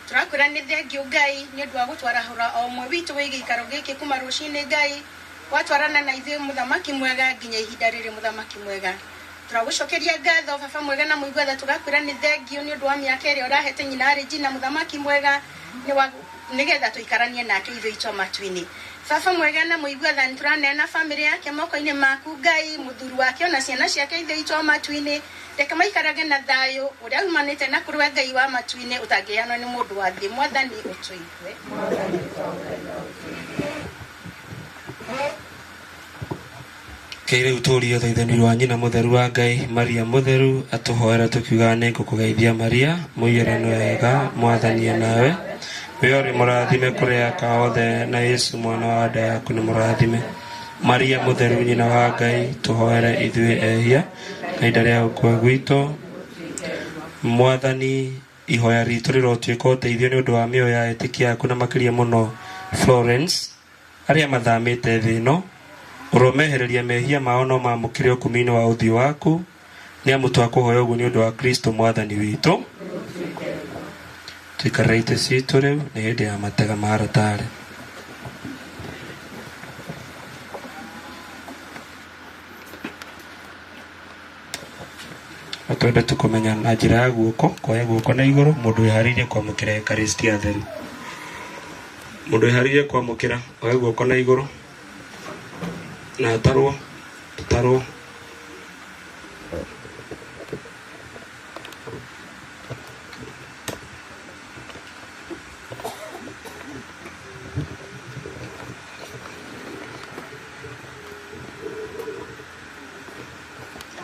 Tũrakwĩra nĩ thengiũ Ngai nĩ ũndũ wa gũtwarahũra o ũmwe witũ wĩ gĩikaro gĩkĩ kuma rũcinĩ Ngai, watwarana na ithuĩ mũthamaki mwega nginya ihinda rĩrĩ mũthamaki mwega. Tũragũcokeria ngatho baba mwega na mũigua tha, tũgakwĩra nĩ thengiũ nĩ ũndũ wa mĩaka ĩrĩa ũrahete nyina Regina mũthamaki mwega. Nĩgetha tũikaranie nake ithuĩ itũ matu-inĩ. Baba mwega na mũigua tha, nĩtũraneana bamĩrĩ yake moko-inĩ maku Ngai, mũthuri wake ona ciana ciake ithuĩ itũ matu-inĩ. Reke maikarage na thayũ ũrĩa umanĩte na kũrĩ we Ngai wa matu-inĩ ũtangĩheanwo nĩ mũndũ wa thĩ. Mwathani ũtũigue. Kĩrĩu tũrie ũthaithani wa nyina mũtheru wa Ngai Maria mũtheru atũhoera tũkiugaga nĩ ngũkũgeithia Maria mũiyũre nĩ wega mwathani e nawe we ũrĩ mũrathime kũrĩ aka othe na Yesu mwana wa nda yaku nĩ mũrathime. Maria mũtheru nyina wa Ngai tũhoere ithuĩ ehia ihinda rĩa gũkua gwitũ. Mwathani ihoya ritũ rĩrotuĩka ũteithio nĩ ũndũ wa mĩoyo ya etĩkia aku na makĩria mũno Florence arĩa mathamĩte thĩ ĩno ũromehereria mehia mao no mamũkĩre ũkumi-inĩ wa ũthiũ waku nĩ amu twakũhoya ũguo nĩ ũndũ wa Kristo mwathani witũ. Tũikarĩre itĩ citũ rĩu nĩ hĩndĩ ya matega ma ratarĩ. No twende tu kũmenya na njĩra ya guoko kuoya guoko na igũrũ mũndũ wĩharĩirie kwamũkĩra Eucharistia theru. Mũndũ wĩharĩirie kwamũkĩra oe guoko na igũrũ na atarwo tũtarwo.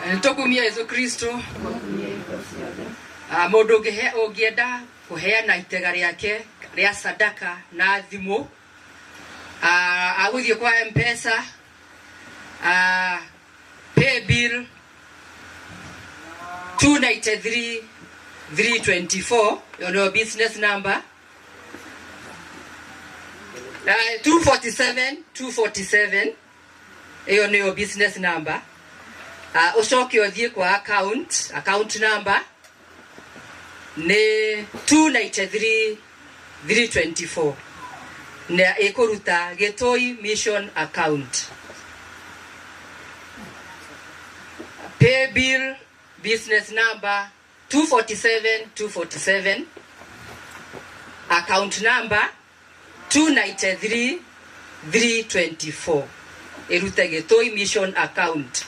Nĩtũkumia Yesu Kristo. Mũndũ ũngĩenda kũheana itega rĩake rĩa sadaka na thimũ, agũthiĩ kwa M-Pesa, pay bill 293 324, ĩyo nĩyo business number. 247 247 ĩyo nĩyo business number. Ũcoke ũthiĩ kwa account number nĩ 293 324 na ĩkũruta Gĩtũi Mission account. Pay bill business number 247 247, account number 293 324, ĩrute Gĩtũi Mission account.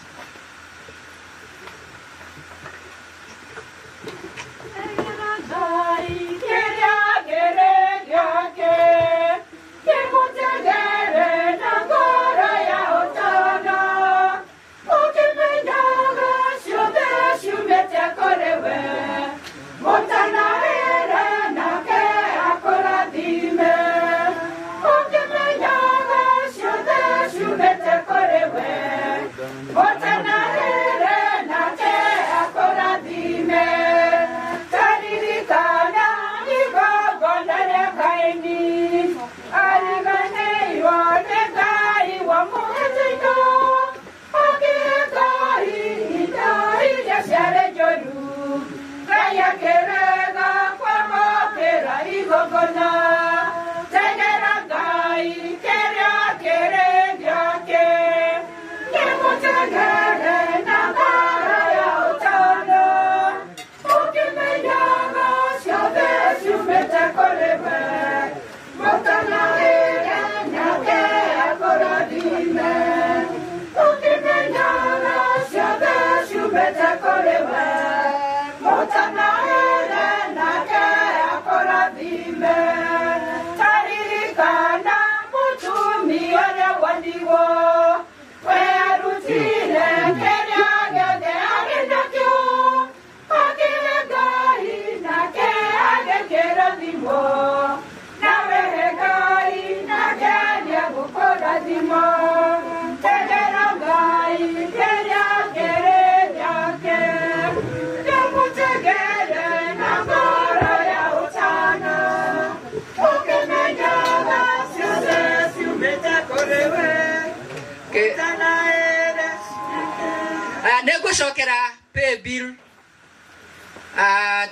Nĩngũcokera pay bill.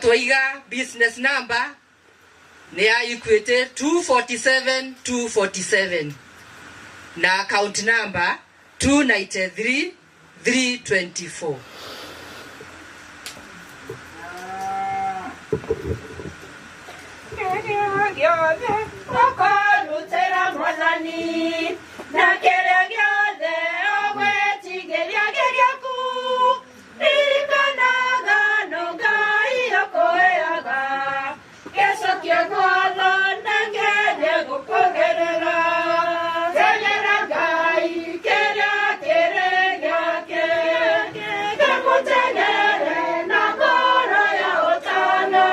Twaiga business number nĩ ya Equity 247 247 na account number 293 324. gĩothe ũkũrutĩra Mwathani, na kĩrĩa gĩothe ũgwĩtigĩria gĩ gĩaku, ririkanaga no Ngai akũheaga gĩcokie gwatho nake nĩegũkuongerera. Tegera Ngai kĩrĩa kĩrĩ gĩake, kĩmũtegere na ngoro ya ũtana,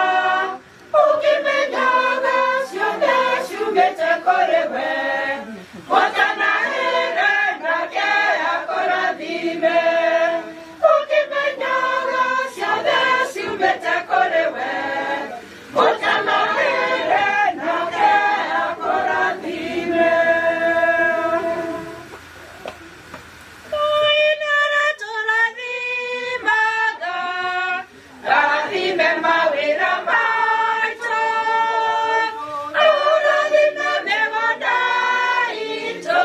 ũkĩmenyaga ciothe ciumĩte kũrĩ we. Mũtanahĩre nake akũrathime, ũkĩmenyaga ciothe ciumĩte kũrĩ we. Mũtanahĩre nake akũrathime. Ngai nĩaratũrathimaga, rathime mawĩra maitũ, ũrathime mĩgũnda itũ,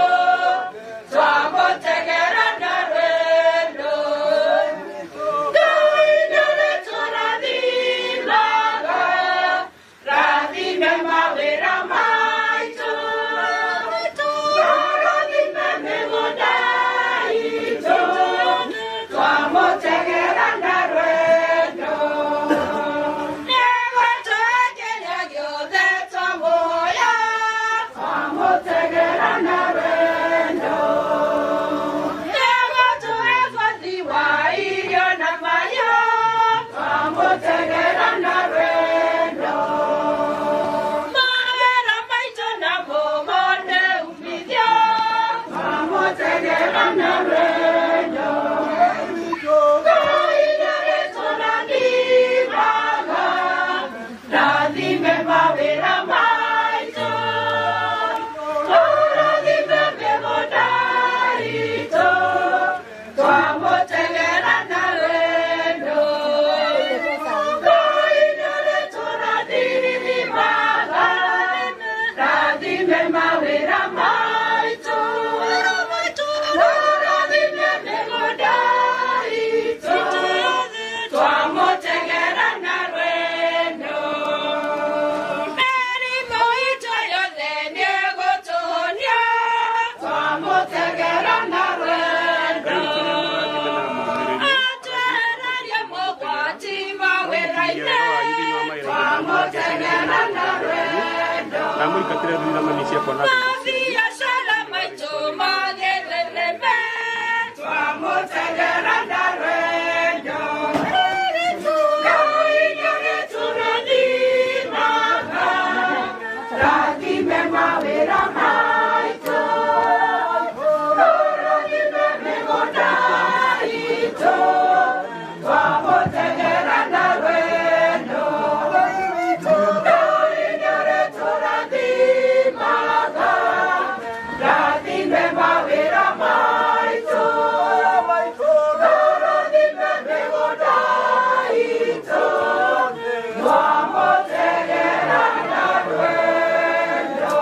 twamũtegera na rwendo. Ngai nĩaratũrathimaga, rathime mawĩra maitũ, ũrathime mĩgũnda itũ, twamũtegera na rwendo. Nĩegũtũhe kĩrĩa gĩothe twamũhoya, twamũtegera na rwendo. Nĩegũtũhe bũthi wa irio na mahiũ, twamũtegera na rwendo. Mawĩra maitũ namo mone umithio, twamũtegera na rwendo. Ngai nĩarĩtũrathimaga, rathime mawĩra maitũ, ũrathime mĩgũnda itũ, twamũtegera na rwendo. Ngai nĩarĩtũrathimaga, rathime mawĩra maitũ, ũrathime mĩgũnda itũ, twamũtegera na rwendo. Mĩrimũ itũ yothe nĩegũtũhonia, twamũtegera na rwendo. Atwehererie mogwati mawĩra-inĩ, twamũtegera na rwendo. Ndamũingatire thuri na mami ciakwa na thuri. Mabiacara maitũ magĩthereme, twamũtegera na rwendo. Ngai nĩarĩtũrathimaga, rathime mawĩra maitũ, ũrathime mĩgũnda itũ, twamũtegera na rwendo. Ngai nĩarĩtũrathimaga, rathime mawĩra maitũ, ũrathime mĩgũnda itũ, twamũtegera na rwendo.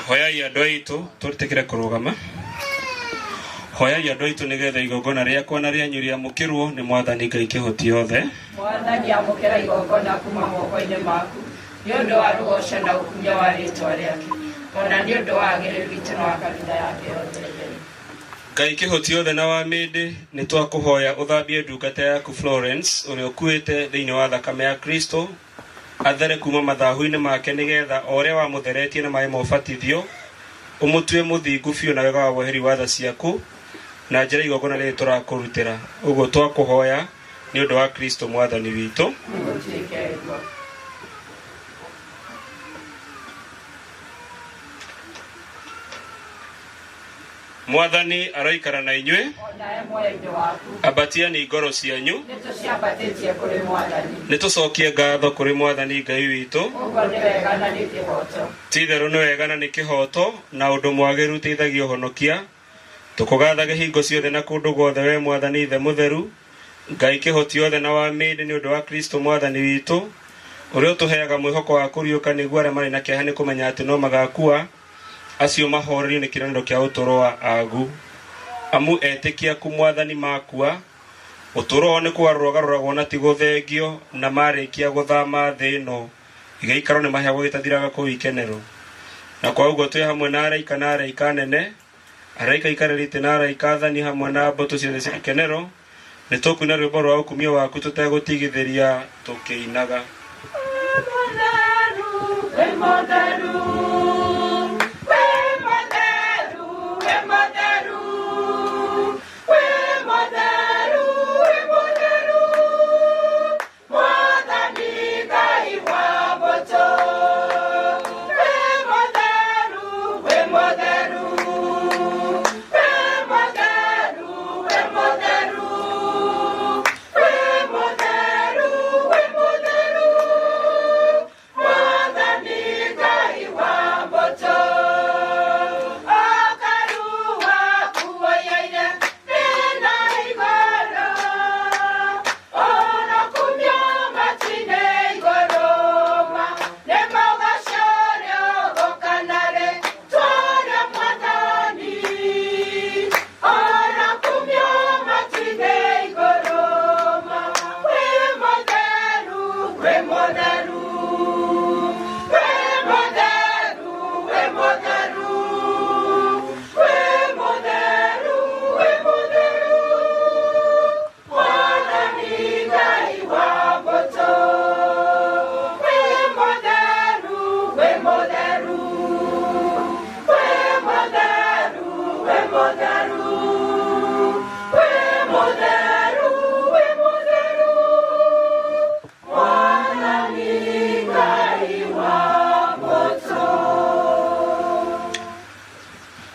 Hoyai andũ aitũ tũrĩtĩkĩre kũrũgama. Hoyai andũ aitũ nĩgetha igongona rĩakwa na rĩanyu rĩamũkĩrwo nĩ Mwathani Ngai kĩhoti yothe. Mwathani amũkĩra igongona kuma moko-inĩ maku nĩ ũndũ wa rũgoco na ũkumio wa rĩtwa rĩake, ona nĩ ũndũ wa agĩrĩru witũ na wa kanitha yake yothe. Ngai kĩhoti yothe na wa mĩndĩ nĩ twakũhoya ũthambie ndungata yaku Florence ũrĩa ũkuĩte thĩinĩ wa thakame ya Kristo athere kuma mathahu-inĩ make nĩgetha o ũrĩa wamũtheretie na maĩ ma ũbatithio ũmũtue mũthingu biũ na wega wa woheri wa tha ciaku na njĩra igongona rĩrĩ tũrakũrutĩra. Ũguo twakũhoya nĩ ũndũ wa Kristo Mwathani witũ. Gũtuĩke ũguo. Mwathani aroikara na inyuĩ. Onawe muoyo-inĩ waku. Ambatiani ngoro cianyu. Nĩtũciambatĩtie kũrĩ Mwathani. Nĩtũcokie ngatho kũrĩ Mwathani Ngai witũ. Ũguo nĩ wega na nĩ kĩhooto. Ti-itherũ nĩ wega na nĩ kĩhooto na ũndũ mwagĩrĩru ũteithagia ũhonokia. Tũkũgathage hingo ciothe na kũndũ guothe we Mwathani Ithe mũtheru, Ngai kĩhoti yothe na wa mĩndĩ nĩ ũndũ wa Kristo Mwathani witũ, ũrĩa ũtũheaga mwĩhoko wa kũriũka nĩguo arĩa marĩ na kĩeha nĩ kũmenya atĩ no magakua, acio mahorerio nĩ kĩĩranĩro kĩa ũtũũro wa agu. Amu etĩkia aku Mwathani makua, Ũtũũro wao nĩ kũgarũrwo ũgarũragwo na ti gũthengio, na marĩkia gũthama thĩ ĩno gĩikaro nĩ maheagwo gĩtathiraga kũu ikenero. Na kwa ũguo twĩ hamwe na araika na araika nene, araika ikarĩrĩte na araika athani hamwe na mbũtũ ciothe cia ikenero, nĩ tũkuina rwĩmbo rwa ũkumio waku tũtegũtigithĩria tũkĩinaga.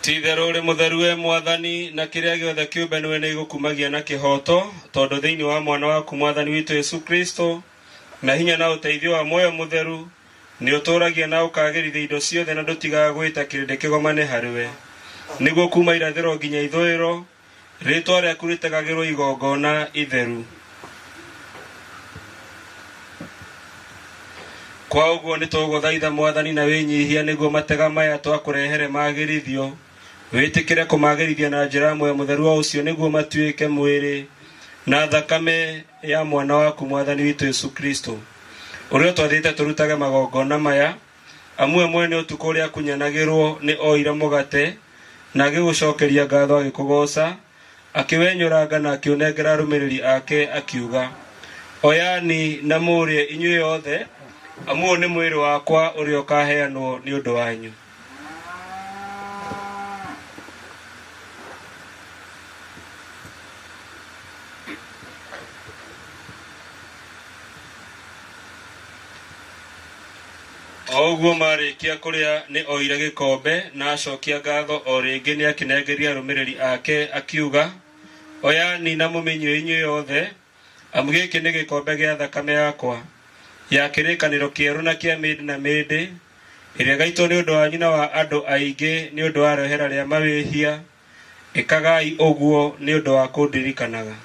Ti-itherũ ũrĩ mũtheru we Mwathani, na kĩrĩa gĩothe kĩũmbe nĩwe nĩgũkumagia na kĩhooto, tondũ thĩinĩ wa mwana waku Mwathani witũ Yesu Kristo, na hinya na ũteithio wa muoyo mũtheru, nĩ ũtũũragia na ũkagĩrithia indo ciothe na ndũtigaga gwĩta kĩrĩndĩ kĩgomane harĩwe, nĩguo kuma irathĩro nginya ithũĩro rĩĩtwa rĩaku rĩtegagĩrwo igongona itheru. Kwa ũguo nĩtũgũthaitha Mwathani na wĩnyihia nĩguo matega maya twakũrehere magĩrithio, wĩtĩkĩre kũmagĩrithia na njĩra ya muoyo mũtheru o ũcio nĩguo matuĩke mwĩrĩ na thakame ya mwana waku Mwathani witũ Yesu Kristo, ũrĩa ũtwathĩte tũrutage magongona maya. Amu we mwene ũtukũ ũrĩa akunyanagĩrwo nĩ oire mũgate na agĩgũcokeria ngatho agĩkũgooca, akĩwenyũranga na akĩũnengera arũmĩrĩri ake akiuga, oyani na mũrĩe inyuĩ othe, amu ũyũ nĩ mwĩrĩ wakwa ũrĩa ũkaheanwo nĩ ũndũ wanyu. O ũguo marĩkia kũrĩa nĩ oire gĩkombe na acokia ngatho o rĩngĩ nĩ akĩnengeria arũmĩrĩri ake akiuga, oyani na mũmĩnyue inyuĩ othe, amu gĩkĩ nĩ gĩkombe gĩa thakame yakwa ya kĩrĩkanĩro kĩerũ na kĩa mĩndĩ na mĩndĩ, ĩrĩa ĩgaitwo nĩ ũndũ wanyu na wa andũ aingĩ nĩ ũndũ wa rĩohera rĩa mawĩhia. Ĩkagai ũguo nĩ ũndũ wa kũndirikanaga.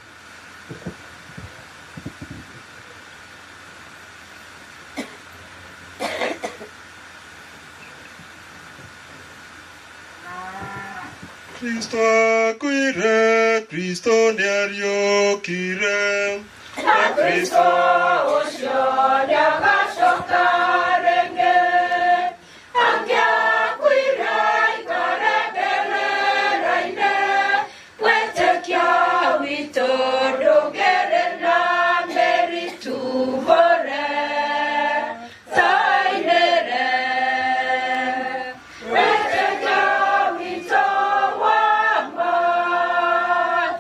Kristo akuire, Kristo nĩariũkire. Na Kristo ũcio nĩagacoka rĩngĩ, angĩakuire aikare mbĩrĩra-inĩ, wĩtĩkio witũ ndũngĩrĩ na mĩri tũhũre tũinĩre. Wĩtĩkio witũ wa ma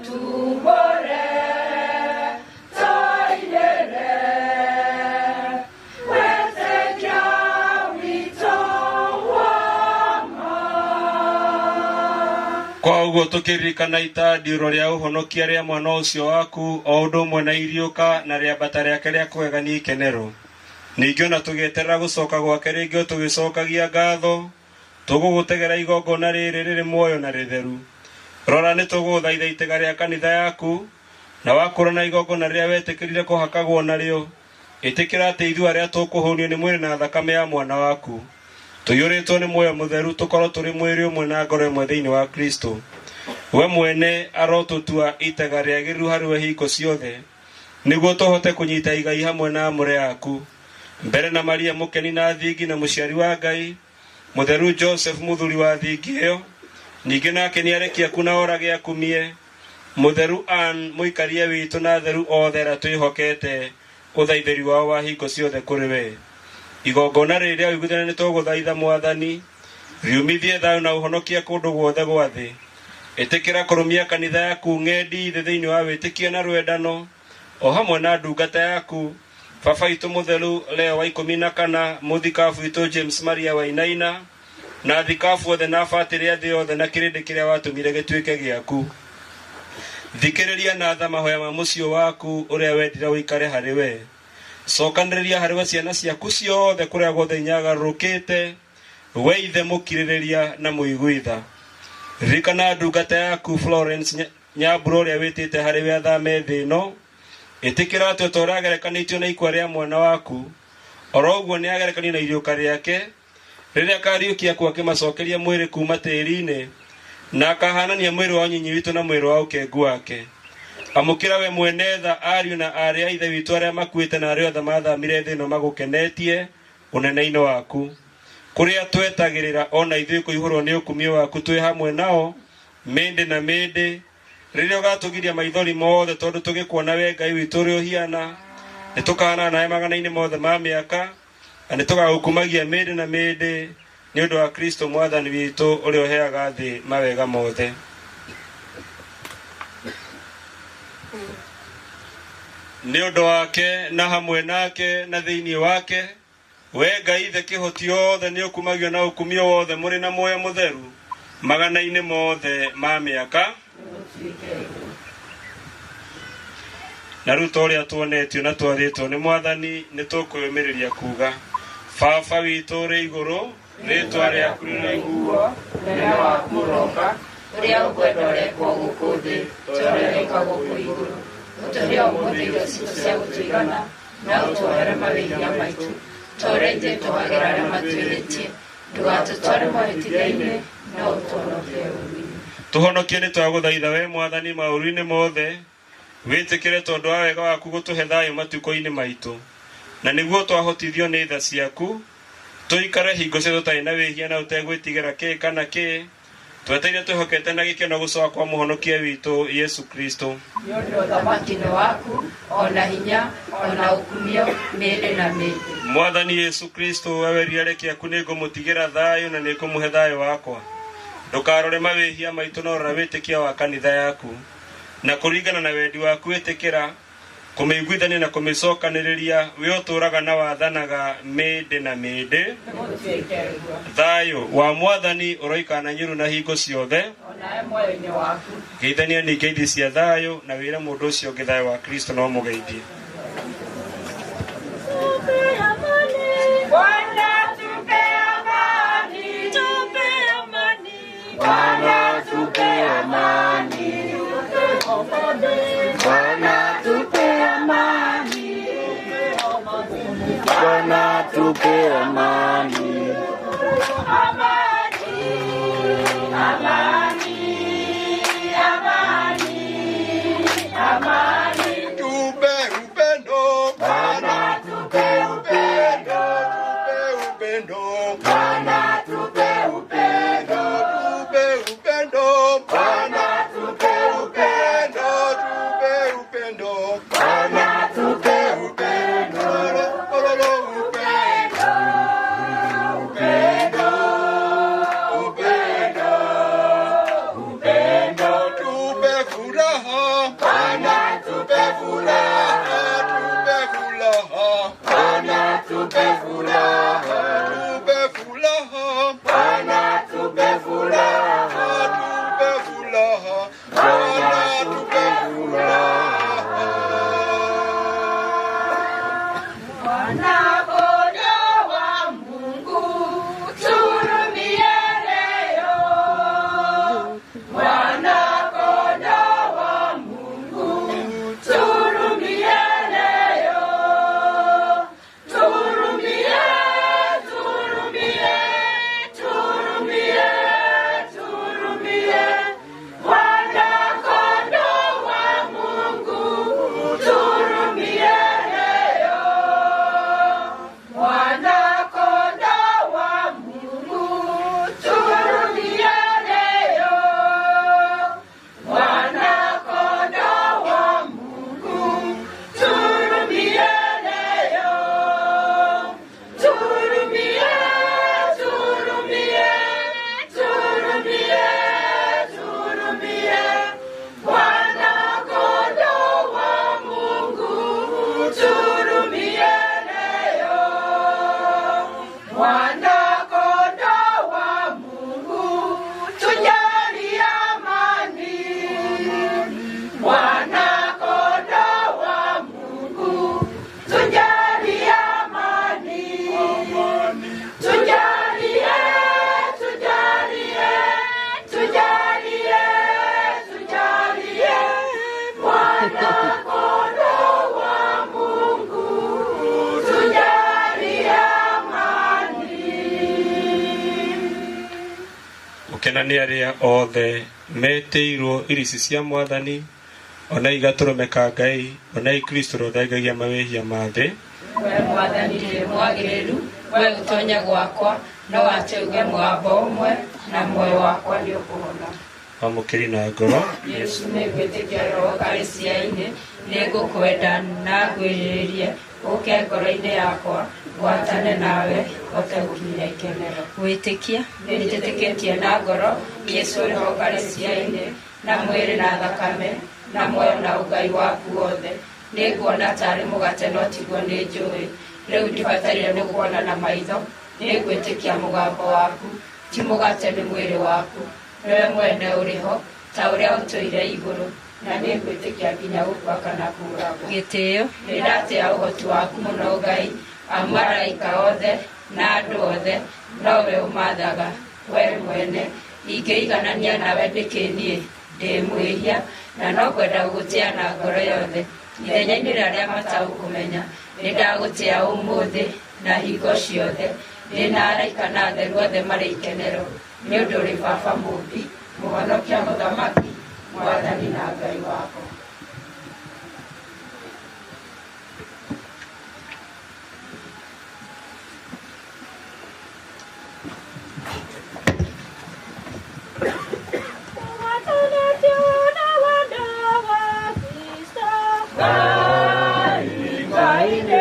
tũhũre tũinĩre. Wĩtĩkio witũ wa ma. Kwa ũguo tũkĩririkana itandiũro rĩa ũhonokia rĩa mwana ũcio waku o ũndũ ũmwe na iriũka na rĩambata rĩake rĩa kũgegania ikenero, ningĩ ona tũgĩeterera gũcoka gwake rĩngĩ o tũgĩcokagia ngatho, tũgũgũtegera igongona rĩrĩ rĩrĩ muoyo na rĩtheru. Rora nĩ tũgũgũthaitha itega rĩa kanitha yaku, na wakũrana igongona rĩrĩa wetĩkĩrire kũhakagwo narĩo, ĩtĩkĩra atĩ ithuĩ arĩa tũkũhũnio nĩ mwĩrĩ na thakame ya mwana waku, tũiyũrĩtwo nĩ muoyo mũtheru, tũkorwo tũrĩ mwĩrĩ ũmwe na ngoro ĩmwe thĩinĩ wa Kristo. We mwene arotũtua itega rĩagĩrĩru harĩ we hingo ciothe, nĩguo tũhote kũnyita igai hamwe na amũre aku. Mbere na Maria mũkeni na thingi na mũciari wa Ngai, mũtheru Joseph mũthuri wa thingi ĩyo, ningĩ nake nĩarekia aku na orage akumie, mũtheru Ann mũikaria witũ na atheru othe arĩa twĩhokete ũthaithĩri wao wa hingo ciothe kũrĩ we. Igongona rĩrĩa ũiguithania nĩ tũgũthaitha Mwathani, riumithie thayũ na ũhonokie kũndũ guothe gwa thĩ. Ĩtĩkĩra kũrũmia kanitha yaku ng'endi thĩ thĩinĩ wa wĩtĩkio na rwendano, o hamwe na ndungata yaku baba witũ mũtheru Leo wa 14, mũthikabu witũ James Maria Wainaina, na thikabu othe na batĩrĩ a thĩ yothe na kĩrĩndĩ kĩrĩa watũmire gĩtuĩke gĩaku. Thikĩrĩria na tha mahoya ma mũciĩ waku ũrĩa wendire ũikare harĩ we. Cokanĩrĩria harĩ we ciana ciaku ciothe kũrĩa guothe inyagarũrũkĩte, we ithe mũkirĩrĩria na mũiguitha. Ririkana ndungata yaku Florence Nyambura ũrĩa wĩtĩte harĩ we athame thĩ ĩno. Ĩtĩkĩra atĩ o ta ũrĩa agerekanĩtio na ikua rĩa mwana waku, oro ũguo nĩ agerekanio na iriũka rĩake, rĩrĩa akariũkia aku akĩmacokeria mwĩrĩ kuma tĩĩri-inĩ, na akahanania mwĩrĩ wa ũnyinyi witũ na mwĩrĩ wa ũkengu wake. Amũkĩra we mwene tha ariũ na aarĩ a ithe witũ arĩa makuĩte na arĩa othe mathamire thĩ ĩno magũkenetie ũnene-inĩ waku, kũrĩa twetagĩrĩra ona ithuĩ kũihũrwo nĩ ũkumio waku twĩ hamwe nao mĩndĩ na mĩndĩ, rĩrĩa ũgatũgiria maithori mothe tondũ tũgĩkuona we Ngai witũ ũrĩa ũhiana, nĩ tũkahanana nawe magana-inĩ mothe ma mĩaka, na nĩ tũgagũkumagia mĩndĩ na mĩndĩ nĩ ũndũ wa Kristo Mwathani witũ ũrĩa ũheaga thĩ mawega mothe. Nĩ ũndũ wake na hamwe nake na thĩinĩ wake, we Ngai ithe kĩhoti othe nĩ ũkumagio na ũkumio wothe mũrĩ na muoyo mũtheru magana-inĩ mothe ma mĩaka. Na rĩu ta ũrĩa tuonetio na twathĩtwo nĩ Mwathani, nĩ tũkwĩyũmĩrĩria kuga, Baba witũ ũrĩ igũrũ, rĩĩtwa rĩaku rĩroiguo, ũnene waku ũroka, ũrĩa ũkwenda ũrekwo gũkũ thĩ ta ũrĩa wĩkagwo kũu igũrũ. Ũtũhe ũmũthĩ irio citũ cia gũtũigana, na ũtuohere mawĩhia maitũ ta ũrĩa ithuĩ tuohagĩra arĩa matwĩhĩtie. Ndũgatũtware mahĩtia-inĩ, no ũtũhonokie ũũru-inĩ. Tũhonokie nĩ twagũthaitha we Mwathani maũru-inĩ mothe, wĩtĩkĩre tondũ wa wega waku gũtũhe thayũ matukũ-inĩ maitũ, na nĩguo twahotithio nĩ tha ciaku tũikare hingo ciothe tũtarĩ na wĩhia na ũtegwĩtigĩra kĩ kana kĩ, twetereire twĩhokete na gĩkeno gũcoka kwa mũhonokia witũ Yesu Kristo. Nĩ ũndũ ũthamaki nĩ waku, o na hinya, o na ũkumio, mĩndĩ na mĩndĩ. Mwathani Yesu Kristo, we werire areki aku nĩ ngũmũtigĩra thayũ na nĩ ngũmũhe thayũ wakwa. Ndũkarore mawĩhia maitũ no rora wĩtĩkia wa kanitha yaku, na kũringana na wendi waku ĩtĩkĩra kũmĩiguithania na kũmĩcokanĩrĩria, we ũtũũraga na wathanaga mĩndĩ na mĩndĩ. Thayũ wa Mwathani ũroikara na inyuĩ na hingo ciothe. Onawe muoyo-inĩ waku. Geithania ningĩ ngeithi cia thayũ na wĩre mũndũ ũcio ũngĩ thayũ wa Kristo no mũgeithie. Bwana tupe amani, tupe amani, Bwana tupe amani, Bwana tupe amani, Bwana tupe amani, amani, amani, amani, amani. Tupe upendo, Bwana tupe upendo, tupe upendo, Bwana tupe upendo, tupe upendo, Bwana tupe upendo, tupe upendo, Bwana tupe upendo, ololo upendo, upendo, upendo, upendo, tupe furaha, Bwana tupe furaha, tupe furaha, Bwana tupe furaha, tupe furaha, Bwana tupe furaha, tupe furaha, Bwana tupe furaha. Mwana kondoo wa Mungu, tuhurumie leo. Mwana kondoo wa Mungu, tuhurumie leo. Tuhurumie, tuhurumie, tuhurumie, tuhurumie. Mwana Gũkena nĩ arĩa othe metĩirwo irici cia mwathani, ona igatũrũme ka Ngai, ona Kristo ũrĩa ũthengagia mawĩhia ma thĩ. We mwathani ndĩ mwagĩrĩru, we gũtonya gwakwa, no atĩ uge mũgambo ũmwe na muoyo wakwa nĩ ũkũhona. Wamũkĩri na ngoro. Yesu nĩngwĩtĩkia roho karĩcia-inĩ, nĩngũkwenda na ngwĩrirĩrie, ũke ngoro-inĩ yakwa, ngwatane nawe, hote gũkinya ikenero. Wĩtĩkia. Nĩnjĩtĩkĩtie na ngoro, Yesu ũrĩ ho karĩcia-inĩ, na mwĩrĩ na thakame, na muoyo na ũngai waku wothe. Nĩnguona tarĩ mũgate no tiguo nĩnjũĩ. Rĩu ndibataire nĩ kuona na maitho, nĩngwĩtĩkia mũgambo waku, ti mũgate nĩ mwĩrĩ waku. Nĩwe mwene ũrĩ ho, ta ũrĩa ũtũire igũrũ, na nĩngwĩtĩkia nginya gũkua kana kũũragwo. Gĩtĩo. Nĩndatĩa ũhoti waku mũno Ngai, amu araika othe na andũ othe nowe ũmathaga, we mwene. Ingĩiganania nawe ndĩkĩ niĩ? Ndĩ mwĩhia, na no ngwenda gũgũtĩa na ngoro yothe. Ithenya-inĩ rĩa arĩa mataũkũmenya, nĩndagũtĩa ũmũthĩ na hingo ciothe. Ndĩ na araika na atheru othe marĩ ikenero, nĩ ũndũ ũrĩ Baba Mũũmbi, Mũhonokia Mũthamaki, Mwathani na Ngai wakwa. Ngai, Ngai,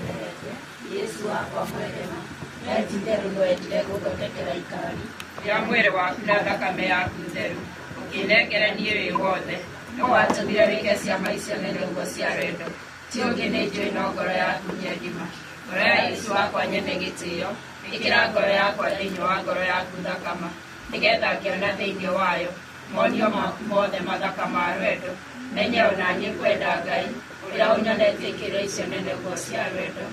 Yesu Yesu wakwa mwega we ti itherũ nĩwendire gũthondekera ikari rĩa mwĩrĩ waku na thakame yaku theru ũkĩnengere niĩ wĩ wothe no watũmire wĩke ciama icio nene ũguo cia wendo ti ũngĩ nĩ njũĩ no ngoro yaku nyendima ngoro ya Yesu wakwa nyene gĩtĩo ĩkĩra ngoro yakwa thĩinĩ wa ngoro yaku thakama nĩgetha ngĩona thĩinĩ wayo monio maku mothe mathaka ma rwendo menye ona niĩ kwenda Ngai ũrĩa ũnyonetie ikĩro icio nene ũguo cia rwendo.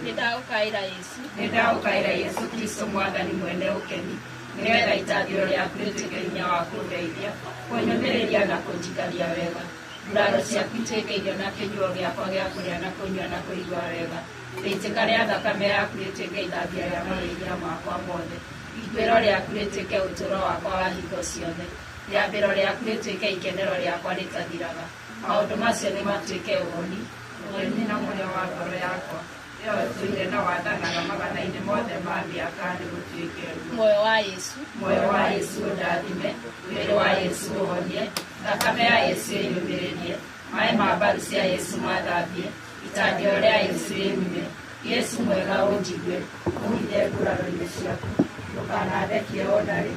Nĩndagũkaĩra Yesu Nĩndagũkaĩra Yesu Kristo mwathani mwene ũkeni nĩgetha itangĩro rĩaku rĩtuĩke hinya wa kũndeithia kũnyũmĩrĩria na kũnjikaria wega nguraro ciaku ituĩke irio na kĩnyuo gĩakwa gĩa kũrĩa na kũnyua na kũigua wega rĩitĩka rĩa thakame yaku rĩtuĩke ithambia rĩa mawĩhia makwa mothe ituĩro rĩaku rĩtuĩke ũtũũro wakwa wa hingo ciothe rĩambĩro rĩaku rĩtuĩke ikenero rĩakwa rĩtathiraga maũndũ macio nĩmatuĩke ũhoni ũgeni na mũrĩo wa ngoro yakwa ĩyo ĩtũire na wathanaga magana-inĩ mothe ma mĩaka nĩgũtuĩke ũguo. Muoyo wa Yesu Muoyo wa Yesu ũndathime, mwĩrĩ wa Yesu ũhonie, thakame ya Yesu ĩnyũmĩrĩrie, maĩ ma mbaru cia Yesu mathambie, itangĩro rĩa Yesu rĩnyume, Yesu mwega ũnjigue, ũhithe nguraro-inĩ ciaku, ndũkanandekie o na rĩ,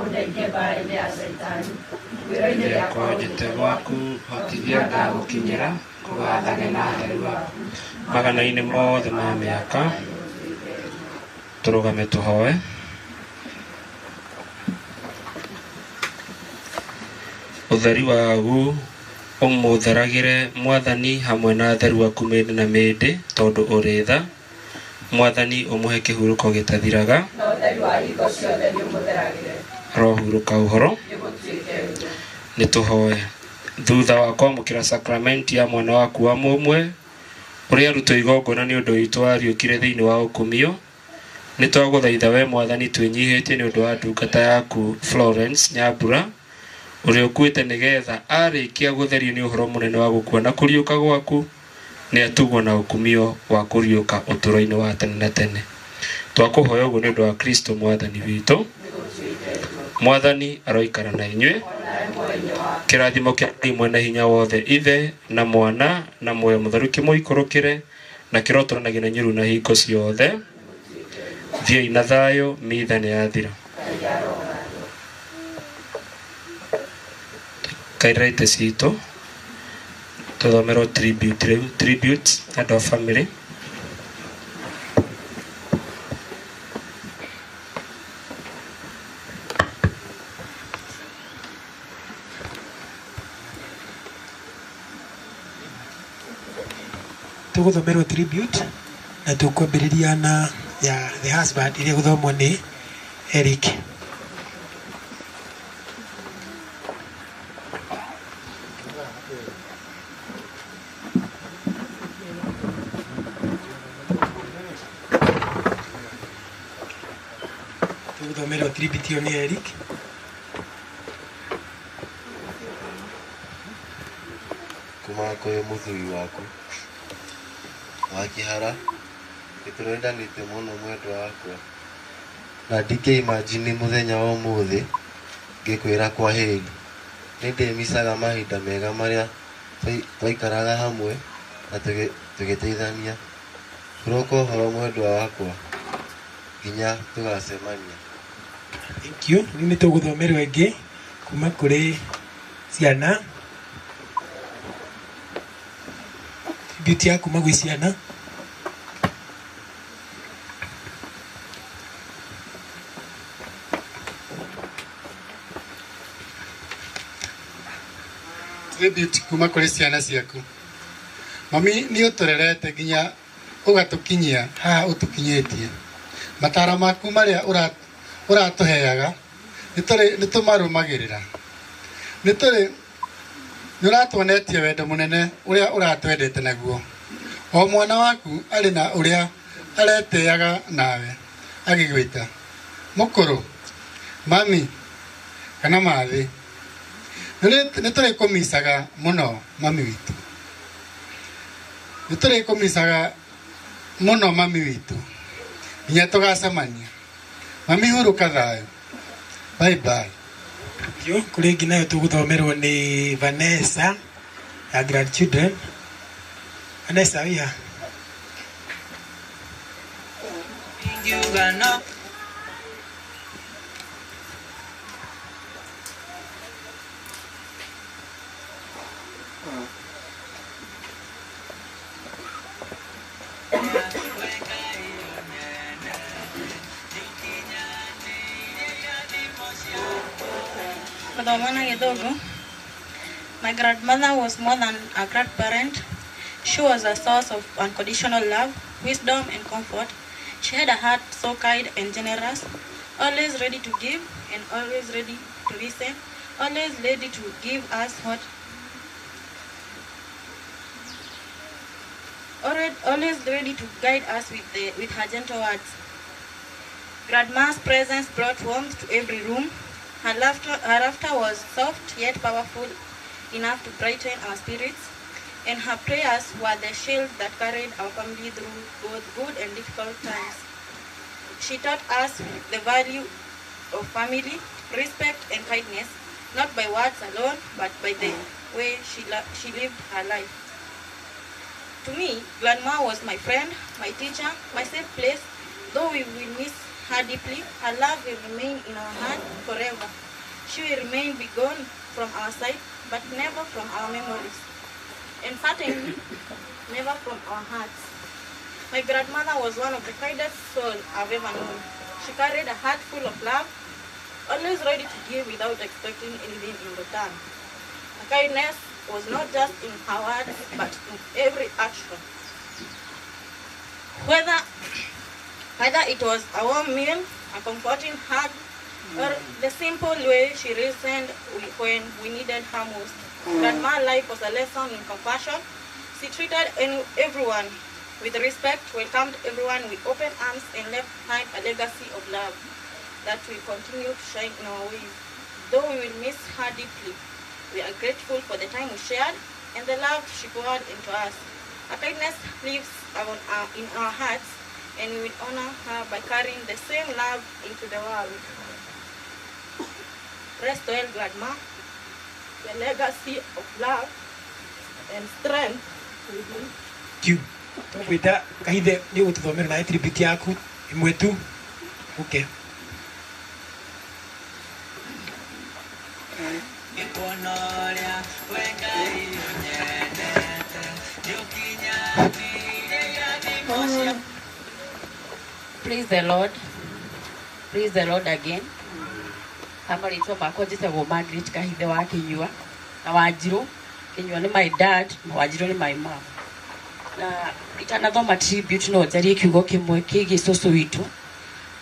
ũndeithie mbaara-inĩ ya Caitani, ituĩro-inĩ rĩakwa njĩte gwaku hotithia ngagũkinyĩra kũgathage na atheru aku magana-inĩ mothe ma mĩaka. Tũrũgame tũhoe. Ũtheri wagu ũmũtheragĩre mwathani hamwe na atheru aku mĩndĩ na mĩndĩ tondũ ũrĩ tha. Mwathani ũmũhe kĩhurũko gĩtathiraga. Na ũtheri wa hingo ciothe nĩũmũtheragĩre Arohurũka ũhoro. nĩgũtuĩke ũguo. Nĩ tũhoe. Thutha wa kwamũkĩra sakramenti ya mwana waku wa mũmwe ũrĩa arutwo igongona nĩ ũndũ witũ wariũkire thĩinĩ wa ũkumio, nĩ twagũthaitha we mwathani twĩnyihĩtie nĩ ũndũ wa ndungata yaku Florence Nyambura ũrĩa ũkuĩte nĩgetha arĩkia gũtherio nĩ ũhoro mũnene wa gũkua na kũriũka gwaku nĩ atugwo na ũkumio wa kũriũka ũtũũro-inĩ wa tene na tene. Twakũhoya ũguo nĩ ũndũ wa Kristo mwathani witũ. Mwathani aroikara na inyuĩ. Kĩrathimo kĩa Ngai mwene hinya wothe Ithe na Mwana na Muoyo Mũtheru kĩmũikũrũkĩre na kĩrotũranagie na inyuĩ rĩu na hingo ciothe. Thiĩi na thayũ, mitha nĩ yathira. Kairĩra itĩ citũ tũthomerwo tribute rĩu, tribute andũ a family. Tũgũthomerwo tribute na tũkwambĩrĩria na ya the husband ĩrĩa ĩgũthomwo nĩ Eric. Tũgũthomerwo tribute ĩyo nĩ Eric. Kuma kwĩ mũthuri waku wa kĩhara nĩtũrendanĩte mũno mwendwa wakwa na ndingĩimagine mũthenya wa ũmũthĩ ngĩkwĩra kwa heri. Nĩndĩmicaga mahinda mega marĩa twaikaraga hamwe na tũgĩteithania. Hurũka ũhoro mwendwa wakwa nginya tũgacemania. Thank you. Rĩu nĩ tũgũthomerwo ĩngĩ kuma kũrĩ ciana. Tribute ya kuma gwĩ ciana. Tribute kuma kũrĩ ciana ciaku. Mami nĩ ũtũrerete nginya ũgatũkinyia haha ũtũkinyĩtie. Mataro maku marĩa ũratũheaga nĩ tũmarũmagĩrĩra. Nĩ ũratuonetie wendo mũnene ũrĩa ũratwendete naguo. O mwana waku arĩ na ũrĩa aretĩaga nawe agĩgwĩta mũkũrũ, mami kana mathĩ. Nĩ tũrĩkũmicaga mũno mami witũ. Nĩ tũrĩkũmicaga mũno mami witũ nginya tũgacemania. Mami hurũka thayũ. Bye bye. Yo, kũrĩ ĩngĩ nayo tũgũthomerwo nĩ Vanessa ya grandchildren. Vanessa wĩha. Ingiuga no Gũthoma na Gĩthũngũ. My grandmother was more than a grandparent. She was a source of unconditional love, wisdom, and comfort. She had a heart so kind and generous, always ready to give and always ready to listen, always ready to give us what always ready to guide us with her gentle words. Grandma's presence brought warmth to every room. Her laughter was soft yet powerful enough to brighten our spirits, and her prayers were the shield that carried our family through both good and difficult times. She taught us the value of family, respect, and kindness, not by words alone, but by the way she lived her life. To me, Grandma was my friend, my teacher, my safe place. Though we will miss her deeply, her love will remain in our heart forever. She will remain begone from our sight, but never from our memories, and certainly never from our hearts. My grandmother was one of the kindest souls I've ever known. She carried a heart full of love, always ready to give without expecting anything in return. Her kindness was not just in her words, but in every action. Whether it was a warm meal, a comforting hug, or the simple way she listened when we needed her most. Grandma's life was a lesson in compassion. She treated everyone with respect, welcomed everyone with open arms, and left behind a legacy of love that will continue to shine in our ways. Though we will miss her deeply, we are grateful for the time we shared and the love she poured into us. Her kindness lives in our hearts, and we will honor her by carrying the same love into the world. Rest well, Grandma. The legacy of love and strength will be. Thank you. Tũkwĩta Kahithe nĩ ũgũtũthomera nawe tribute yaku ĩmwe tu. Okay. Praise the Lord. Praise the Lord again. Amarĩtwa makwa njĩtagwo Margaret Kahithe wa Kĩnyua na Wanjirũ. Kĩnyua nĩ my dad na Wanjirũ nĩ my mom. Na itanathoma tribute no njarie kiugo kĩmwe kĩgiĩ cũcũ witũ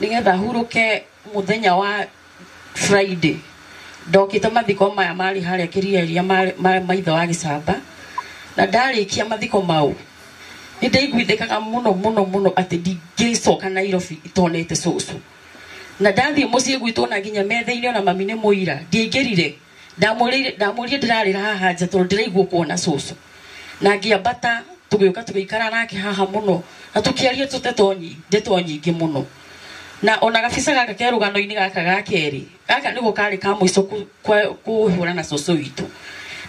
nĩgetha hurũke mũthenya wa Friday. Ndokĩte mathiko maya marĩ harĩa kĩrieria maitho wa gĩcamba, na ndarĩkia mathiko mau nĩ ndaiguithĩkaga mũno mũno mũno atĩ ndingĩcoka Nairobi itonete cũcũ. Na ndathiĩ mũciĩ gwitũ na nginya metha-inĩ ona mami nĩ mũira ndiaingĩrire, ndamũrire ndĩrarĩra haha nja tondũ ndĩraigua kuona cũcũ. Na ngĩambata tũgĩũka tũgĩikara nake haha mũno na tũkĩaria tũteto ndeto nyingĩ mũno. Na ona gabica gaka ke rũgano-inĩ gaka ga kerĩ gaka nĩko karĩ ka mũico kũhũrana na cũcũ witũ.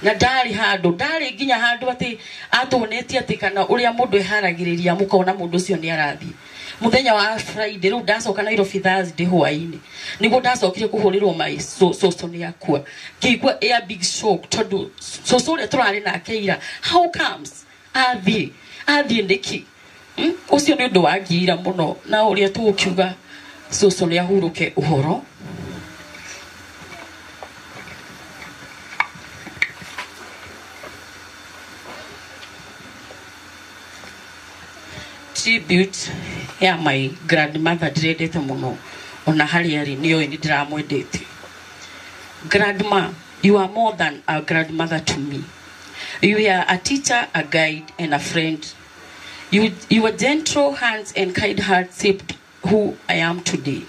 Na ndarĩ handũ, ndarĩ nginya handũ atĩ atuonetie atĩ kana ũrĩa mũndũ eharagĩrĩria mũkona mũndũ ũcio nĩ arathiĩ. Mũthenya wa Friday rĩu ndacoka Nairobi Thursday hwaĩ-inĩ nĩguo ndacokire kũhũrĩrwo mai cũcũ nĩ akua. Ngĩigua a big shock tondũ cũcũ ũrĩa tũrarĩ nake ira, how comes athiĩ nĩkĩ? Ũcio nĩ ũndũ wangiira mũno, na ũrĩa tũgũkiuga cũcũ nĩ ahurũke ũhoro. Tribute ya my grandmother ndĩrendete mũno ona harĩa arĩ nĩoĩ nĩ ndĩramwendete. Grandma, you are more than a grandmother to me. You are a teacher, a guide, and a friend. Your gentle hands and kind heart shaped who I am today.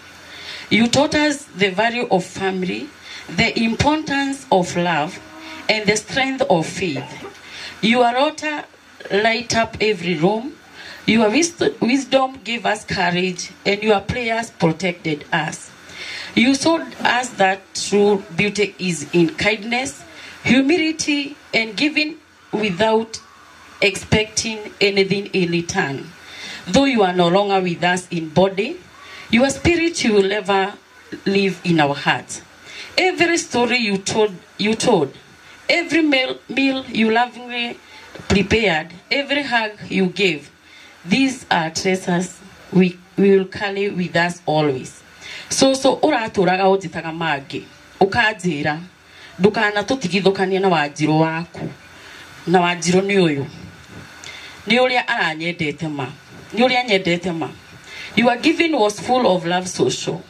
You taught us the value of family, the importance of love, and the strength of faith. Your altar light up every room. Your wisdom gave us courage, and your prayers protected us. You showed us that true beauty is in kindness, humility, and giving without expecting anything in return. Though you are no longer with us in body, your spirit will ever live in our hearts. Every story you told, every meal you lovingly prepared, every hug you gave, these are treasures we will carry with us always. So uraturaga unjitaga mangi ukanjira ndukana tutigithukanie na Wanjiru waku na Wanjiru ni uyu ni uria aranyendete ma ni uria nyendete ma. Your giving was full of love social.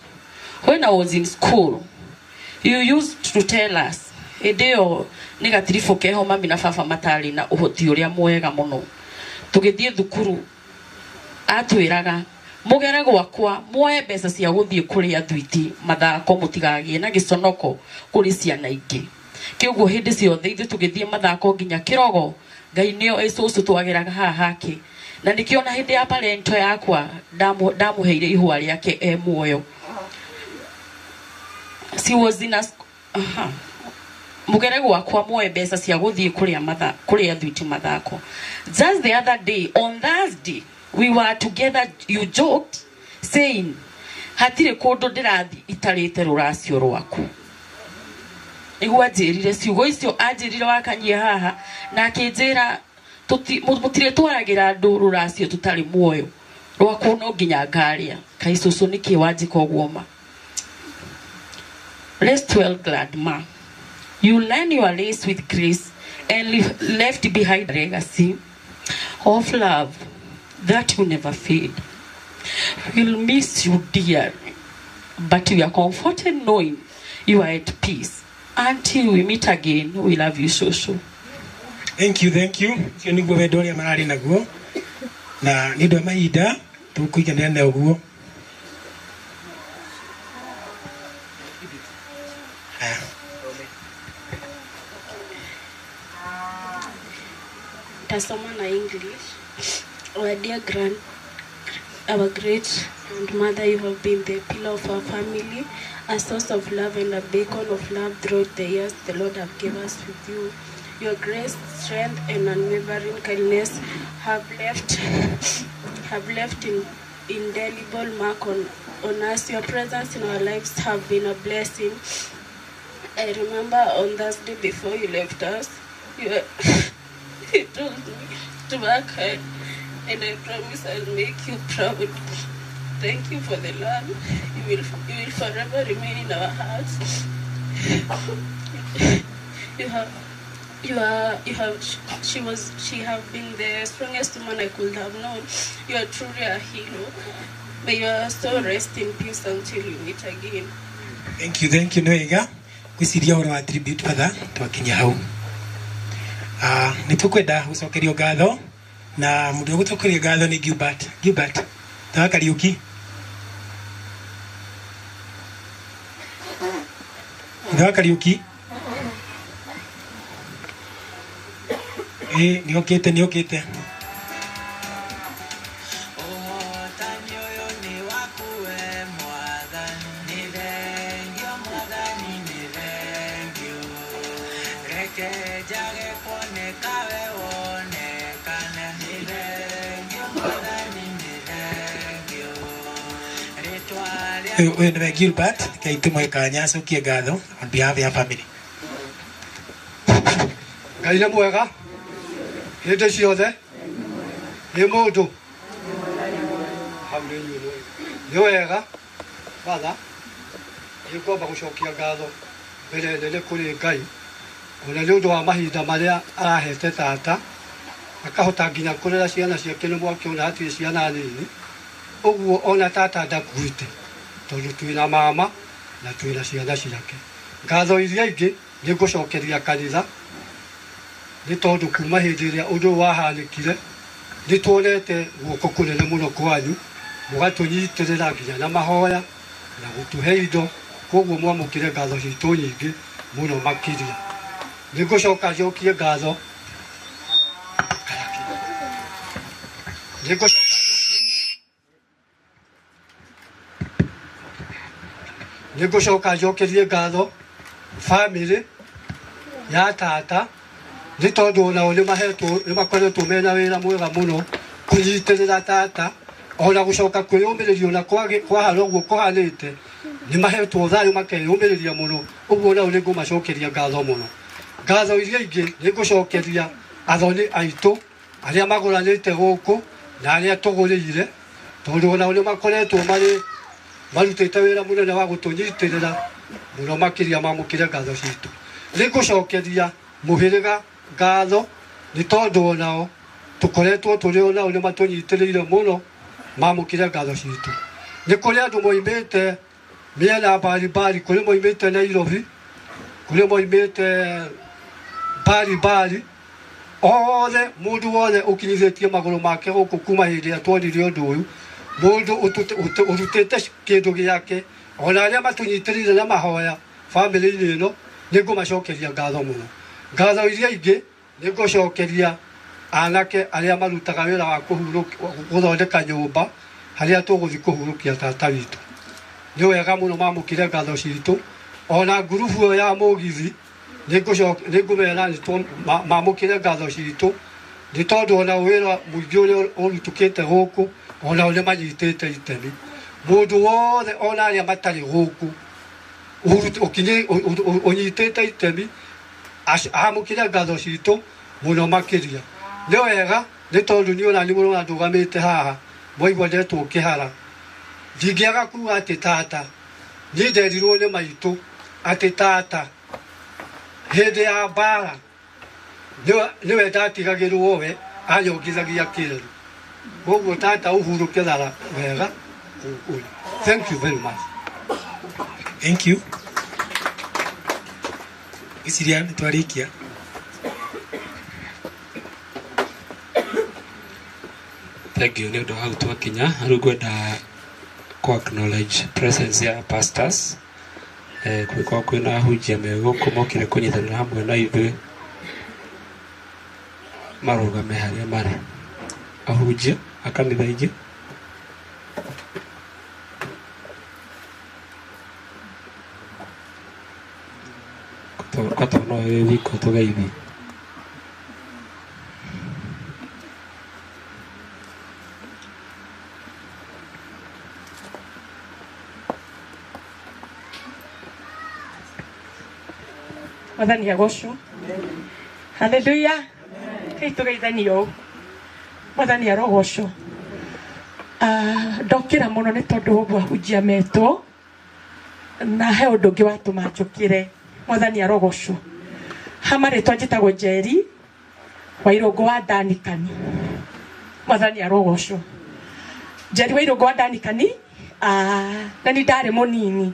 When I was in school, you used to tell us hĩndĩ ĩyo nĩ gatiribũ keho mami na baba matarĩ na ũhoti ũrĩa mwega mũno. Tũgĩthiĩ thukuru atwĩraga mũgere gwakwa muoe mbeca cia gũthiĩ kũrĩa thwiti mathako mũtigagĩe na gĩconoko kũrĩ ciana ingĩ. Kĩũguo hĩndĩ ciothe ithuĩ tũgĩthiĩ mathako nginya kĩrogo Ngai nĩo ĩcũcũ twageraga haha hake. Na nĩkĩo na hĩndĩ ya parento yakwa ndamũheire ihũa rĩake e muoyo. She was in a mugere gwakwa muoe mbeca cia gũthiĩ kũrĩa thwiti mathako. Just the other day, on Thursday, we were together, you joked, saying, hatirĩ kũndũ ndĩrathiĩ itarĩte rũracio rwaku. Nĩguo anjĩrire ciugo icio anjĩrire wakanyie haha na akĩnjĩra mũtirĩ twaragĩra andũ rũracio tũtarĩ muoyo rwaku no nginya ngarĩa. Kaĩ cũcũ nĩkĩ wanjĩka ũguo ma? Rest well, grandma. You learn your race with grace and left behind a legacy of love that will never fade. We'll miss you dearly, but we are comforted knowing you are at peace. Until we meet again, we love you so so. Thank you, thank you. Ũcio nĩguo wendo ũrĩa mararĩ naguo na nĩ ũndũ wa mahinda tũkũiganĩra na ũguo. Tasoma na English. Our dear our great grandmother, you have been the pillar of our family, a source of love and a beacon of love throughout the years the Lord have given us with you. Your grace, strength, and unwavering kindness have left indelible mark on us. Your presence in our lives have been a blessing. I remember on Thursday before you left us, you told me to work hard, and I promise I'll make you proud. Thank you for the love. You will forever remain in our hearts. She have been the strongest woman I could have known. You are truly a hero. May your soul rest in peace until we meet again. Thank you, thank you, Noiga. Gwĩciria ũhoro wa tribute father twakinya hau. Nĩ tũkwenda gũcokerio ngatho na mũndũ ũgũcokerio ngatho nĩ Gilbert. Gilbert, tawa Kariuki. Tawa Kariuki. Nĩ okĩte, nĩ okĩte. Ũyũ nĩwe Gilbert, Ngai tũmũhe kanya acokie ngatho on behalf ya family. Ngai nĩ mwega hĩndĩ ciothe, nĩ mũndũ hau nĩ inyuĩ nĩ wega. Father, nĩ ngwamba gũcokia ngatho mbere nene kũrĩ Ngai ona nĩ ũndũ wa mahinda marĩa arahete tata akahota nginya kũrera ciana ciake nĩ mwakĩona hatirĩ ciana nini ũguo ona tata ndakuĩte tondũ twĩna mama na twĩna ciana ciake. Ngatho iria ingĩ nĩ ngũcokeria kanitha nĩ tondũ kuma hĩndĩ ĩrĩa ũndũ ũyũ wahanĩkire nĩ tuonete guoko kũnene mũno kwanyu mũgatũnyitĩrĩra nginya na mahoya na gũtũhe indo, koguo mwamũkĩre ngatho citũ nyingĩ mũno makĩria. Nĩ ngũcoka njokie ngatho nĩ ngũcoka njokerie ngatho bamĩrĩ ya tata Nĩ tondũ onao nĩ mahetwo nĩ makoretwo mena wĩra mwega mũno kũnyitĩrĩra tata ona gũcoka kwĩyũmĩrĩria ona kwahana ũguo kũhanĩte nĩ mahetwo thayũ makeyũmĩrĩria mũno ũguo nao nĩ ngũmacokeria ngatho mũno. Ngatho iria ingĩ nĩ ngũcokeria athoni aitũ arĩa magũranĩte gũkũ na arĩa tũgũrĩire tondũ onao nĩ makoretwo marĩ marutĩte wĩra mũnene wa gũtũnyitĩrĩra mũno makĩria mamũkĩre ngatho citũ. Nĩ ngũcokeria mũhĩrĩga ngatho nĩ tondũ onao tũkoretwo tũrĩ onao nĩ matũnyitĩrĩire mũno mamũkĩre ngatho citũ. Nĩ kũrĩ andũ moimĩte mĩena mbalimbali, kũrĩ moimĩte Nairobi, kũrĩ moimĩte mbalimbali, othe mũndũ wothe ũkinyithĩtie magũrũ make gũkũ kuma hĩndĩ ĩrĩa tuonire ũndũ ũyũ, mũndũ ũrutĩte kĩndũ gĩake ona arĩa matũnyitĩrĩire na mahoya bamĩrĩ-inĩ ĩno nĩ ngũmacokeria ngatho mũno. Ngatho iria ingĩ nĩ ngũcokeria anake arĩa marutaga wĩra wa gũthondeka nyũmba harĩa tũgũthiĩ kũhurũkia tata witũ. Nĩ wega mũno mamũkĩre ngatho citũ. Ona ngurubu ĩyo ya mũgithi nĩ ngũmera mamũkĩre ngatho citũ nĩ tondũ ona wĩra mũingĩ ũrĩa ũrutũkĩte gũkũ onao nĩ manyitĩte itemi. Mũndũ wothe ona arĩa matarĩ gũkũ ũnyitĩte itemi amũkĩre ngatho citũ mũno makĩria. Nĩ wega nĩ tondũ niĩ ona nĩ mũrona ndũgamĩte haha mwaigua ndetwo kĩhara. Ndingĩaga kuga atĩ tata niĩ nderirwo nĩ maitũ atĩ tata hĩndĩ ya mbara nĩwe ndatigagĩrwo we anyongithagia kĩreru. Koguo tata ũhurũke thara wega. Thank you very much. Thank you. Ngwĩciria nĩ twarĩkia. Thank you nĩ ũndũ wa hau twakinya. Rĩu ngwenda kũ acknowledge presence ya pastors. Kũngĩkorwo kwĩna ahunjia me gũkũ mokire kũnyitanĩra hamwe na ithuĩ marũgame harĩa marĩ. Ahunjia a kanitha ingĩ. Ko no wĩ wika ũtũgeithie. Mwathani agocwo. Haleluya. Kei tũgeithanie ũũ. Mwathani arogocwo. Ndokĩra mũno nĩ tondũ wa ũguo ahunjia metwo na he ũndũ ũngĩ watũma njũkĩre. Mwathani arogocwo. Ha marĩtwa njĩtagwo Njeri wa Irũngũ wa Ndanikani. Mwathani arogocwo. Njeri wa Irũngũ wa Ndanikani, na nĩ ndarĩ mũnini.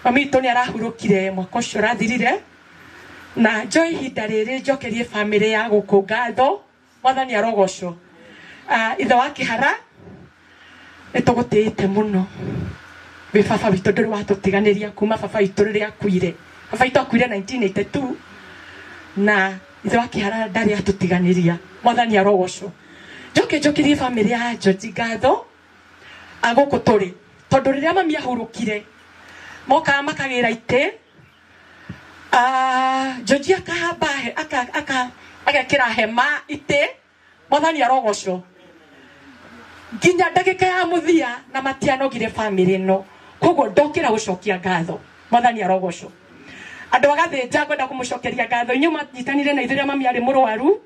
Mami witũ nĩ arahurũkire mwaka ũcio ũrathirire. Na njoe ihinda rĩrĩ njokerie bamĩrĩ ya gũkũ ngatho. Mwathani arogocwo. Ithe wa kĩhara nĩ tũgũtĩĩte mũno. Wĩ baba witũ ndũrĩ watũtiganĩria kuma baba witũ rĩrĩa akuire. Baba witũ akuire 1982 na ithe wa kĩhara ndarĩ atũtiganĩria. Mwathani arogocwo. Njoke njokerie bamĩrĩ ya George ngatho gũkũ tũrĩ tondũ rĩrĩa mami ahurũkire mokaga makagĩra itĩ. George akahamba agekĩra hema itĩ. Mwathani arogocwo. Nginya ndagĩka ya mũthia na matianogire bamĩrĩ ĩno. Koguo ndokĩra gũcokia ngatho. Mwathani arogocwo. Andũ a Gathĩnja ngwenda kũmũcokeria ngatho. Inyuĩ mwanyitanire na ithuĩ rĩrĩa mami arĩ mũrwaru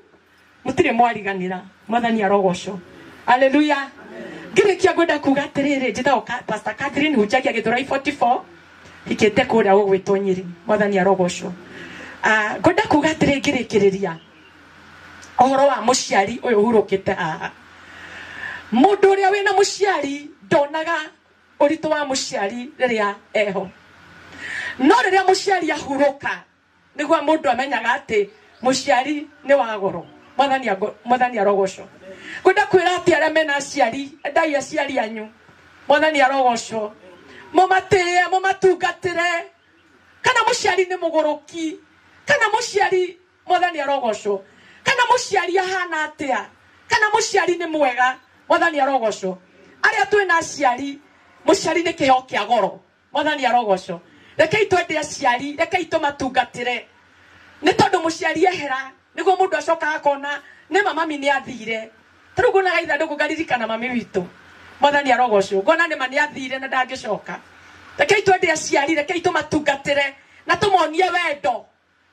mũtirĩ mwariganĩra. Mwathani arogocwo. Haleluya. Ngĩrĩkia ngwenda kuga atĩrĩrĩ, njĩtagwo Pastor Catherine, hunjagia Gĩthũrai 44 hikĩte kũrĩa gũgwĩtwo Nyĩrĩ. Mwathani arogocwo. Ngwenda kuga atĩrĩ ngĩrĩkĩrĩria ũhoro wa mũciari ũyũ ũhurũkĩte haha. Mũndũ ũrĩa wĩna mũciari ndonaga ũritũ wa mũciari rĩrĩa eho. No rĩrĩa mũciari ahurũka nĩguo mũndũ amenyaga atĩ mũciari nĩ wa goro. Mwathani arogocwo. Ngwenda kwĩra atĩ arĩa mena aciari, endai aciari anyu. Mwathani arogocwo. Mũmatĩe, mũmatungatĩre. Kana mũciari nĩ mũgũrũki, kana mũciari Mwathani arogocwo, kana mũciari ahana atĩa, kana mũciari nĩ mwega. Mwathani arogocwo. Arĩa twĩna aciari, mũciari nĩ kĩheo kĩa goro. Mwathani arogocwo. Rekei twende aciari, rekei tũmatungatĩre. Nĩ tondũ mũciari ehera Nĩguo mũndũ acokaga akona nĩma mami nĩ athire. Ta rĩu nguonaga ithandũkũ ngaririkana mami witũ. Mwathani arogocwo. Ngona nĩma nĩ athire na ndangĩcoka. Rekei twende aciari, rekei tũmatungatĩre na tũmonie wendo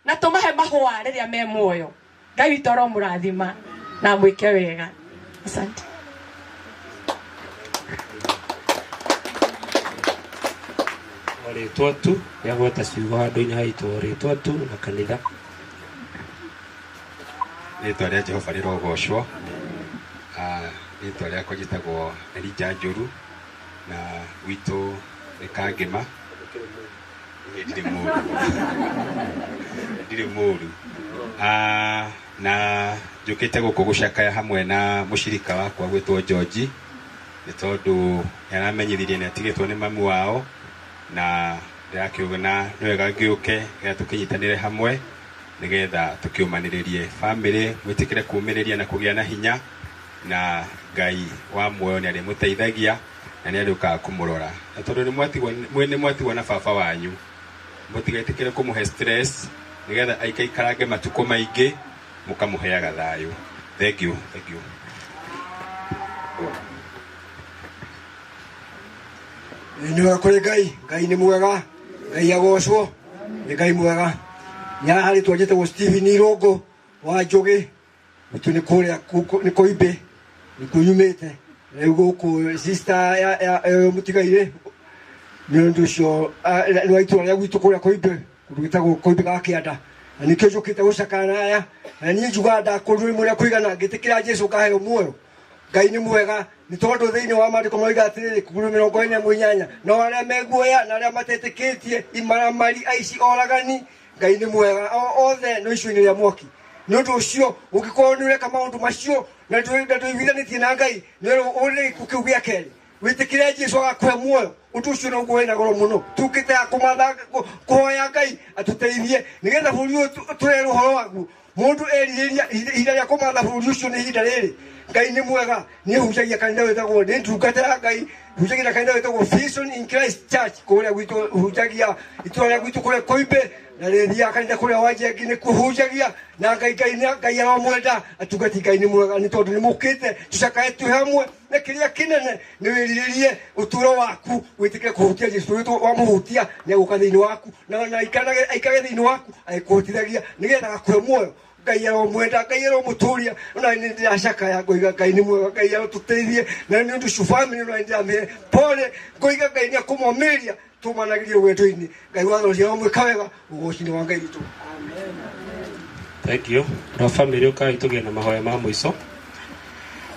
na tũmahe mahũa rĩrĩa me muoyo. Ngai witũ aromũrathima na amwĩke wega. Asante. O rĩtwa tu rĩa ciugo handũ-inĩ haitũ, o rĩtwa tu na kanitha. Rĩtwa rĩa Jehova rĩrogocwo. Rĩtwa rĩakwa njĩtagwo Elijah Njũru na gwitũ nĩ Kangĩma. Ndirĩ mũru. Ndirĩ mũru. Na njũkĩte gũkũ gũcakaya hamwe na mũcirika wakwa gwĩtwo George nĩ tondũ nĩ aramenyithirie nĩ atigĩtwo nĩ mamu wao na ndĩrakiuga na nĩ wega ngĩũke nĩgetha tũkĩnyitanĩre hamwe nĩgetha tũkĩũmanĩrĩrie bamĩrĩ mwĩtĩkĩre kũũmĩrĩria na kũgĩa na hinya na Ngai wa muoyo nĩ arĩmũteithagia na nĩ arĩũkaga kũmũrora na tondũ nĩ mwatigwo na baba wanyu mũtigetĩkĩre kũmũhe stress nĩgetha aikaikarange matukũ maingĩ mũkamũheaga thayũ. Thank you, thank you. Nĩ wega kũrĩ Ngai, Ngai nĩ mwega, Ngai agocwo, nĩ Ngai mwega. Nĩ haha rĩtwa njĩtagwo Stephen Irũngũ wa Njũgĩ, gwitũ nĩ kũrĩa nĩ Koimbĩ, nĩkuo nyumĩte. Rĩu gũkũ sister ya mũtigairĩ nĩ ũndũ ũcio nĩ wa itũra rĩa gwitũ kũrĩa Koimbĩ, kũndũ gwĩtagwo Koimbĩ ga Kĩanda. Na nĩkĩo njũkĩte gũcakaya na aya, na niĩ njugaga ndakũrirwo nĩ mũrĩa kũigana ngĩtĩkĩra Jesũ ngaheo muoyo. Ngai nĩ mwega nĩ tondũ thĩinĩ wa maandĩko moiga atĩrĩrĩ kuru 48 no arĩa meguoya na arĩa matetĩkĩtie imaramari aici oragani Ngai nĩ mwega othe no icio-inĩ rĩa mwaki. Nĩ ũndũ ũcio ũngĩkorwo nĩ ũreka maũndũ macio na ndũiguithanĩtie na Ngai nĩ ũrĩ gĩkuũ kĩu gĩa kerĩ wĩtĩkĩre Jesũ agakũhe muoyo. Ũndũ ũcio noguo wĩna goro mũno tũkĩte ya kũmatha kũhoya Ngai atũteithie nĩgetha bũrũri ũyũ tũrerwo ũhoro waguo. Mũndũ erirĩria ihinda rĩa kũmatha bũrũri ũcio nĩ ihinda rĩrĩ. Ngai nĩ mwega. Niĩ hunjagia kanitha wĩtagwo nĩ ndungata ya Ngai hunjagia kanitha wĩtagwo Vision in Christ Church kũrĩa gwitũ hunjagia itũra rĩa gwitũ kũrĩa Koimbĩ na rĩthiaga kanitha kũrĩa Wanjengi nĩkuo hunjagia na Ngai Ngai Ngai aromwenda atungati Ngai nĩ mwega nĩ tondũ nĩ mũkĩte tũcakae twĩ hamwe na kĩrĩa kĩnene nĩ wĩrirĩrie ũtũũro waku wĩtĩkĩre kũhutia Jesũ witũ wamũhutia nĩ egũka thĩinĩ waku na aikage thĩinĩ waku agĩkũhotithagia nĩgetha agakũhe muoyo. Ngai aromwenda Ngai aromũtũria ona nĩ ndĩracakaya ngoiga Ngai nĩ mwega Ngai arotũteithie na nĩ ũndũ ũcio bamĩrĩ ona nĩ ndĩramĩhe pole ngoiga Ngai nĩ akũmomĩrĩria tũmanagĩrie rũgendo-inĩ. Ngai wa thoro ciaromwĩka wega ũgoci-inĩ wa Ngai witũ. Thank you. Andũ a bamĩrĩ ũkai tũgĩe na mahoya ma mũico.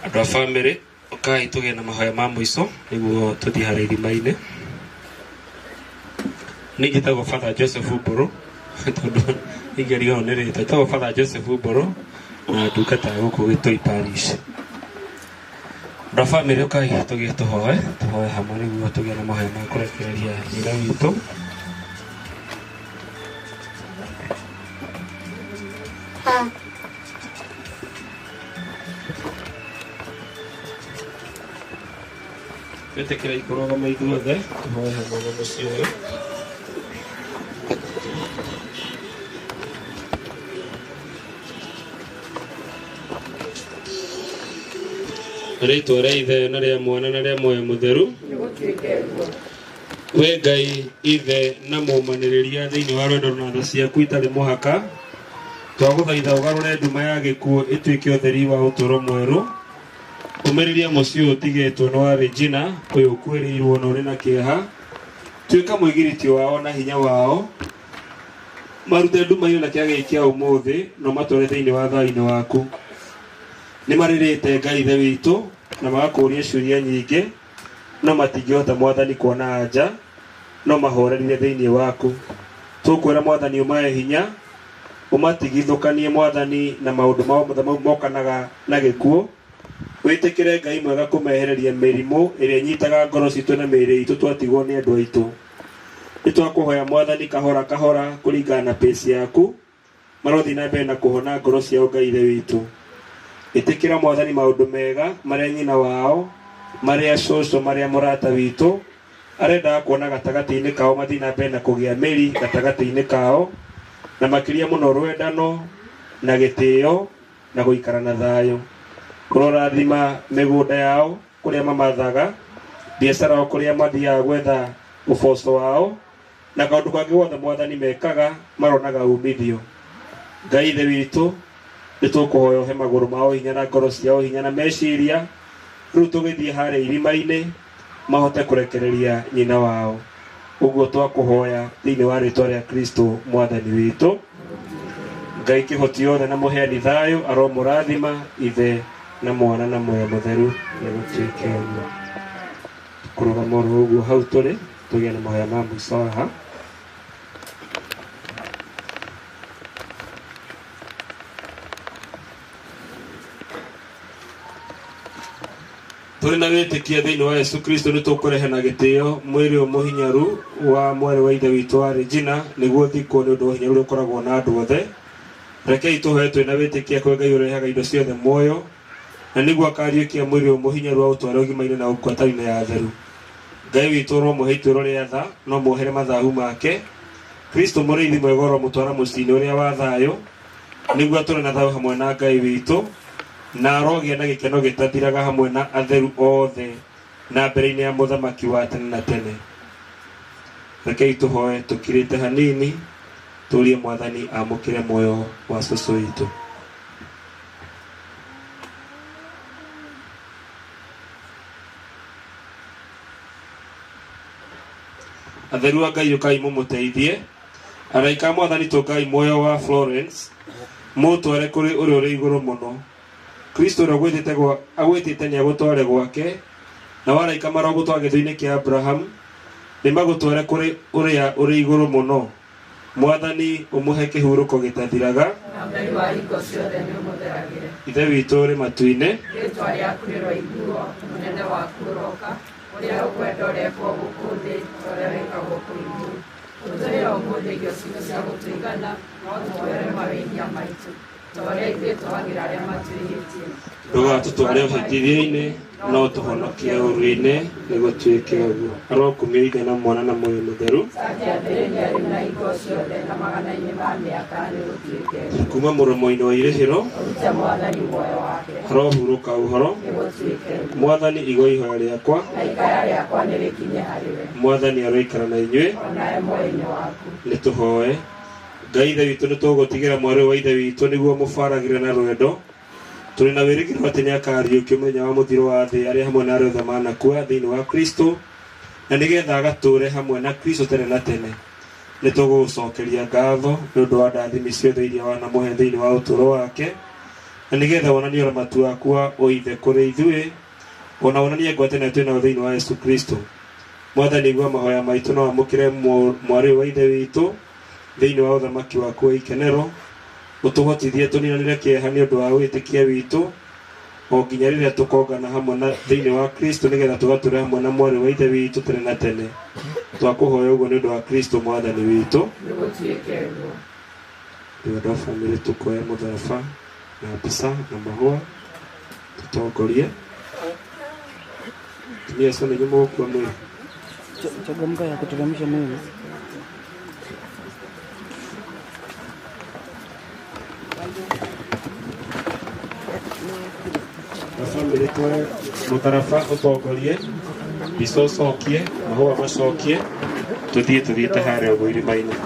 Andũ a bamĩrĩ ũkai tũgĩe na mahoya ma mũico nĩguo tũthiĩ harĩa irima-inĩ. Niĩ njĩtagwo Father Joseph Mbũrũ tondũ ingĩriganĩrwo nĩ rĩtwa. Njĩtagwo Father Joseph Mbũrũ na ndungata gũkũ Gĩtũi Parish. Andũ a bamĩrĩ ũkai tũgĩe tũhoe, tũhoe hamwe nĩguo tũgĩe na mahoya ma kũrekereria nyina witũ. Twĩtĩkĩre ikũrũgama ithuothe tũhoe hamwe na mũciĩ ũyũ. Rĩtwa rĩa Ithe na rĩa Mwana na rĩa Muoyo Mũtheru. We Ngai Ithe na mũmanĩrĩria thĩinĩ wa rwendo na tha ciaku itarĩ mũhaka, twagũthaitha ũgarũre nduma ya gĩkuũ ĩtuĩke ũtheri wa ũtũũro mwerũ. Ũmĩrĩria mũciĩ ũyũ ũtigĩtwo nĩ wa Regina ũyũ ũkuĩrĩirwo na ũrĩ na kĩeha. Tuĩka mũigĩrĩtio wao na hinya wao, marute nduma-inĩ na kĩeha gĩkĩ kĩa ũmũthĩ na ũmatware thĩinĩ wa thayũ-inĩ waku. Nĩ marĩrĩte Ngai Ithe witũ na magakũũria ciũria nyingĩ no matingĩhota Mwathani kuona anja no mahorerire thĩinĩ waku. Tũkwĩra Mwathani ũmahe hinya ũmatigithũkanie Mwathani na maũndũ mao mothe mokanaga na gĩkuũ. Wĩtĩkĩre Ngai mwega kũmehereria mĩrimũ ĩrĩa ĩnyitaga ngoro citũ na mĩĩrĩ itũ twatigwo nĩ andũ aitũ. Nĩ twakũhoya Mwathani kahora kahora kũringana na pace yaku marothiĩ na mbere na kũhona ngoro ciao Ngai Ithe witũ. Ĩtĩkĩra Mwathani maũndũ mega marĩa nyina wao marĩa cũcũ marĩa mũrata witũ arendaga kuona gatagatĩ-inĩ kao mathiĩ na mbere na kũgĩa mĩri gatagatĩ-inĩ kao na makĩria mũno rwendano na gĩtĩo na gũikara na thayũ. Ũrorathima mĩgũnda yao kũrĩa mamathaga, biacara o kũrĩa mathiaga gwetha ũboco wao, na kaũndũ kangĩ gothe Mwathani mekaga maronaga umithio. Ngai Ithe witũ, nĩtũkũhoya ũhe magũrũ mao hinya na ngoro ciao hinya na meciria, rĩu tũgĩthiĩ harĩa irima-inĩ mahote kũrekereria nyina wao. Ũguo twakũhoya thĩinĩ wa rĩtwa rĩa Kristo Mwathani witũ. Ngai kĩhoti yothe na mũheani thayũ aromũrathima Ithe na Mwana na Muoyo Mũtheru, nĩgũtuĩke ũguo. Kũrũgama oro ũguo hau tũrĩ, tũgĩe na mahoya ma mũico haha. Tũrĩ na wĩtĩkia thĩinĩ wa Yesu Kristo nĩtũkũrehe na gĩtĩo mwĩrĩ ũyũ mũhinyaru wa mwarĩ wa ithe witũ wa Regina nĩguo thikwo nĩ ũndũ wa ũhinyaru ũrĩa ũkoragwo na andũ othe. Rekei tũhoe twĩ na wĩtĩkia kwĩ Ngai ũrehaga indo ciothe muoyo, na nĩguo akariũkia mwĩrĩ ũyũ mũhinyaru aũtware ũgima-inĩ na ngwatanĩro ya atheru. Ngai witũ ũromũhe ituĩro rĩa tha, no muohere mathahu make. Kristo mũrĩithi mwega ũromũtwara mũciĩ-inĩ ũrĩa wa thayũ, nĩguo atũre na thayũ hamwe na Ngai witũ, na arogĩa na gĩkeno gĩtathiraga hamwe na atheru othe na mbere-inĩ ya mũthamaki wa tene na tene. Rekei tũhoe tũkirĩte hanini, tũrie Mwathani amũkĩre muoyo wa cũcũ witũ. Atheru a Ngai ũkai mũmũteithie. Araika a Mwathani tũngai muoyo wa Florence, mũũtware kũrĩ ũrĩa ũrĩ igũrũ mũno. Kristo ũrĩa agwĩtĩte nĩagũtware gwake, nao araika marogũtwara gĩthũi-inĩ kĩa Abrahamu, nĩmagũtware kũrĩ ũrĩa ũrĩ igũrũ mũno. Mwathani ũmũhe kĩhurũko gĩtathiraga. Na Ngai wa hingo ciothe nĩũmũtheragĩre. Ithe witũ ũrĩ matu-inĩ, rĩĩtwa rĩaku rĩroiguo, ũnene waku ũroka, ũrĩa ũkwenda ũrekwo gũkũ thĩ ta ũrĩa wĩkagwo kũu igũrũ. Ũtũhe ũmũthĩ irio citũ cia gũtũigana, na ũtuohere mawĩhia maitũ ta ũrĩa ithuĩ twohagĩra arĩa matwĩhĩtie. Ndũgatũtware ũhĩtithio-inĩ, no tũhonokie ũũru-inĩ, nĩgũtuĩke ũguo. Arokumio Ithe na Mwana na Muoyo Mũtheru. Ta kĩambĩrĩria rĩu na hingo ciothe na magana-inĩ ma mĩaka, nĩgũtuĩke ũguo. Kuma mũromo-inĩ wa irĩhĩro, Ũrute Mwathani muoyo wake, arohurũka ũhoro. nĩgũtuĩke ũguo. Mwathani igua ihoya rĩakwa, Na ikaya rĩakwa nĩrĩkinye harĩ we, Mwathani aroikara na inyuĩ. o nawe muoyo-inĩ waku. Nĩtũhoe. Ngai Ithe witũ, nĩtũgũtigĩra mwarĩ wa Ithe witũ nĩguo mũbaragĩre na rwendo. Tũrĩ na wĩrĩgĩrĩro atĩ nĩakariũkio mũthenya wa mũthiro wa thĩ arĩa hamwe na arĩa othe manakua thĩinĩ wa Kristo, na nĩgetha agatũũre hamwe na Kristo tene na tene. Nĩtũgũgũcokeria ngatho nĩ ũndũ wa ndathimi ciothe iria wanamũhe thĩinĩ wa ũtũũro wake, na nĩgetha wonanie ũramatu waku wa ũithe kũrĩ ithuĩ, ona wonanie ngwatanĩro twĩ nayo thĩinĩ wa Yesu Kristo. Mwathani igua mahoya maitũ na wamũkĩre mwarĩ wa Ithe witũ thĩinĩ wa ũthamaki waku wa ikenero, ũtũhotithie tũninanĩre kĩeha nĩ ũndũ wa wĩtĩkia witũ, o nginya rĩrĩa tũkongana hamwe na thĩinĩ wa Kristo, nĩgetha tũgatũre hamwe na mwarĩ wa Ithe witũ tene na tene. Twakũhoya ũguo nĩ ũndũ wa Kristo Mwathani witũ. Nĩgũtuĩke ũguo. Rĩu andũ a bamĩrĩ tũkuoya mũtharaba na mbica na mahũa tũtongorie. Atumia acio nĩ inyuĩ mũgũkua mwĩrĩ. Changamka ya kuteremsha mwili. Na bamĩrĩ tuoe mũtharaba ũtongorie, mbica ũcokie, mahũa macokie, tũthiĩ tũthiĩte harĩa ũguo irima-inĩ.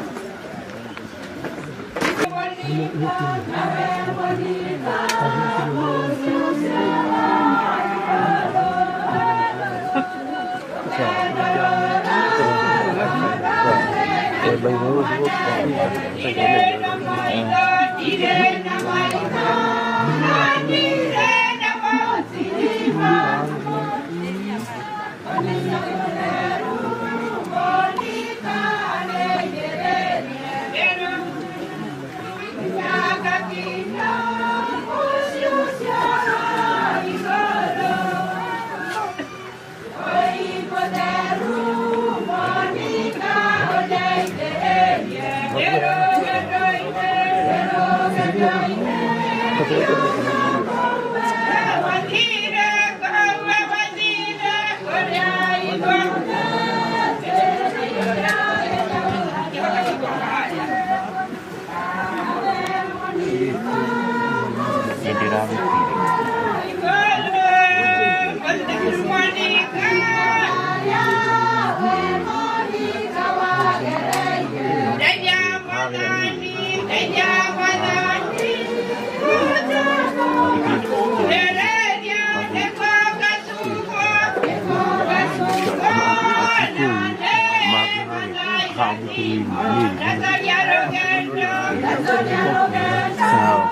Sawa.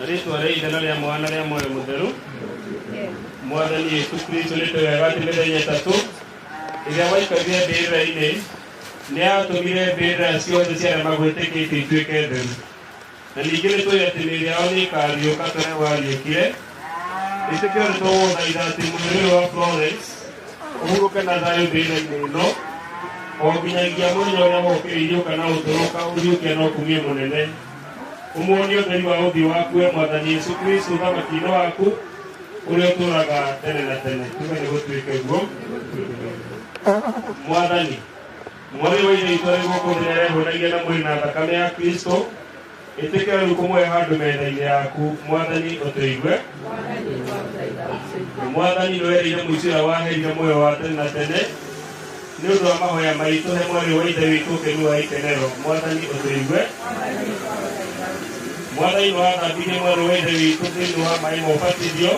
Rĩtwa rĩa Ithe na rĩa Mwana rĩa Muoyo Mũtheru. Mwathani Jesũ Kristo nĩ twega atĩ mĩthenya ĩtatũ ĩrĩa waikarire mbĩrĩra-inĩ nĩ atũmire mbĩrĩra ciothe cia arĩa magwĩtĩkĩtie ituĩke theru. Na ningĩ nĩ tũĩ atĩ mĩĩrĩ yao nĩ ĩkariũka ta ũrĩa wariũkire. Ĩtĩkĩro nĩ tũgũgũthaitha atĩ mwĩrĩ ũyũ wa Florence ũhurũke na thayũ mbĩrĩra-inĩ ĩno o nginyagia mũthenya ũrĩa wokĩrĩirio kana ũtũrũka ũriũkia na ũkumio mũnene. Umuonie ũtheri wa ũthiũ waku we Mwathani Jesũ Kristo ũthamaki-inĩ waku ũrĩa ũtũũraga tene na tene. Tuge nĩ gũtuĩke guo. Mwathani, mwarĩ wa Ithe witũ arĩ gũkũ thĩ nĩarehũnagia na mwĩrĩ na thakame ya Kristo. Ĩtĩkĩra rĩu kũmũhe handũ metha-inĩ yaku. Mwathani ũtũigue. Mwathani nĩwerĩire mũici ũrĩa waheire muoyo wa tene na tene nĩ ũndũ wa mahoya maitũ he mwarĩ wa Ithe witũ ũkenu wa ikenero. Mwathani ũtũigue. Mwathani nĩwathambirie mwarĩ wa Ithe witũ thĩinĩ wa maĩ ma ũbatithio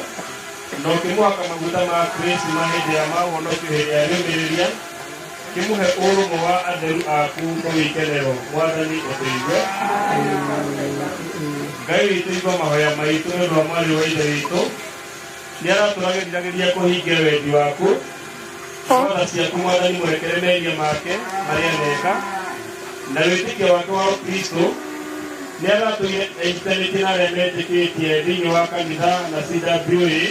na ũkĩmũhaka maguta ma Kristo ma hĩndĩ ya maũhonokio hĩndĩ ya rĩũmĩrĩria kĩmũhe ũrũmwe wa atheru aku kũu ikenero. Mwathani ũtũigue. Ngai witũ igua mahoya maitũ nĩ ũndũ wa mwarĩ wa Ithe witũ nĩ aratũragĩrĩria kũhingia wendi waku. Tha ciaku Mwathani mũrekere mehia make marĩa aneka na wĩtĩkio wake wa Kristo nĩ aratũire enyitanĩtie na arĩa metĩkĩtie thĩinĩ wa kanitha na CWA.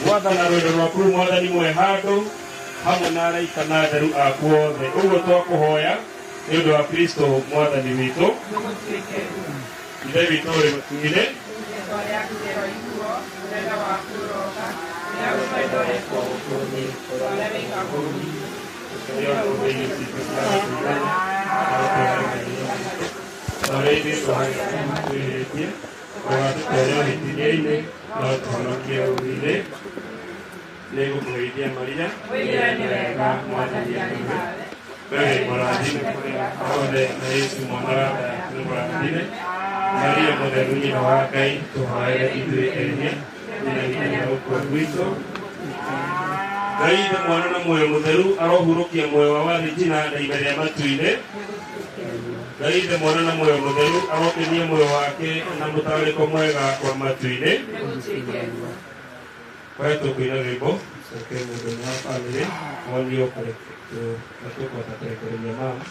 Gwathana rwendo rwaku Mwathani mwe handũ hamwe na araika na atheru aku othe. Ũguo twakũhoya nĩ ũndũ wa Kristo Mwathani witũ. Ithe witũ ũrĩ matu-inĩ, nĩngũkũgeithia Maria wega Mwathani arĩ nawe wĩ mũrathime kũrĩ othe na Yesu mwana wa nda yaku nĩ mũrathime. Maria mũtheru nyina wa Ngai tũhoere ithuĩ ehia na ihinda rĩa gũkua gwitũ. Ngai Ithe Mwana na Muoyo Mũtheru arohurũkia muoyo wa Regina na iga rĩa matu-inĩ. Ngai Ithe Mwana na Muoyo Mũtheru arokenia muoyo wake na mũtararĩko mwega wa matu-inĩ. Kwa tũkũina rwĩmbo coke mũndũ wa bamĩrĩ wonio tũkũhota kũrekereria mama.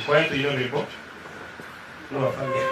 Kwa tũina rwĩmbo no abange.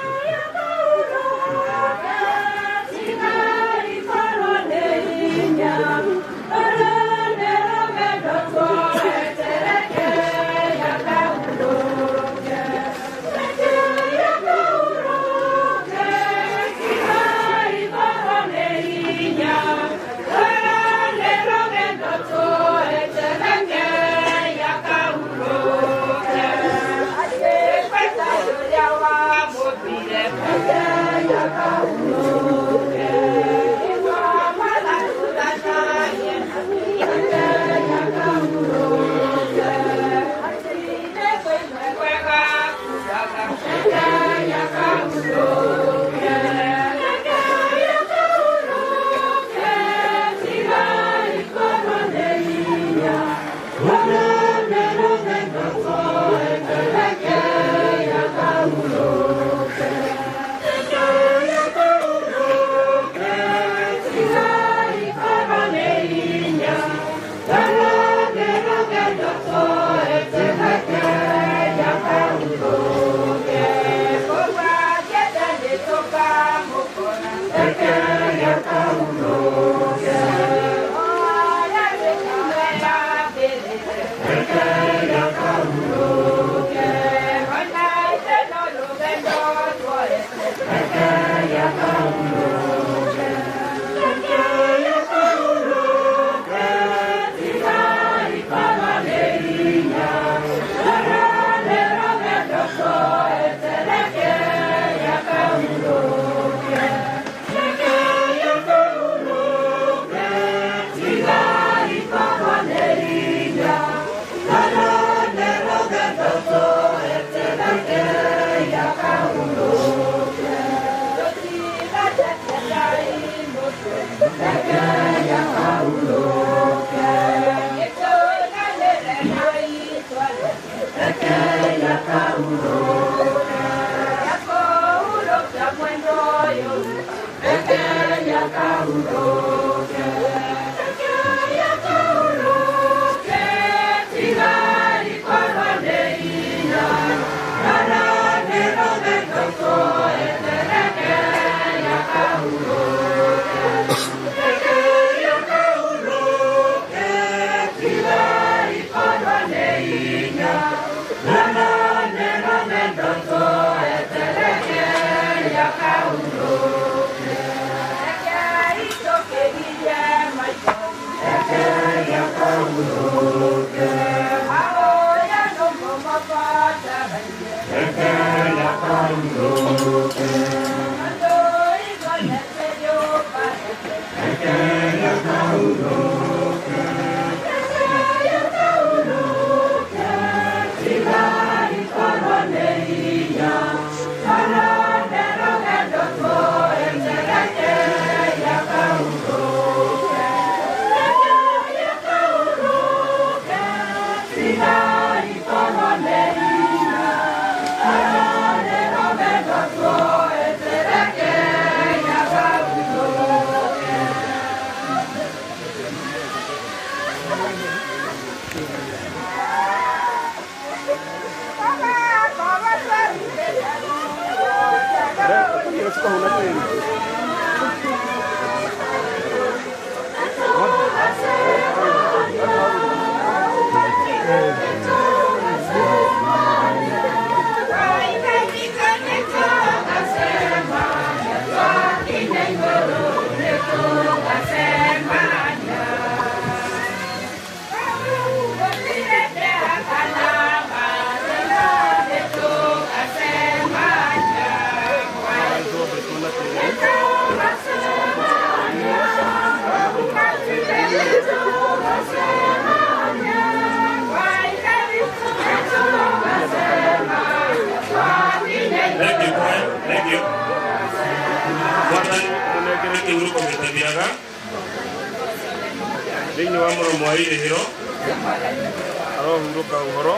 Let's go. Mwathani mũnengere kĩhurũko gĩtathiraga thĩinĩ wa mũromo wa irĩhĩro arohurũka ũhoro.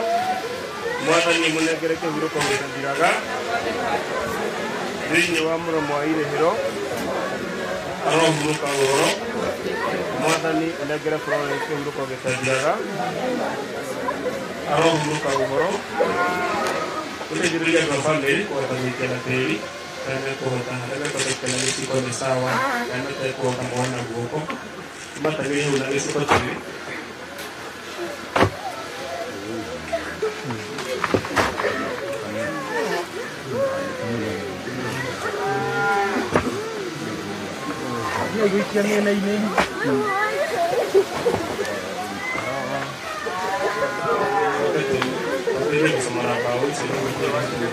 Mwathani mũnengere kĩhurũko gĩtathiraga thĩinĩ wa mũromo wa irĩhĩro arohurũka ũhoro. Mwathani ũnengere Florence kĩhurũko gĩtathiraga arohurũka ũhoro. Ũteithĩrĩrie andũ a bamĩrĩ kũhota gũikia na tĩri arĩa mekũhota, arĩa mekũhota gũikia na gĩciko nĩ sawa, arĩa matekũhota moe na guoko matagĩrĩire hau na gĩciko tĩri. Gũikia mĩena-inĩ. Ũteithie gũcomora mbaũ icio nĩguo tĩri ũtuĩke.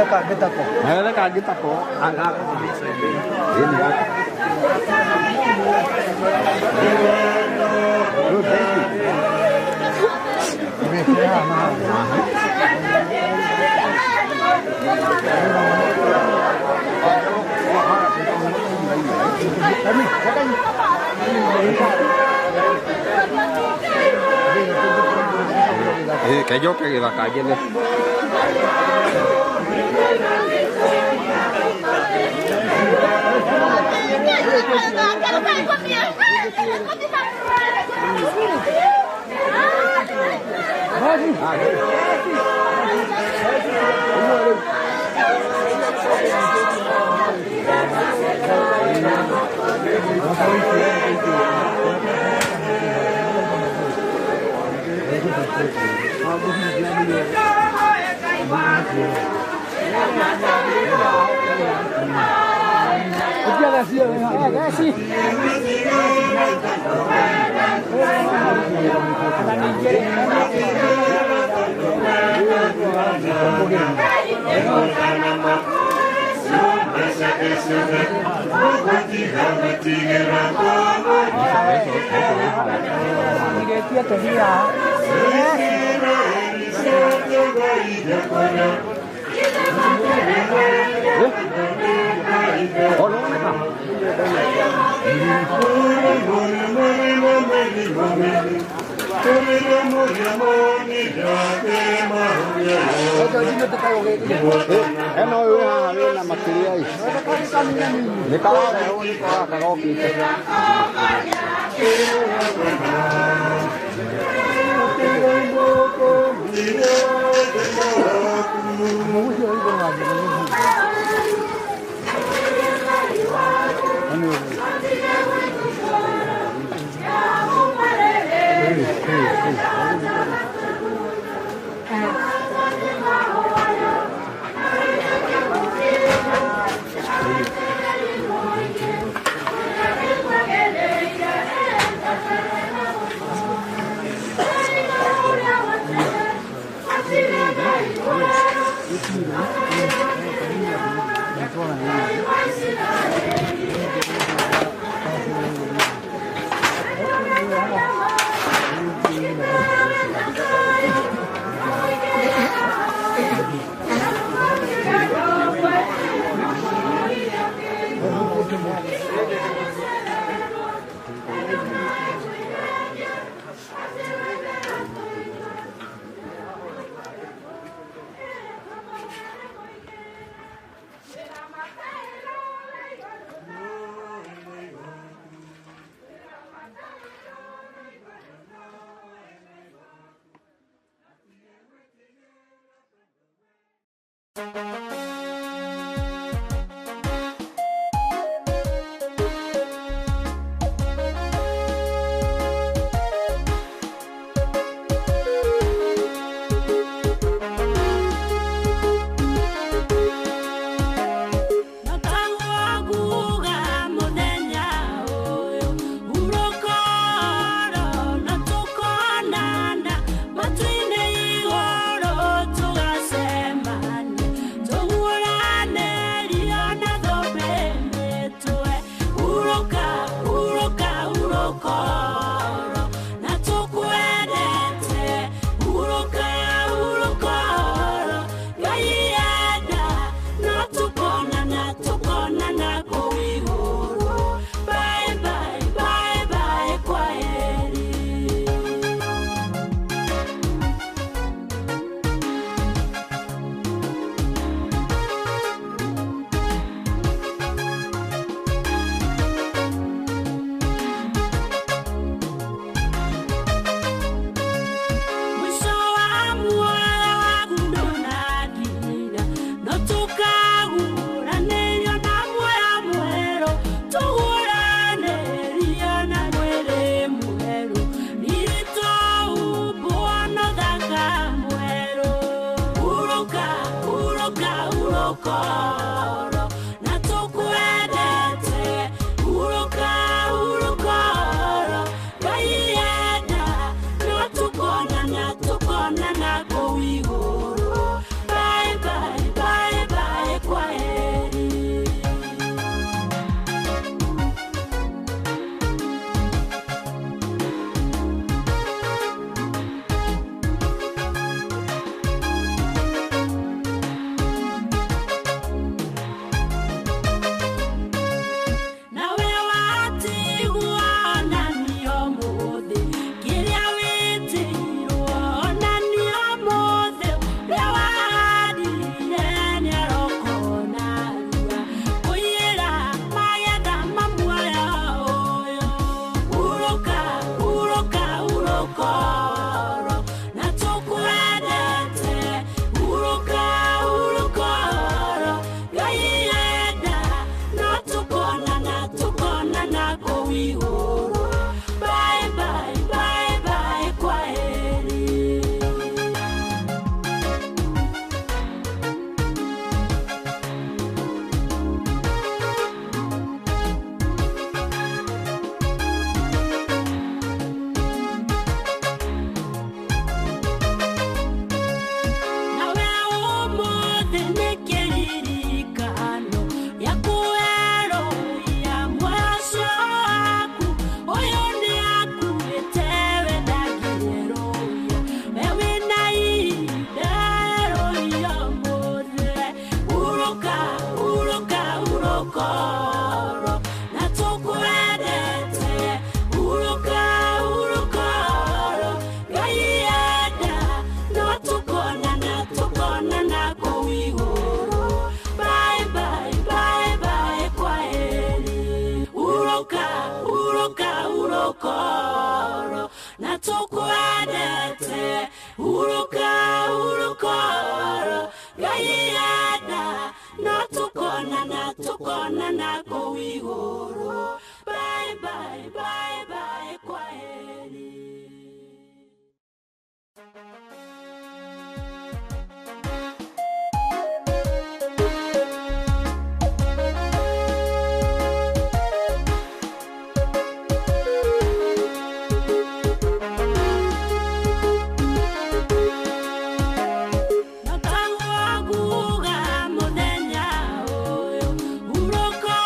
Gaothe kangĩtako. Gaothe kangĩtako. Good, thank you. Cái dốt cái gì bà cài trên đi. Eno ũyũ wĩ haha wĩna makĩria ĩ. Nĩ kararehwo nĩ gaka gokĩte. Tugasemane. kũu igũrũ. Bye bye bye bye kwaheri. Nawe ũmũthĩ nĩ kĩririkano gĩa kwerũhia mũico waku. Ũyũ nĩakuĩte we ndangĩrũhia, we wĩna ihinda rũhia ũmũthĩ. Hurũka hurũka hurũka oro na tũkwendete. Hurũka hurũka oro Ngai enda no tũkonana tũkonana kũu igũrũ. Bye bye bye bye kwaheri. Hurũka hurũka hurũka oro na tũkwendete. Hurũka hurũka oro Ngai enda no tũkonana tũkonana kũu igũrũ. Bye bye bye bye kwaheri. Notaguaguga mũthenya ũyũ hurũka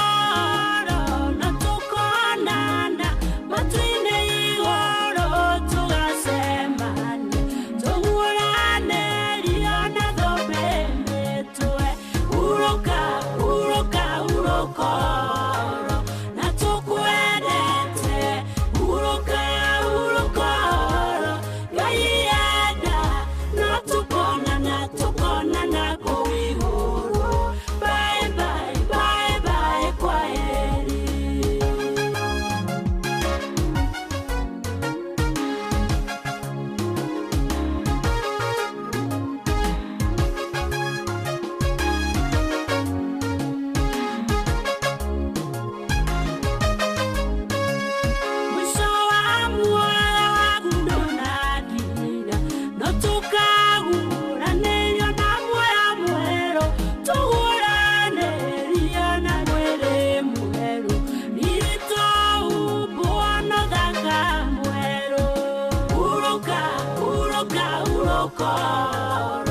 oro na tũkonana matu-inĩ igũrũ tũgacemania tũhũranĩrio na thũmbĩ mĩtwe. Hurũka hurũka hurũka oro na tũkwendete. Hurũka hurũka oro Ngai enda no tũkonana tũkonana kũu igũrũ. Bye bye bye bye kwaheri. Mwisho wa muoyo waku ndũnakinya, no tũkagũranĩrio na muoyo mwerũ, tũgũranĩrio na mwĩrĩ mwerũ, riri tũhumbwo na ũthaka mwerũ. Hurũka hurũka hurũka oro